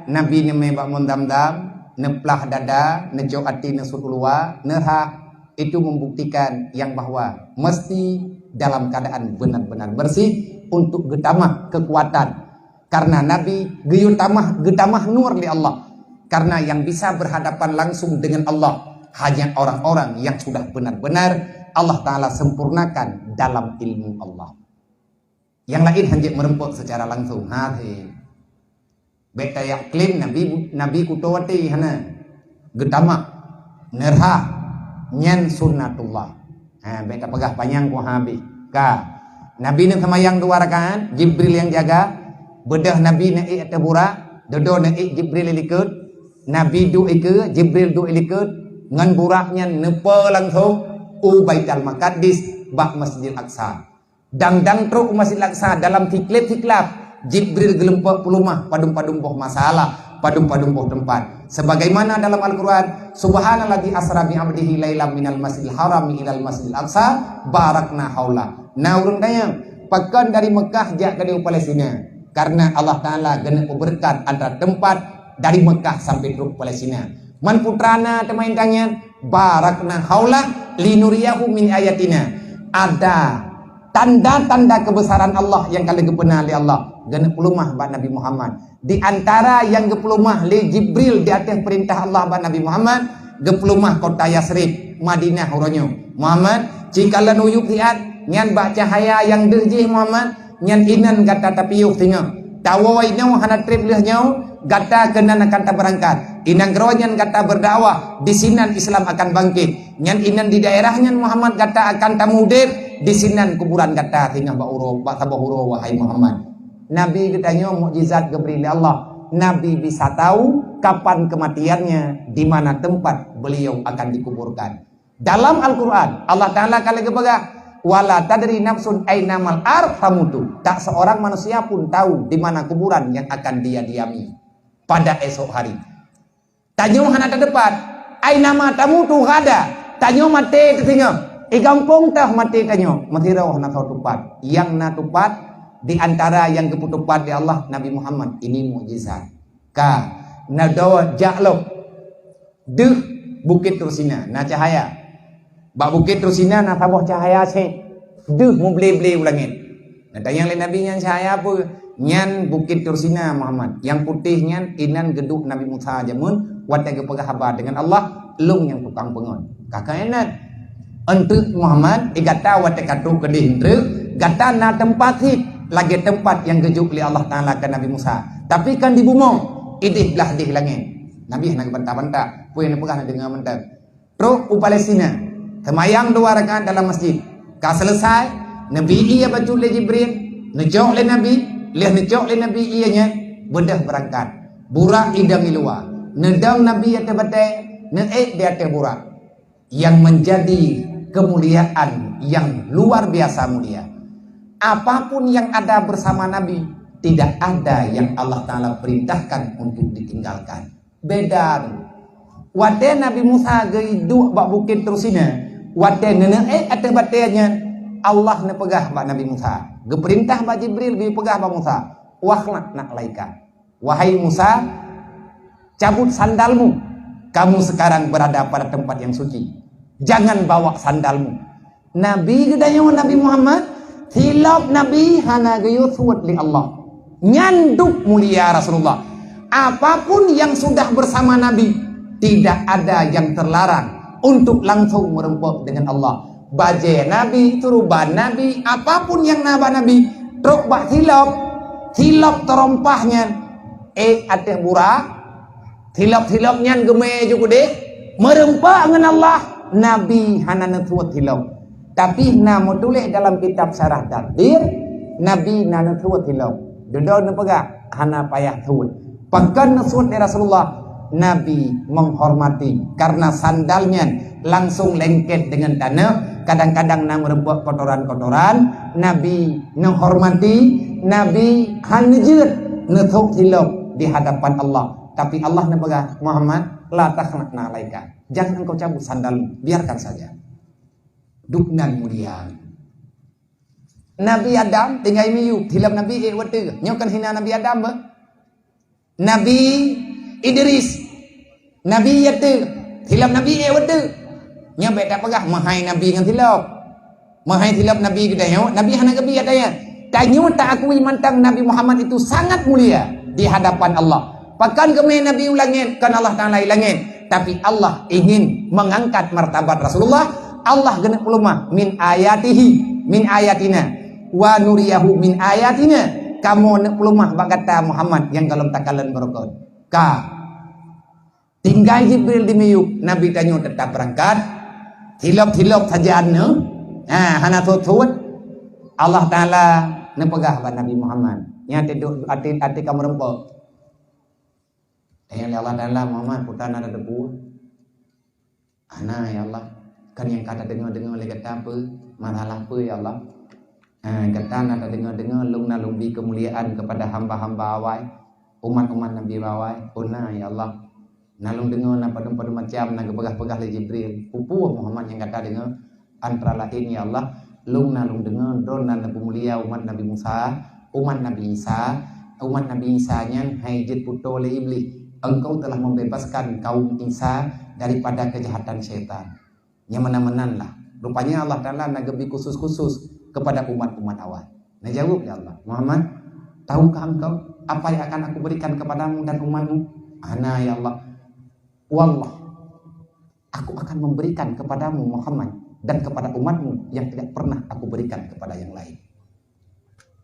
Nabi neumé bak Môn Zamzam, neuplah dada, neucok até neusut u luwa, neurhah, itu membuktikan yang bahwa mesti dalam keadaan benar-benar bersih untuk geutamah kekuatan. Karena Nabi geuyue tamah, geutamah nur lé Allah. Karena yang bisa berhadapan langsung dengan Allah hanya orang-orang yang sudah benar-benar Allah Taala sempurnakan dalam ilmu Allah. Yang lain hanjeuet meureumpok secara langsung. Ha, he. Bék tajak klaim Nabi, Nabi kuto watée hana. Geutamah, neurhah, nyan sunnatullah. Ha, bék tapeugah panyang ku habéh. Ka. Nabi neuseumayang dua rakaat, Jibril nyang jaga. Beudôh Nabi neuék ateueh burak, dudoe neuék Jibril i likot. Nabi duek i keue, Jibril duek i likot. Ngon burak nyan neupo langsung u Baitul Maqdis bak Masjidil Aqsa. Dang-dang trok u Masjidil Aqsa dalam siklep-siklap, Jibril geuleumpok peuleumah padum-padum boh masalah, padum-padum boh teumpat. Sebagaimana dalam Al-Quran, "Subhanalladzi asra bi 'abdihi lailam minal masjidil harami ilal masjidil aqsa barakna haula." Na ureuëng tanyong, pakon dari Mekah jak keudéh u Palestina? Karena Allah Taala geuneuk peubeureukat antara teumpat dari Mekah sampai trok Palestina. Man putra na teuma intan nyan, "Barakna haula linuriyahu min ayatina." Ada tanda-tanda kebesaran Allah nyang ka lheueh geupeuna lé Allah, geuneuk peuleumah bak Nabi Muhammad. Di antara nyang geupeulumah lé Jibril di ateueh peurintah Allah bak Nabi Muhammad, geupeulumah kota Yasrib, Madinah uroe nyoe. Muhammad, ci kalon uyueb siat, nyan bak cahaya nyang deuh jih Muhammad, nyan inan gata tapiôh singoh. Tawoe inoe hana treb lheueh nyoe, gata keunan akan tabeurangkat. Inan keudroe nyan gata beurdakwah, disinan Islam akan bangkét. Nyan inan di daerah nyan Muhammad gata akan tamuh udeb, disinan kuburan gata singoh bak uroe, bak saboh uroe, wahai Muhammad. Nabi geutanyoe mukjizat geubri lé Allah. Nabi bisa tahu kapan kematiannya, di mana tempat beliau akan dikuburkan. Dalam Al-Quran, Allah Taala ka lagée peugah, "Wala tadri nafsun aina mal ard tamutu." Tak seorang manusia pun tahu di mana kuburan yang akan dia diami pada esok hari. Tanyoe hana tateupat. Aina ma tamutu ghada. Tanyoe maté teuh singoh. I gampông teuh maté tanyoe. Meusidroe hana soe tupat. Nyang na tupat di antara nyang geupeuteupat lé Allah Nabi Muhammad. Ini mukjizat. Ka, na dua jak lom. Deuh Bukét Tursina, na cahaya. Bak Bukét Tursina na saboh cahaya sét. Deuh muble-ble u langét. Na tanyong lé Nabi nyan cahaya peue? Nyan Bukét Tursina, Muhammad. Nyang putéh nyan inan geuduek Nabi Musa jameun watée geupeugah haba deungon Allah, "Lôn nyang tukang peungon." Ka keunan. Eunteuk Muhammad, i gata watée ka trok keudeh eunteuk, gata na teumpat cit lagée teumpat nyang geujok lé Allah Taala keu Nabi Musa. Tapi kan di bumoe, ideh blah deh langét. Nabi hana geubanta-banta, peue nyang neupeugah na deungoe mantong. Trok u Palestina, seumayang dua rakaat dalam masjid. Ka seuleusai, neubi ié bacut lé Jibril, neucok lé Nabi, lheueh neucok lé Nabi ié nyan, beudôh beurangkat. Burak idong i luwa, neudong Nabi ateueh batée, neuék di ateueh burak. Yang menjadi kemuliaan yang luar biasa mulia. Apapun yang ada bersama Nabi, tidak ada yang Allah Taala perintahkan untuk ditinggalkan. Beda tu. Watée Nabi Musa geuduek bak Bukét Tursina, watée neuneuék ateueh batée nyan, Allah neupeugah bak Nabi Musa, geupeurintah bak Jibril geupeugah bak Musa, "Wakhla'na 'alaika." "Wahai Musa, cabut sandalmu. Kamu sekarang berada pada tempat yang suci. Jangan bawa sandalmu." Nabi geutanyoe Nabi Muhammad, silop Nabi hana geuyue suet lé Allah. Nyan duek mulia Rasulullah. Apapun yang sudah bersama Nabi, tidak ada yang terlarang untuk langsung meureumpok dengan Allah. Bajée Nabi, turoban Nabi, apapun nyang na bak Nabi, Trok bak silop, silop teurompah nyan, ék ateueh burak, silop-silop nyan geumé ju keudeh, meureumpok ngon Allah, Nabi hana neusuet silop. Tapi na meutuléh dalam kitab Syarah Tadbir, Nabi na neusuet silop. Dudoe neupeugah, hana payah suet. Pakon neusuet lé Rasulullah? Nabi menghormati, karena sandal nyan langsung lengket dengan tanah. Kadang-kadang na meureumpok kotoran-kotoran, Nabi menghormati, Nabi hana jeuet neusok silop di hadapan Allah. Tapi Allah neupeugah, "Muhammad, la takhla'na alaika. Jangan engkau cabut sandalmu, biarkan saja." Duek nan mulia. Nabi Adam tinggai miyueb, silop Nabi ék watée. Nyoe kan hina Nabi Adam, bah? Nabi Idris, Nabi Yateuh, silop Nabi ék watée. Nyoe bék tapeugah meuhai Nabi ngon silop. Meuhai silop Nabi geutanyoe, Nabi hana geubi ataya. Tanyoe taakui mantong Nabi Muhammad itu sangat mulia di hadapan Allah. Pakon geumé Nabi u langét, kon Allah Taala i langét, tapi Allah ingin mengangkat martabat Rasulullah. Allah geuneuk peulumah, "Min ayatihi, min ayatina, wa nuriyahu min ayatina." Kamoe neuk peulumah bak gata Muhammad nyang gohlom takalon beurukon. Ka. Tinggai Jibril di miyueb, Nabi tanyoe teutap beurangkat. Silop-silop saja na, ha, hana suet-suet. Allah Taala neupeugah bak Nabi Muhammad, "Nyan teuduek até, até kameureumpok." Tanyong lé Allah Taala, "Muhammad, peue na tateupeue?" "Hana, ya Allah. Kan nyang ka tadeungoe-deungoe lé gata peue? Masalah peue, ya Allah?" "Ha, gata na tadeungoe-deungoe lôn na lôn bi keumuliaan kepada hamba-hamba awai, umat-umat Nabi awai?" "Oh na, ya Allah. Na lôn deungoe na padum-padum macam na geupeugah-peugah lé Jibril." "Peue-peue, Muhammad, nyang gata deungoe?" "Antara laén, ya Allah, lôn na lôn deungoe droe na neupeumulia umat Nabi Musa, umat Nabi Isa. Umat Nabi Isa nyan hai jeuet putôh lé Iblih. Engkau telah membebaskan kaum Isa daripada kejahatan syaitan." Nyang meunan-meunan lah. Rupanya Allah Taala na geubi khusus-khusus kepada umat-umat awai. Neujaweueb lé Allah, "Muhammad, tahukah engkau apa yang akan Aku berikan kepadamu dan umatmu?" "Hana, ya Allah." "Wallah, Aku akan memberikan kepadamu, Muhammad, dan kepada umatmu yang tidak pernah Aku berikan kepada yang lain."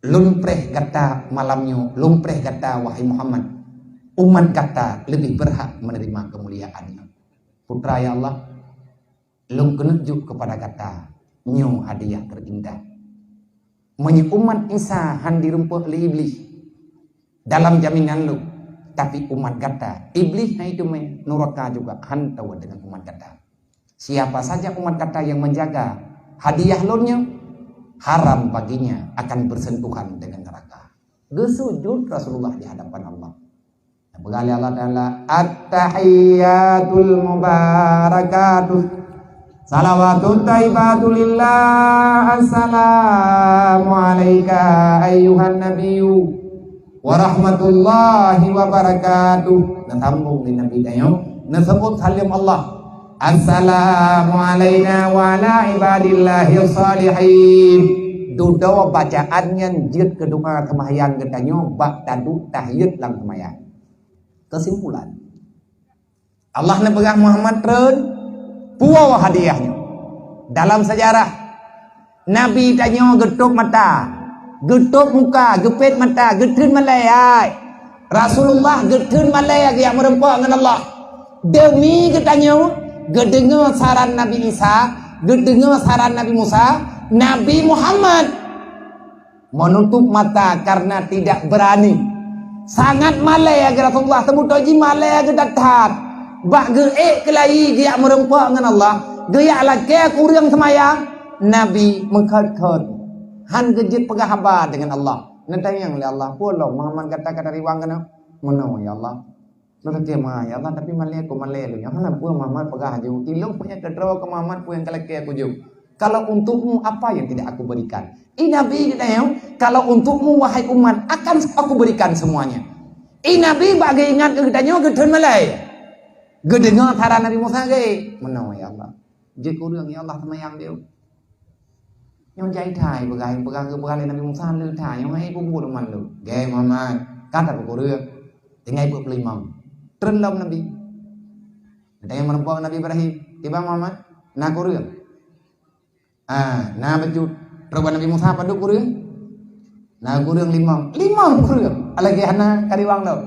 "Lôn preh gata malam nyoe, lôn preh gata, wahai Muhammad. Umat gata lebih berhak menerima kemuliaan nyoe." "Putra, ya Allah, lôn keuneuk jok kepada gata nyoe hadiah teurindah. Meunyoe umat Isa han jirumpok lé Iblih dalam jaminan lôn, tapi umat gata, Iblih hai teumé, nuraka juga han tawoe deungon umat gata. Siapa saja umat gata yang menjaga hadiah lôn nyoe, haram baginya akan bersentuhan dengan neraka." Geusujut Rasulullah di hadapan Allah. Neupeugah lé Allah Taala, "At-tahiyyatul mubarakatuh, salawatut thayyibatu lillah, assalamu alaika ayyuhan nabiyyu wa rahmatullahi wa barakatuh." Neusambong lé Nabi tanyoe, neuseubut saleuem Allah, "Assalamu alaina wa ala ibadillahis shalihin." Dudoe bacaan nyan jeuet keu doa seumahyang geutanyoe bak taduek tahiyat lam seumahyang. Keusimpulan, Allah neupeugah Muhammad treun, puwoe hadiah nyoe. Dalam sejarah, Nabi tanyoe geutôb mata, geutôb muka, geupét mata, geutheun malée, hai. Rasulullah geutheun malée geujak meureumpok ngon Allah. Deumi geutanyoe, geudeungoe saran Nabi Isa, geudeungoe saran Nabi Musa, Nabi Muhammad menutup mata karena tidak berani. Sangat malée lagée Rasulullah, seubeutôi jih malée lagée that-that. Bak geuék keulayi geujak meureumpok ngon Allah, geujak lakée kureueng seumayang, Nabi meukhot-khot. Han geujeuet peugah haba deungon Allah. Neutanyong lé Allah, "Peue lom Muhammad gata ka tariwang keunoe?" "Meunoe, ya Allah." Lôn lakée meu'ah, "Ya Allah, tapi malée ku malée lôn nyoe." "Hana peue, Muhammad peugah aju. Ilôn peue nyang keudroe keu Muhammad, peue nyang ka lakée kujok. Kalau untukmu, apa yang tidak Aku berikan?" I Nabi geutanyong, "Kalau untukmu, wahai umat, akan Aku berikan semuanya." I Nabi bak geuingat keu geutanyoe geutheun malée. Geudeungoe saran Nabi Musa geuék. "Meunoe, ya Allah. Jeuet kureueng, ya Allah, seumayang lôn." Nyoe jai that, peugah, peugah, peugah lé Nabi Musa, le that, nyoe hai bubu teuma lôn. "Gét Muhammad, ka tapeukureueng, tinggai peuet ploh limong. Treun lom Nabi." Geutanyoe meureumpok Nabi Ibrahim, "Tiba Muhammad, na kureueng?" "Ah, na bacut." Trok bak Nabi Musa padub kureueng. Na kureueng limong. Limong kureueng. Lagèe hana kariwang lom.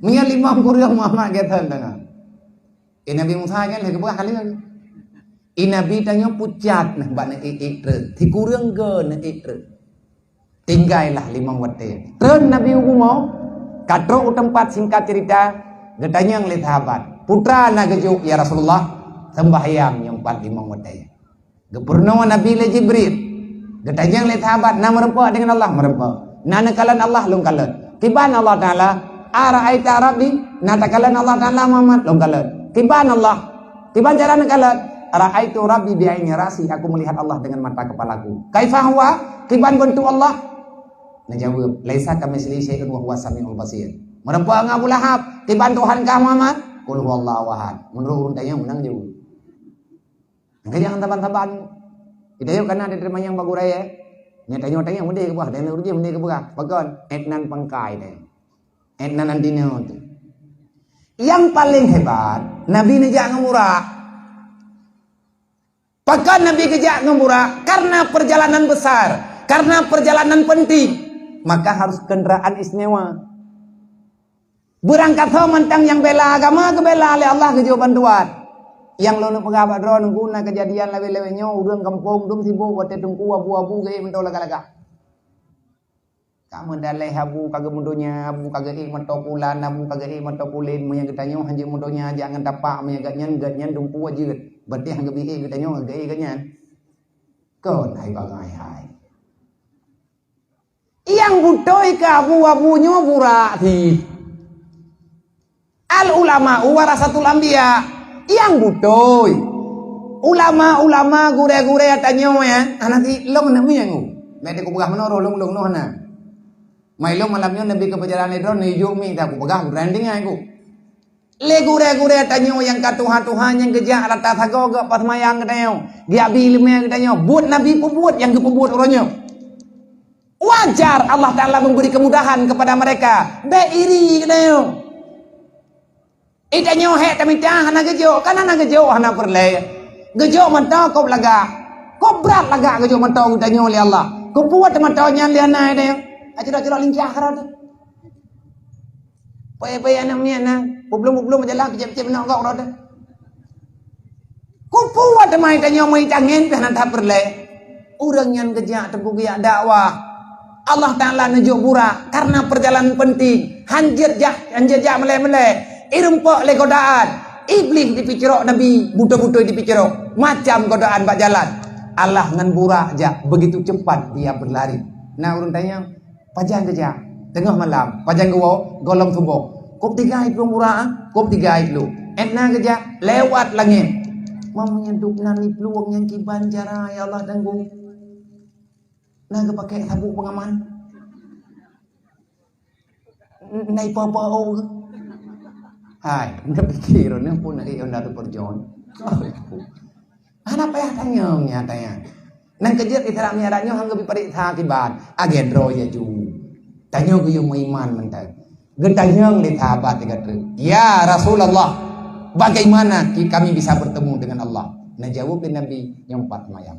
Meunyo limong kureueng Muhammad geutanyoe. Eh, Nabi Musa kan lagèe buah kali lagi. Eh, Nabi tanyoe pucat nah bak neuék-ék treun. Sikureueng go neuék treun. Tinggailah limong watèe. Treun Nabi u bumoe, ka trok u teumpat, singkat cerita, geutanyong lé sahabat, "Peue teuma na geujok, ya Rasulullah?" "Seumbahyang nyoe pat limong watèe." Geupeurunoe Nabi lé Jibril. Geutanyong lé sahabat, "Na meureumpok deungon Allah?" "Meureumpok." "Na neukalon Allah?" "Lôn kalon." "Kiban Allah Taala?" "Ara'aita Rabbi?" "Na takalon Allah Taala, Muhammad?" "Lôn kalon." "Kiban Allah?" "Kiban cara neukalon?" "Ra'aitu Rabbi bi'aini ra'si, aku melihat Allah dengan mata kepalaku." "Kaifa huwa?" "Kiban beuntuk Allah?" Neujaweueb, "Laisa kamitslihi syai'un wa huwas samiul basir." "Meureumpok ngon Abu Lahab, kiban Tuhan kah, Muhammad?" "Qul huwallahu ahad." Meunurot ureueng tanyoe meunan jaweueb. Maka jangan saban-saban. Kita yuk kana di teumanyong bak gurèe, eh. Nyan tanyoe-tanyoe udeh keubah, dan ureueng udeh keubah. Pakon? Etnan pangkai deh. Etnan antinoe tu. Yang paling hebat, Nabi neujak ngon Burak. Pakon Nabi geujak ngon Burak? Karena perjalanan besar, karena perjalanan penting, maka harus kendaraan istimewa. Beurangkasoe mantong nyang bela agama geubela lé Allah geujok bantuan. Nyang lôn peugah bak droeneuh, na keujadian lawét-lawét nyoe, ureueng gampông dum sibok watèe teungku abu-abu geuék mantong lagak-lagak. Ka meudaleh abu ka geumeudonya, abu ka geuék mantong pulan, abu ka geuék mantong pulen, meunyo geutanyoe hanjeuet meudonya jak ngon tapak, meunyo gobnyan, gobnyan dumpu jeuet. Berarti han geubi ék geutanyoe geuék gobnyan. Kon hai bangai hai. Nyang beutôi keu abu-abu nyoe Burak sih. Al ulama warasatul anbiya. Nyang beutôi. Ulama-ulama, gurèe-gurèe tanyoe, ya, hana si lôn nak meunyoe. Meunan kupeugah meunoe roh lôn-lôn noh na. Mai lôn malam nyoe Nabi keu peujalan lé droe, neujok mi, dah kupeugah, gurèe tinggai ku. Lé gurèe-gurèe tanyoe nyang ka tuha-tuha nyang geujak rata sagoe geuh pas mayang geutanyoe. Geujak bi ileumèe geutanyoe. Buet Nabi peubuet nyang geupeubuet uroe nyoe. Wajar Allah Taala memberi kemudahan kepada mereka. Bèk iri geutanyoe. Geutanyoe hék tamita hana geujok, kan hana geujok, hana peureulèe. Geujok mantong kôb lagak. Kôb brat lagak geujok mantong geutanyoe lé Allah. Keupeue teuma mantong nyan lé hana geutanyoe. Acidok-cidok lincah rot. Payah-payah aneuk miet na, peublom-peublom jalan keucéb-céb neuk gok rot. Keupeue teuma tanyoe meuitangen pih hana that peureulèe. Ureueng nyan geujak teungku geujak dakwah. Allah Taala neujok Burak karena perjalanan penting. Hanjeuet jak, hanjeuet jak meulèe-meulèe. Ireumpok lé godaan. Iblih dipicerok Nabi, beutôi-beutôi dipicerok. Macam godaan bak jalan. Allah ngon Burak jak, begitu cepat dia berlari. Na ureueng tanyong, Pajan geujak? Teungoh malam. Pajan geuwoe? Gohlom suboh. Kôb tiga i plueng Burak, ah? Kôb tiga i plueng. Etna geujak lewat langét. Meunyoe duek nan i plueng nyang kiban cara, ya Allah, Teungku. Na geupakè sabuk pengaman? N-, na ipo-po? Hai, na pikir, na pun na ion dari perjon. Hana payah tanyong, ya, tanyong. Nang keujeuet Isra Mi'raj nyoe han geubi pareksa kiban, agèe droe ya ju. Tanyoe geuyue meuiman mantong. Geutanyong lé sahabat lagèe treuk, "Ya Rasulullah, bagaimana ki-, kami bisa bertemu dengan Allah?" Neujaweueb lé Nabi, "Nyoe pat seumayang."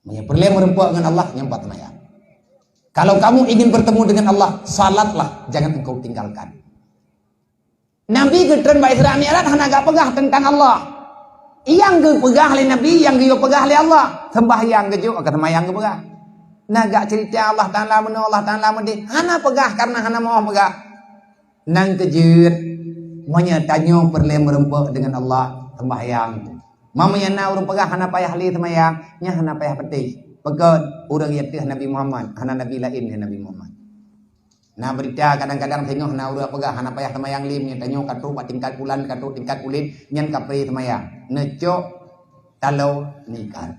Meunyoe peureulèe meureumpok ngon Allah, nyoe pat seumayang. Kalau kamu ingin bertemu dengan Allah, salatlah, jangan engkau tinggalkan. Nabi geutreun bak Isra Mi'raj hana gak peugah teuntang Allah. Nyang geupeugah lé Nabi, nyang geuyue peugah lé Allah. Seumbahyang geujok, ka seumayang geupeugah. Na gak ceurita Allah Taala meunoe, Allah Taala meudeh. Hana peugah karena hana meuoh peugah. Nang keujeuet, meunyoe tanyoe peureulèe meureumpok deungon Allah, seumbahyang. Meunyoe na ureueng peugah hana payah lé seumayang, nyan hana payah peuteh. Pakon? Ureueng nyang teuh Nabi Muhammad, hana nabi laén nyan Nabi Muhammad. Na beurita kadang-kadang singoh na ureueng peugah hana payah seumayang lé, meunyoe tanyoe ka trok bak tingkat pulan, ka trok tingkat pulen, nyan kapré seumayang. Neucok taloe ngikat.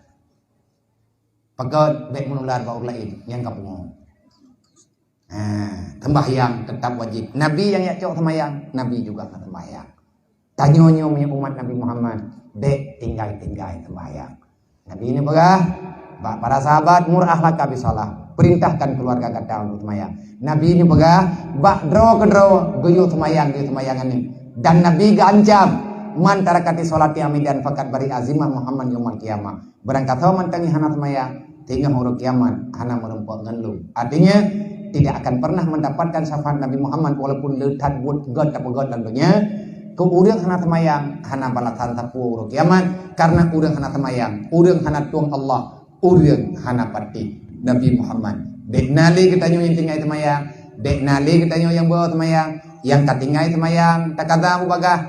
Pakon? Bèk meunular bak ureueng laén, nyan ka pungo. Ha, sembahyang tetap wajib. Nabi nyang jak cok sembahyang, Nabi juga ka sembahyang. Tanyoe nyoe meunyoe umat Nabi Muhammad, bèk tinggai-tinggai sembahyang. Nabi neupeugah bak para sahabat, "Mur ahlaka bisalah," perintahkan keluarga gata untuk sembahyang. Nabi neupeugah bak droe keudroe, "Geuyue sembahyang, geuyue sembahyang aneuk." Dan Nabi geuancam, "Man tarakati sholati amidan faqad bari'a zimmahu Muhammad yaumal qiyamah." Barangkasoe mantong nyang hana sembahyang, teungoh uroe kiamat hana meureumpok ngon lôn. Artinya, tidak akan pernah mendapatkan syafaat Nabi Muhammad walaupun le that buet göt tapeugöt lam donya. Keu ureuëng hana seumayang, hana balasan sapeue uroe kiamat, karena ureuëng hana seumayang, ureuëng hana tueng Allah, ureuëng hana patéh Nabi Muhammad. Bék na lé geutanyoe nyang tinggai seumayang, bék na lé geutanyoe nyang beu seumayang, nyang ka tinggai seumayang, takada bubagah.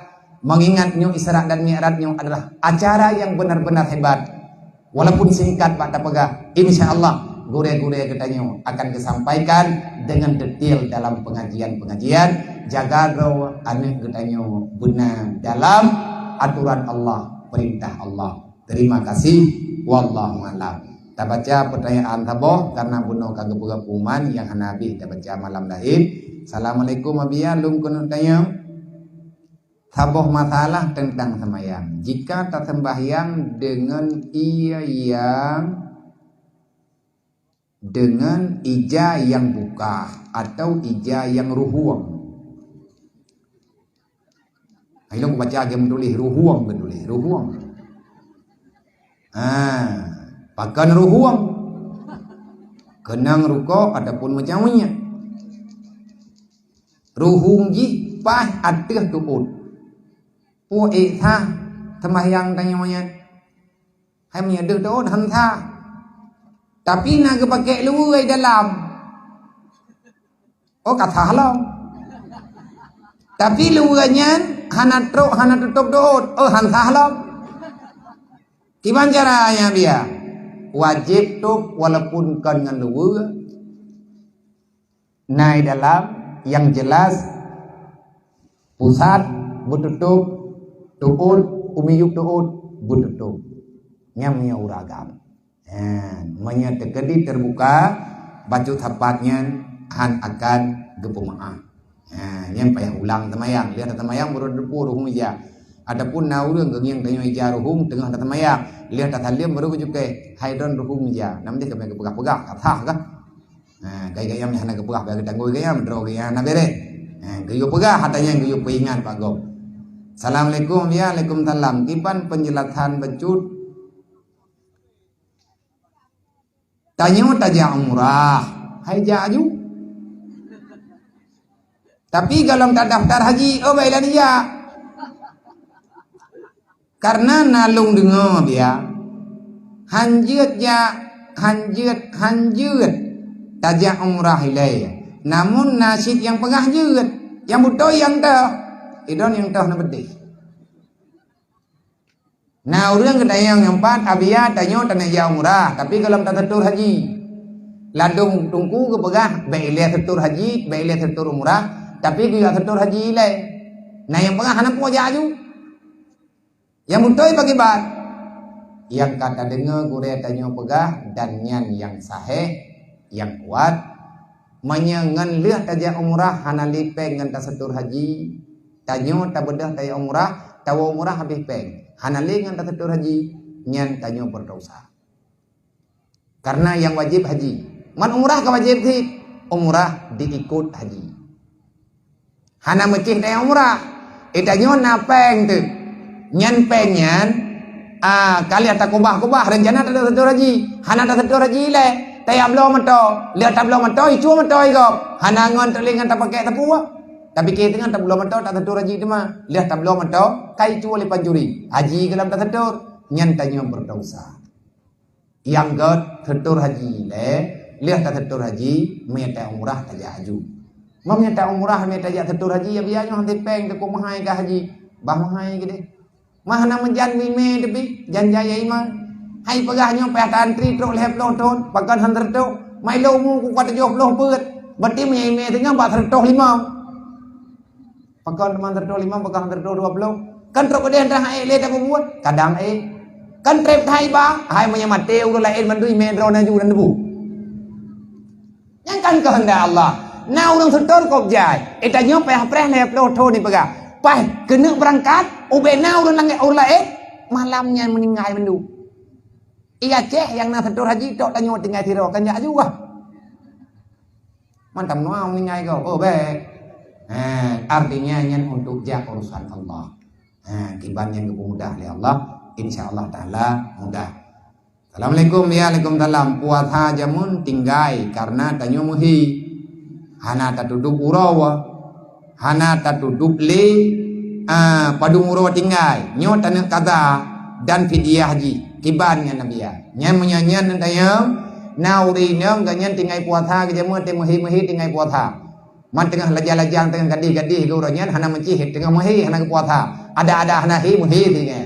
Mengingat nyoe Isra dan Mi'raj nyoe adalah acara yang benar-benar hebat. Walaupun singkat bak tapeugah, insya Allah gurée-gurée geutanyoe akan geusampaikan dengan detail dalam pengajian-pengajian. Jaga droe aneuëk geutanyoe beuna dalam aturan Allah, perintah Allah. Terima kasih. Wallahu a'lam. Tabaca pertanyaan saboh karena bunoe ka geupeugah pengumuman nyang hana habéh tabaca malam laén. Assalamualaikum, Abiya, lôn keuneuk tanyong. Saboh masalah teuntang seumayang. Jika taseumbahyang deungon ie nyang, deungon ija nyang bukah atau ija nyang ruhueng. Hai lôn kubaca lagée meutuléh, ruhueng geutuléh, ruhueng. Ha, pakon ruhueng? Keunong rukok ataupun meucamnya. Ruhueng jih paih ateueh teuôt. Peue ék sah seumbahyang tanyoe nyan? Hai meunyoe deuh teuôt han sah. Tapi na geupakék luweue dalam. Oh, ka sah lom. Tapi luweue nyan hana trok, hana tutôp teuôt. Oh, han sah lom. Kiban cara nyan, Abiya? Wajéb tôp walaupun kon ngon luweue. Na i dalam nyang jelas pusat beututôp, teuôt, u miyueb teuôt beututôp. Nyan meunyoe ureuëng agam. Ha, meunyoe teukeudi teubuka, bacut sapat nyan han akan geupeumeuáh. Ha, nyan payah ulang seumayang. Lheueh taseumayang baru teupeue ruhueng ija. Ataupun na ureuëng geungieng tanyoe ija ruhueng teungoh taseumayang, lheueh tasaleuem baru geucukée, hai droen ruhueng ija. Nam deh kami geupeugah-peugah, ka sah kah? Ha, gaya-gaya meuhana geupeugah bagi tanggôi gaya, meudroe gaya hana béreh. Ha, geuyue peugah, hata nyan geuyue peuingat bak gob. Assalamualaikum, ya, waalaikumsalam. Kiban penjelasan bacut. Tanyoe tajak umrah, hai jak aju. Tapi golom tadaftar haji, oh, baiklah dijak. Karena na lôn deungoe, Abiya, hanjeuet jak, hanjeuet, hanjeuet tajak umrah ilée. Namun na cit nyang peugah jeuet, nyang beutôi nyang toh. Idon nyang toh na beudeh. Na ureuëng geutanyong nyang pat, "Abiya, tanyoe taneuk jak umrah, tapi golom taseutor haji." Ladôm teungku geupeugah, "Bék ilée seutor haji, bék ilée seutor umrah, tapi geuyue seutor haji ilée." Na nyang peugah, "Hana peue jak aju." Nyang beutôi pakriban? Nyang ka tadeungoe gurée tanyoe peugah dan nyan nyang sahih, nyang kuat. Meunyoe ngon lheueh tajak umrah hana lé péng ngon taseutor haji, tanyoe tabeudôh tajak umrah, tawoe umrah habéh péng, hana lé ngon taseutor haji, nyan tanyoe beurdosa. Karena nyang wajéb haji. Man umrah ka wajéb cit, umrah diikot haji. Hana meucéh tajak umrah. Eh, tanyoe na péng teuk. Nyan péng nyan, ah, ka lheueh takubah-kubah rencana taseutor haji. Hana taseutor haji ilée, tajak bloe moto. Lheueh tabloe moto, icue moto i gob. Hana ngon teulé ngon tapakék sapeue. Tapike teungoh tabloe moto taseutor haji teuma. Lheueh tabloe moto, ka icue lé pancuri. Haji golom taseutor, nyan tanyoe beurdosa. Nyang gét seutor haji ilée, lheueh taseutor haji, meunyoe tajak umrah tajak aju. Meunyoe tajak umrah, meunyoe tajak seutor haji, ya biaya nyoe hana péng teuka meuhai ka haji. Bah meuhai keudeh. Mah hana meujan imé teubi, jan jaya imé. Hai peugah nyoe payah ta-antri trok lhée ploh thon, pakon han seureutôh. Mai lôn umu ku ka tujoh ploh peuet. Berarti meunyoe imé teungoh bak seureutôh limong. Pakon teuma seureutôh limong, pakon seureutôh dua ploh. Kan trok keudeh dah ék lé tapubuet, kadang ék. Kan treb hai ba, hai meunyoe maté ureuëng laén mandum imé droe na ju dan debu. Nyang kan keuheundak Allah. Na ureuëng seutor kôb jai. Eh, tanyoe payah preh lhée ploh thon ni peugah. Paih keuneuk beurangkat, ubé na ureuëng langét ureuëng laén, malam nyan meuninggai mandum. I Aceh nyang na seutor haji tok tanyoe tinggai sidroe kan jak aju kah? Mantong nua meuninggai kau. Oh, bék. Ha, artinya nyan untuk jak urusan Allah. Ha, kiban nyang geupeumudah lé Allah, insya Allah Taala mudah. Assalamualaikum. Ya, waalaikumsalam. Puasa jameun tinggai karena tanyoe meuhi. Hana tatudub uroe, hana tatudub lé, ah, padum uroe tinggai. Nyoe taneuk kaza dan fidyah jih. Kiban ngon Nabi ya. Nyan meunyoe nyan tanyoe, na ureueng inong gobnyan tinggai puasa keu jameun, teuh meuhi-meuhi tinggai puasa. Man teungoh lajang-lajang, teungoh gadih-gadih geuh uroe nyan hana meucih, teungoh meuhi hana geupuasa. Ada-ada hana hi meuhi tinggai.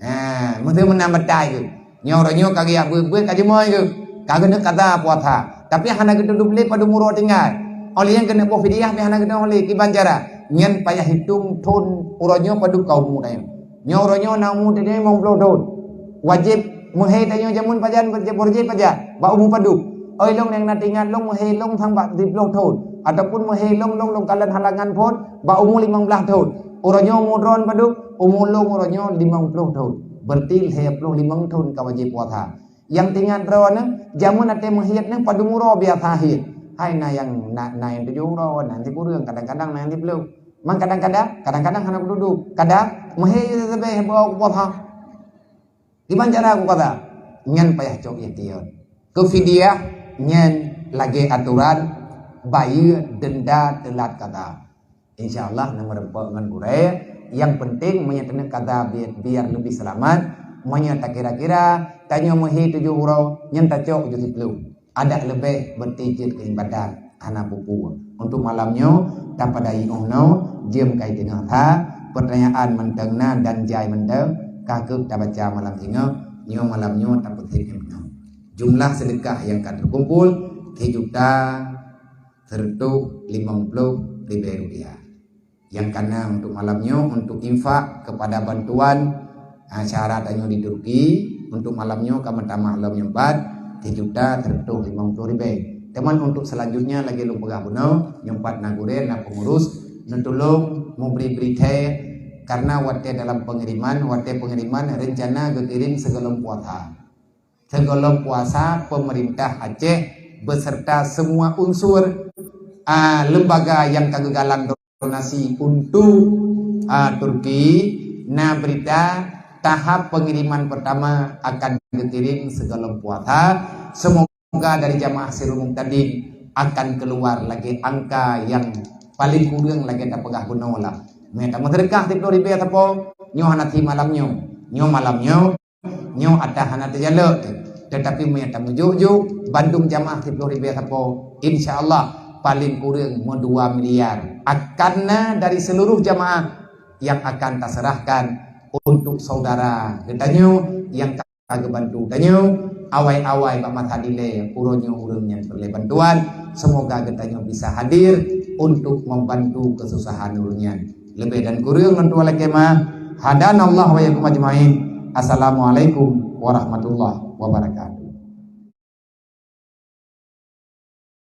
Ha, meusti meunan batai geuh. Nyoe uroe nyoe ka geujak beuet-beuet ka jimoi geuh. Ka geuneuk kaza puasa. Tapi hana geutudub lé padum uroe tinggai. Óh lheueh nyan keuneuk boh fidyah pih hana geutudub lé, kiban cara. Nyan payah hitong thon uroe nyoe padub ka umu tanyoe. Nyoe uroe nyoe na umu tanyoe limong ploh thon. Wajéb meuhi tanyoe jameun pajan, wajéb, wajéb pajan. Bak umu padub. Oi lôn nyang na teuingat lôn meuhi lôn sang bak siplôh thon. Ataupun meuhi lôn, lôn, lôn kalon halangan phon bak umu limong blaih thon. Uroe nyoe umu droen padub, umu lôn uroe nyoe limong ploh thon. Berarti lhèe ploh limong thon ka wajéb puasa. Nyang teuingat droeneuh, jameun watèe meuhiet nyan padum uroe biasa hiet. Hai na nyang, na, na nyang tujoh uroe, na nyang sikureueng, kadang-kadang na nyang siplôh. Man kadang-kadang, kadang-kadang hana geutudub. Kadang meuhi sabé beu puasa. Kiban cara geukaza? Nyan payah cok ikhtiar. Keu fidyah nyan lagèe atoran bayeue denda teulat kaza. Insya Allah na meureumpok ngon gurèe. Nyang penting meunyoe taneuk kaza bi-, biar leubeh seulamat. Meunyoe takira-kira tanyoe meuhi tujoh uroe, nyan tacok tujoh siplôh. Adak leubeh beutijeuet keu ibadat hana peue-peue. Untuk malam nyoe tapadai 'oh noe, jeuem kai teungoh that. Peurtanyaan mantong na dan jai mantong ka keuh tabaca malam singoh. Nyoe malam nyoe tapeusiep 'oh noe. Jumlah seudeukah nyang ka teukumpul sijuta sireutoh limong ploh ribèe rupiah. Nyang kana untuk malam nyoe untuk infak kepada bantuan, ha, syedara tanyoe di Turki, untuk malam nyoe ka meutamah lom nyang pat sijuta sireutoh limong ploh ribèe. Teuma untuk selanjutnya lagèe lôn peugah bunoe, nyang pat na gurèe, na pengurus, neutulông meubri-bri thèe, karena watèe dalam pengiriman, watèe pengiriman rencana geukirém sigohlom puasa. Sigohlom puasa, pemerintah Aceh beserta semua unsur, ah, lembaga nyang ka geugalang donasi untuk, ah, Turki, na berita tahap pengiriman pertama akan geukirém sigohlom puasa. Semoga dari jamaah Sirul Mubtadin akan keluar lagèe angka nyang paling kureueng lagèe tapeugah bunoe lah. Meunyoe tameuseudeukah siplôh ribèe sapo, nyoe hana thi malam nyoe. Nyoe malam nyoe, nyoe ata hana teujalok teuh. Tetapi meunyoe tameujok-jok bandum jamaah siplôh ribèe sapo, insya Allah paling kureueng meudua miliar akan na dari seluruh jamaah nyang akan taseurahkan untuk saudara geutanyoe nyang ka geubantu tanyoe awai-awai bak masa dilèe uroe nyoe ureueng nyang peureulèe bantuan. Semoga geutanyoe bisa hadir untuk membantu kesusahan ureueng nyan. Leubeh dan kureueng lôn tuan lakèe meu'ah. Hadanallahu wa iyyakum ajmain. Assalamualaikum warahmatullahi wabarakatuh.